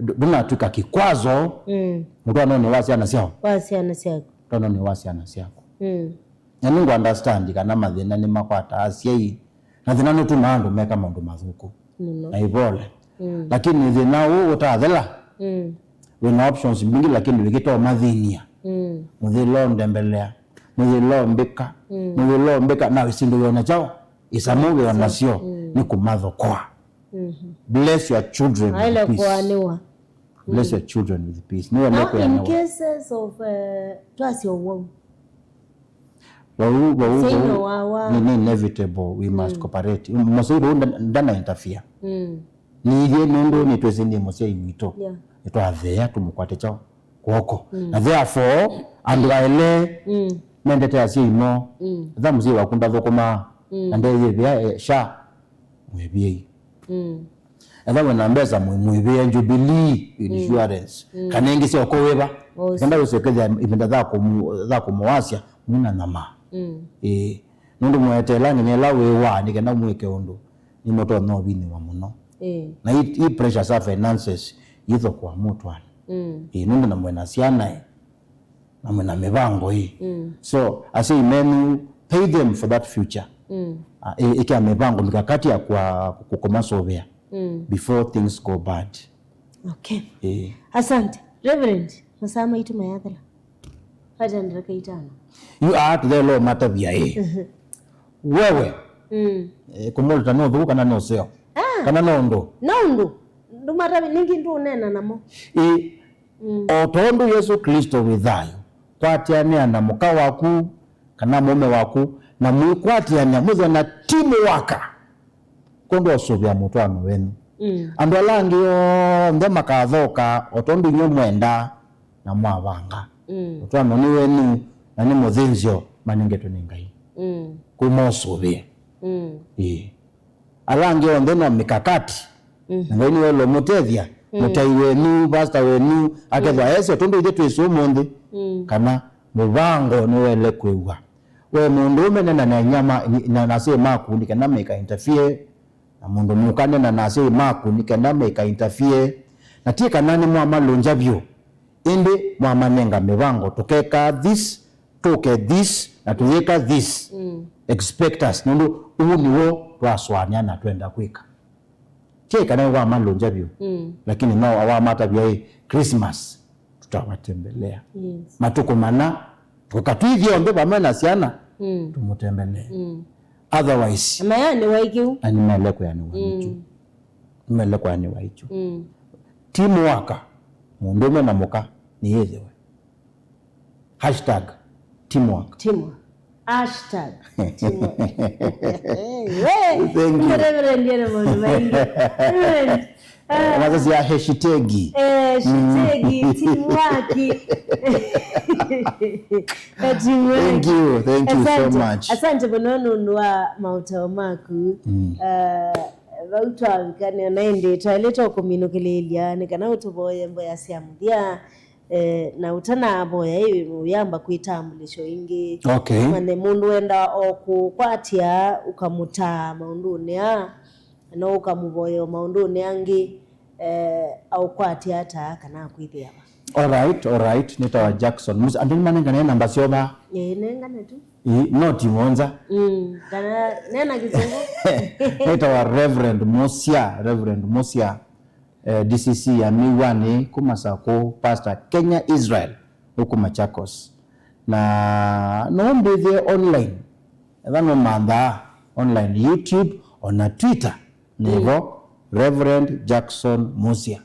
ndũ-, ndũnatw'ĩka kĩkwazo, mm, mũtwaanonĩ wa syana syaũ? Wa syana syaku. Mũtwaanonĩ wa syana syaku. Mm. Na nĩngũ understand kana mathĩna nĩmakwataa asyai, na thĩna nũtumaa andũ meka maũndũ mathũku. Mũno. Na ivole. Mm. Lakini thĩna ũũ ũtathela, mm, wĩna options mbingĩ, lakini wĩkĩta ũmathĩny'a. Mm. Mũthĩla ũndembelea, mũthĩla ũmbĩka, mm, mũthĩla ũmbĩka, na syĩndũ wĩona kyaũ? Ĩsamũ wĩona syo, mm, nĩ kũmathokoa. Mhm. Bless your children with peace. Aile kũanĩwa. Bless your children with peace. Nĩwe nĩkũyanĩwa. Now, in cases of, eh, twasya ũwau. Vau, vau, vau, nĩ, nĩ inevitable, we must, mm, cooperate. Mũsyai vau nda-, ndana interfere. Mm. Nithyĩ nũndũ nĩtwĩsĩ nĩ mũsyai witũ. Yeah. Nĩtwatheea tũmũkwate kyaũ? Kw'oko. Mm. Na therefore, andũ aĩle, mm, mendete asyai moo. Mm. Etha mũsyai waku ndathũkũmaa, mm, na ndeyĩvĩa, eh, sha, mwĩvĩei. Mm. Etha wĩna mbesa, mwĩ-, mwĩvĩe Jubilee, mm, insurance. Mm. Kana ĩngĩ sya ũkũwĩva. Kenda wĩsĩ kwĩthĩa ĩvinda tha kũmũ-, tha kũmũwasya, mwĩna nyama. Mm. Ĩĩ. Nũndũ mũeteela nginya ĩla wĩwaa nĩ kenda mwĩke ũndũ, nĩmũtonya ũvinyĩwa mũno. Ĩĩ. Na i, i pressure sya finances yĩthokũa mũtwaano. Mm. Ĩĩ, nũndũ na mwĩna syana ĩ. na mwĩ na mĩvango ĩ. Mm. So, asyai menyu, pay them for that future. Mm. Ah, ĩ-, ĩkĩa mĩvango, mikakati ya kwa kũkũmasũvĩa, mm, before things go bad. Okay. Ĩ. Asante. Reverend, masaa maitũ mayathela. Hata ndaraka itano. Yu aa tũthelo matavya ĩ. Mhm. Wewe, mm, eh, kũmũlũta no thũku kana no seo? Ah. Kana no ũndũ? No ũndũ. Ndũmatavi, nĩngĩ ndũneena namo. Ĩ, mm, o tondũ Yesũ Klĩsto wĩ thayũ, kwatĩanĩa na mũka waku kana mũũme waku, na mwĩkwatĩanĩa mwĩthwe na team work, kwondũ wa ũsũvĩa mũtwaano wenyu. Mm. Andũ ala angĩ onthe makathoka o tondũ inyw'ĩ mwendaa na mwavanga. Mm. Mũtwaano nĩ wenyu na nĩ mũthĩnzĩo manengetwe nĩ Ngai. Mm. Kuma ũsũvĩe. Mm. Ĩĩ. Ala angĩ onthe no mikakati. Mm. Na Ngai nĩwe ũlũmũtethya, mm, mũtai wenyu, pastor wenyu, akethwa, mm, esyo tondũ ithe twĩsĩ ũmũnthĩ. Mm. Kana mũvango nĩwaĩle kwĩw'a. We mũndũũme, nena na inyia ma-, na, na asyai maku nĩ kenda maika interfere, na mũndũ mũka, nena na asyai maku nĩ kenda maika interfere. Na ti kana nĩmwamalũngya vyũ, ĩndĩ mwamanenga mĩvango, tũkeka this, tũke this, na tũyĩka this. Mm. Expect us, nũndũ ũu nĩw'o twasũanĩa na twenda kwĩka. Ti kana wamalũngya vyũ, mm, lakini no wamatavya ĩ, Christmas tutawatembelee. Yes. Matukũ mana, tũka twĩ ithyonthe vamwe na syana, mm, tũmũtembelee. Mm. Otherwise, na mayanĩwa ĩkĩu. Na nĩmaĩle kwĩanĩwa, mm, nĩkyo. Nĩmaĩle kwĩanĩwa ĩkyo. Mm. Team work, mũndũũme na mũka, nĩyĩthĩwe. Hashtag teamwork. Teamwork. Hashtag teamwork. Hey, we, thank you. Reverend, ndiye na maũndũ maingĩ. Reverend, ah, wasasi ya hashtag. Eh, hashtag teamwork. Eh, teamwork. Thank you, thank you so much. Asante. Asante mũno nũndũ wa maũtao maku. Mm. Ah, vau twavika nĩ ona ĩndĩ twaĩlĩte kũminũkĩlĩĩlya nĩ kana ũtũvoye mboya sya mũthya. Eh, na ũtanavoya ĩ, ũyamba kwĩtambũlĩsyo ĩngĩ. Okay. Manye mũndũ wendaa o kũkwatya, ũkamũtaa maũndũnĩ aa, no ũkamũvoya o maũndũnĩ angĩ, eh, aũkwatya ata kana akwĩthĩa va? All right, all right. Nĩtawa Jackson Musa. Andũ nĩmanengane namba syoo va? Ĩĩ, nengane tu. Ĩĩ, no ti mũonza. Mm, kana nena kĩsũngũ. Nĩtawa Reverend Musia, Reverend Musia. Eh, D C C ya Mĩw'anĩ kuma Sakũ, Pastor Kenya Israel ũku Machakos. Na no mbĩthĩe online, etha no manthaa online, YouTube, ona Twitter, nĩvo, mm, Reverend Jackson Musia.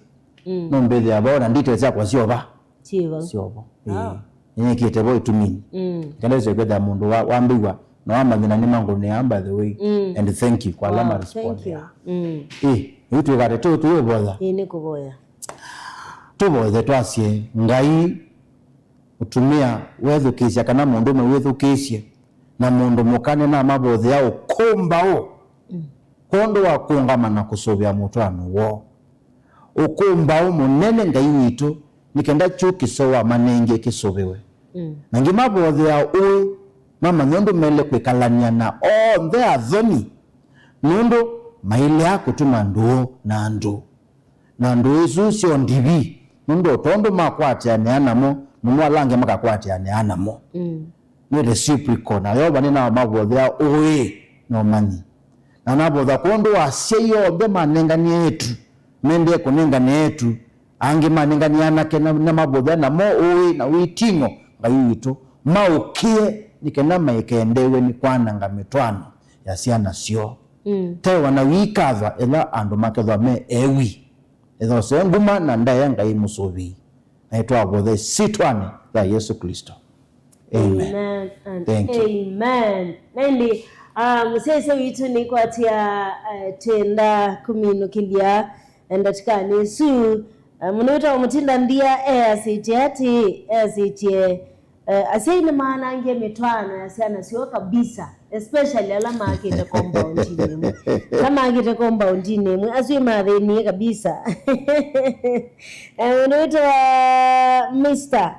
Mm. No mbĩthĩa vo, na details syakwa syova. Syova. Syova. Ĩĩ. Ah. Nĩnĩkĩte vo ĩtuminĩ. Mm. Kana ĩsyo kwĩthĩa mũndũ wa, wambĩw'a na wa mathĩna nĩ mangũnĩa, by the way. Mm. And thank you kwa ala, wow, ma respond, thank you, ya. Mm. Ĩ, yu twĩkate tu tũĩvoya. Ĩ, nĩ kũvoya. Tũvoye twasye, Ngai, mũtumĩa wethukĩĩsya kana mũndũũme wĩthukĩĩsye, na mũndũ mũka nĩnamavoyea ũkũmbaũ, mm, kwondũ wa kũũngama na kũsũvĩa mũtwaano woo. Ũkũmbaũ mũnene Ngai witũ, nĩ kenda kyũ kĩseo wamanengie kĩsũvĩwe. Mm. Na ngĩmavothea ũĩ, mamanye ũndũ maĩle kwĩkalany'a na onthe athoni, nũndũ mailea kũtuma ndũũ na andũ. Na ndũũ isu syo ndivi, nũndũ o tondũ makwatĩanĩa namo, namo ala angĩ makakwatĩanĩa namo. Mm. Nĩ reciprocal, na Yeova nĩnamavothea ũĩ na ũmanyi. Na navotha kwondũ wa asyai onthe manenganie eĩtu, mendee kũnengane eĩtu, angĩ manenganie anake na, na mavothea namo ũĩ na wĩting'o, Ngai witũ, maũkĩe nĩ kana maikeendeew'e nĩ kwananga mĩtwaano ya syana syoo. Mm. Taĩwa na wĩikathwa ĩla andũ makethwa me ewi, ĩthosee nguma na ndaĩa Ngai mũsũvĩi. Na nĩtwavotha ĩsyĩtwanĩ ya Yesũ Klĩsto. Amen. Amen and, thank you, amen. Na ĩndĩ, ah, mũsyaĩĩsya witũ nĩkwatĩa, eh, tenda kũminũkĩlya, eh, ndatĩkanĩ ĩsu. Eh, mũndũ wĩtawa Mũtinda Nthia easĩtye atĩ, easĩtye, eh, asyai nĩmanangie mĩtwaano ya syana syoo kabisa, especially ala maakĩte compound-inĩ ĩmwe. Ala maakĩte compound-inĩ ĩmwe, asu mathĩnie kabisa. Eh, mũndũ wĩtawa Mister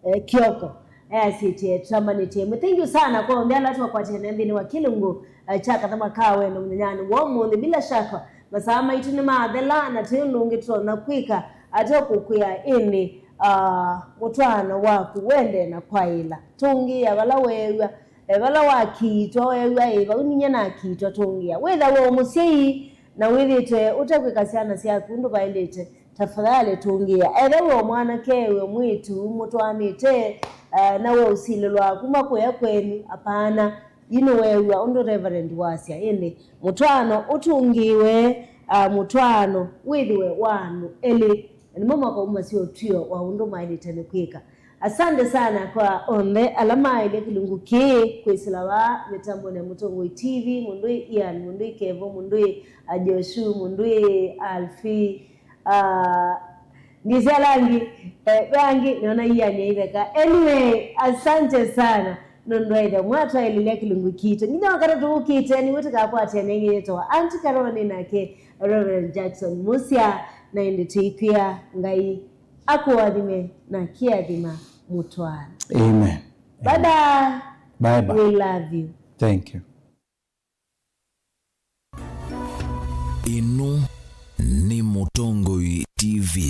eh, Kioko, eh, asĩtye, tũtambanĩtye ĩmwe. Thank you sana kwa onthe ala twakwatĩanĩa nthĩnĩ wa kĩlungu, eh, kya Kathama ka Wendo mũthenyanĩ wa ũmũnthĩ. Bila shaka, masaa maitũ nĩmathela, na twĩ ũndũ ũngĩ tũtonya kwĩka ate kũkwĩa ĩndĩ, ah, mũtwaano waku wendee na kwaĩla. Tũngĩĩa vala weew'a, eh, vala wakiitwa, weew'a ĩ vau ninyie nakiitwa, tũngĩĩa. Wĩtha wĩ o mũsyai na wĩthĩĩtwe ũtekwĩka syana syaku ũndũ vaĩlĩte, tafadhali tũngĩĩa. Ethĩwa wĩ o mwanake, wĩ o mwĩĩtu, mũtwaanĩte, eh, na we ũsilĩlwa kuma kũya kwenyu, apana, yu nĩweew'a ũndũ Reverend wasya, ĩndĩ mũtwaano ũtũngĩĩwe, ah, mũtwaano wĩthĩwe wa andũ elĩ. Na nĩmo makaumasya ũtw'ĩo wa ũndũ maĩlĩte nĩ kwĩka. Asante sana kwa onthe ala maĩlye kĩlungu kĩĩ kwĩsĩla vaa mĩtambonĩ ya Mũtongoi T V, mũndũ ĩ Ian, mũndũ ĩ Kevo, mũndũ ĩ, ah, Joshua, mũndũ ĩ Alfi, ah, ndisya langi, eh, ve angĩ, nĩona Ian aiveka. Anyway, asante sana. Nũndũ wa ĩthe mwatwaĩlĩlya kĩlungu kitũ. Nginya wakati tũkĩte, nĩw'o tũkakwatĩa nengĩ yĩtawa Auntie Karoni nake Reverend Jackson Musya, na ĩndĩ tũikwĩa Ngai akũathime na akĩathima mũtwaano. Amen. Bye bye. Bye bye. We love you. Thank you. Ĩno nĩ Mũtongoi T V.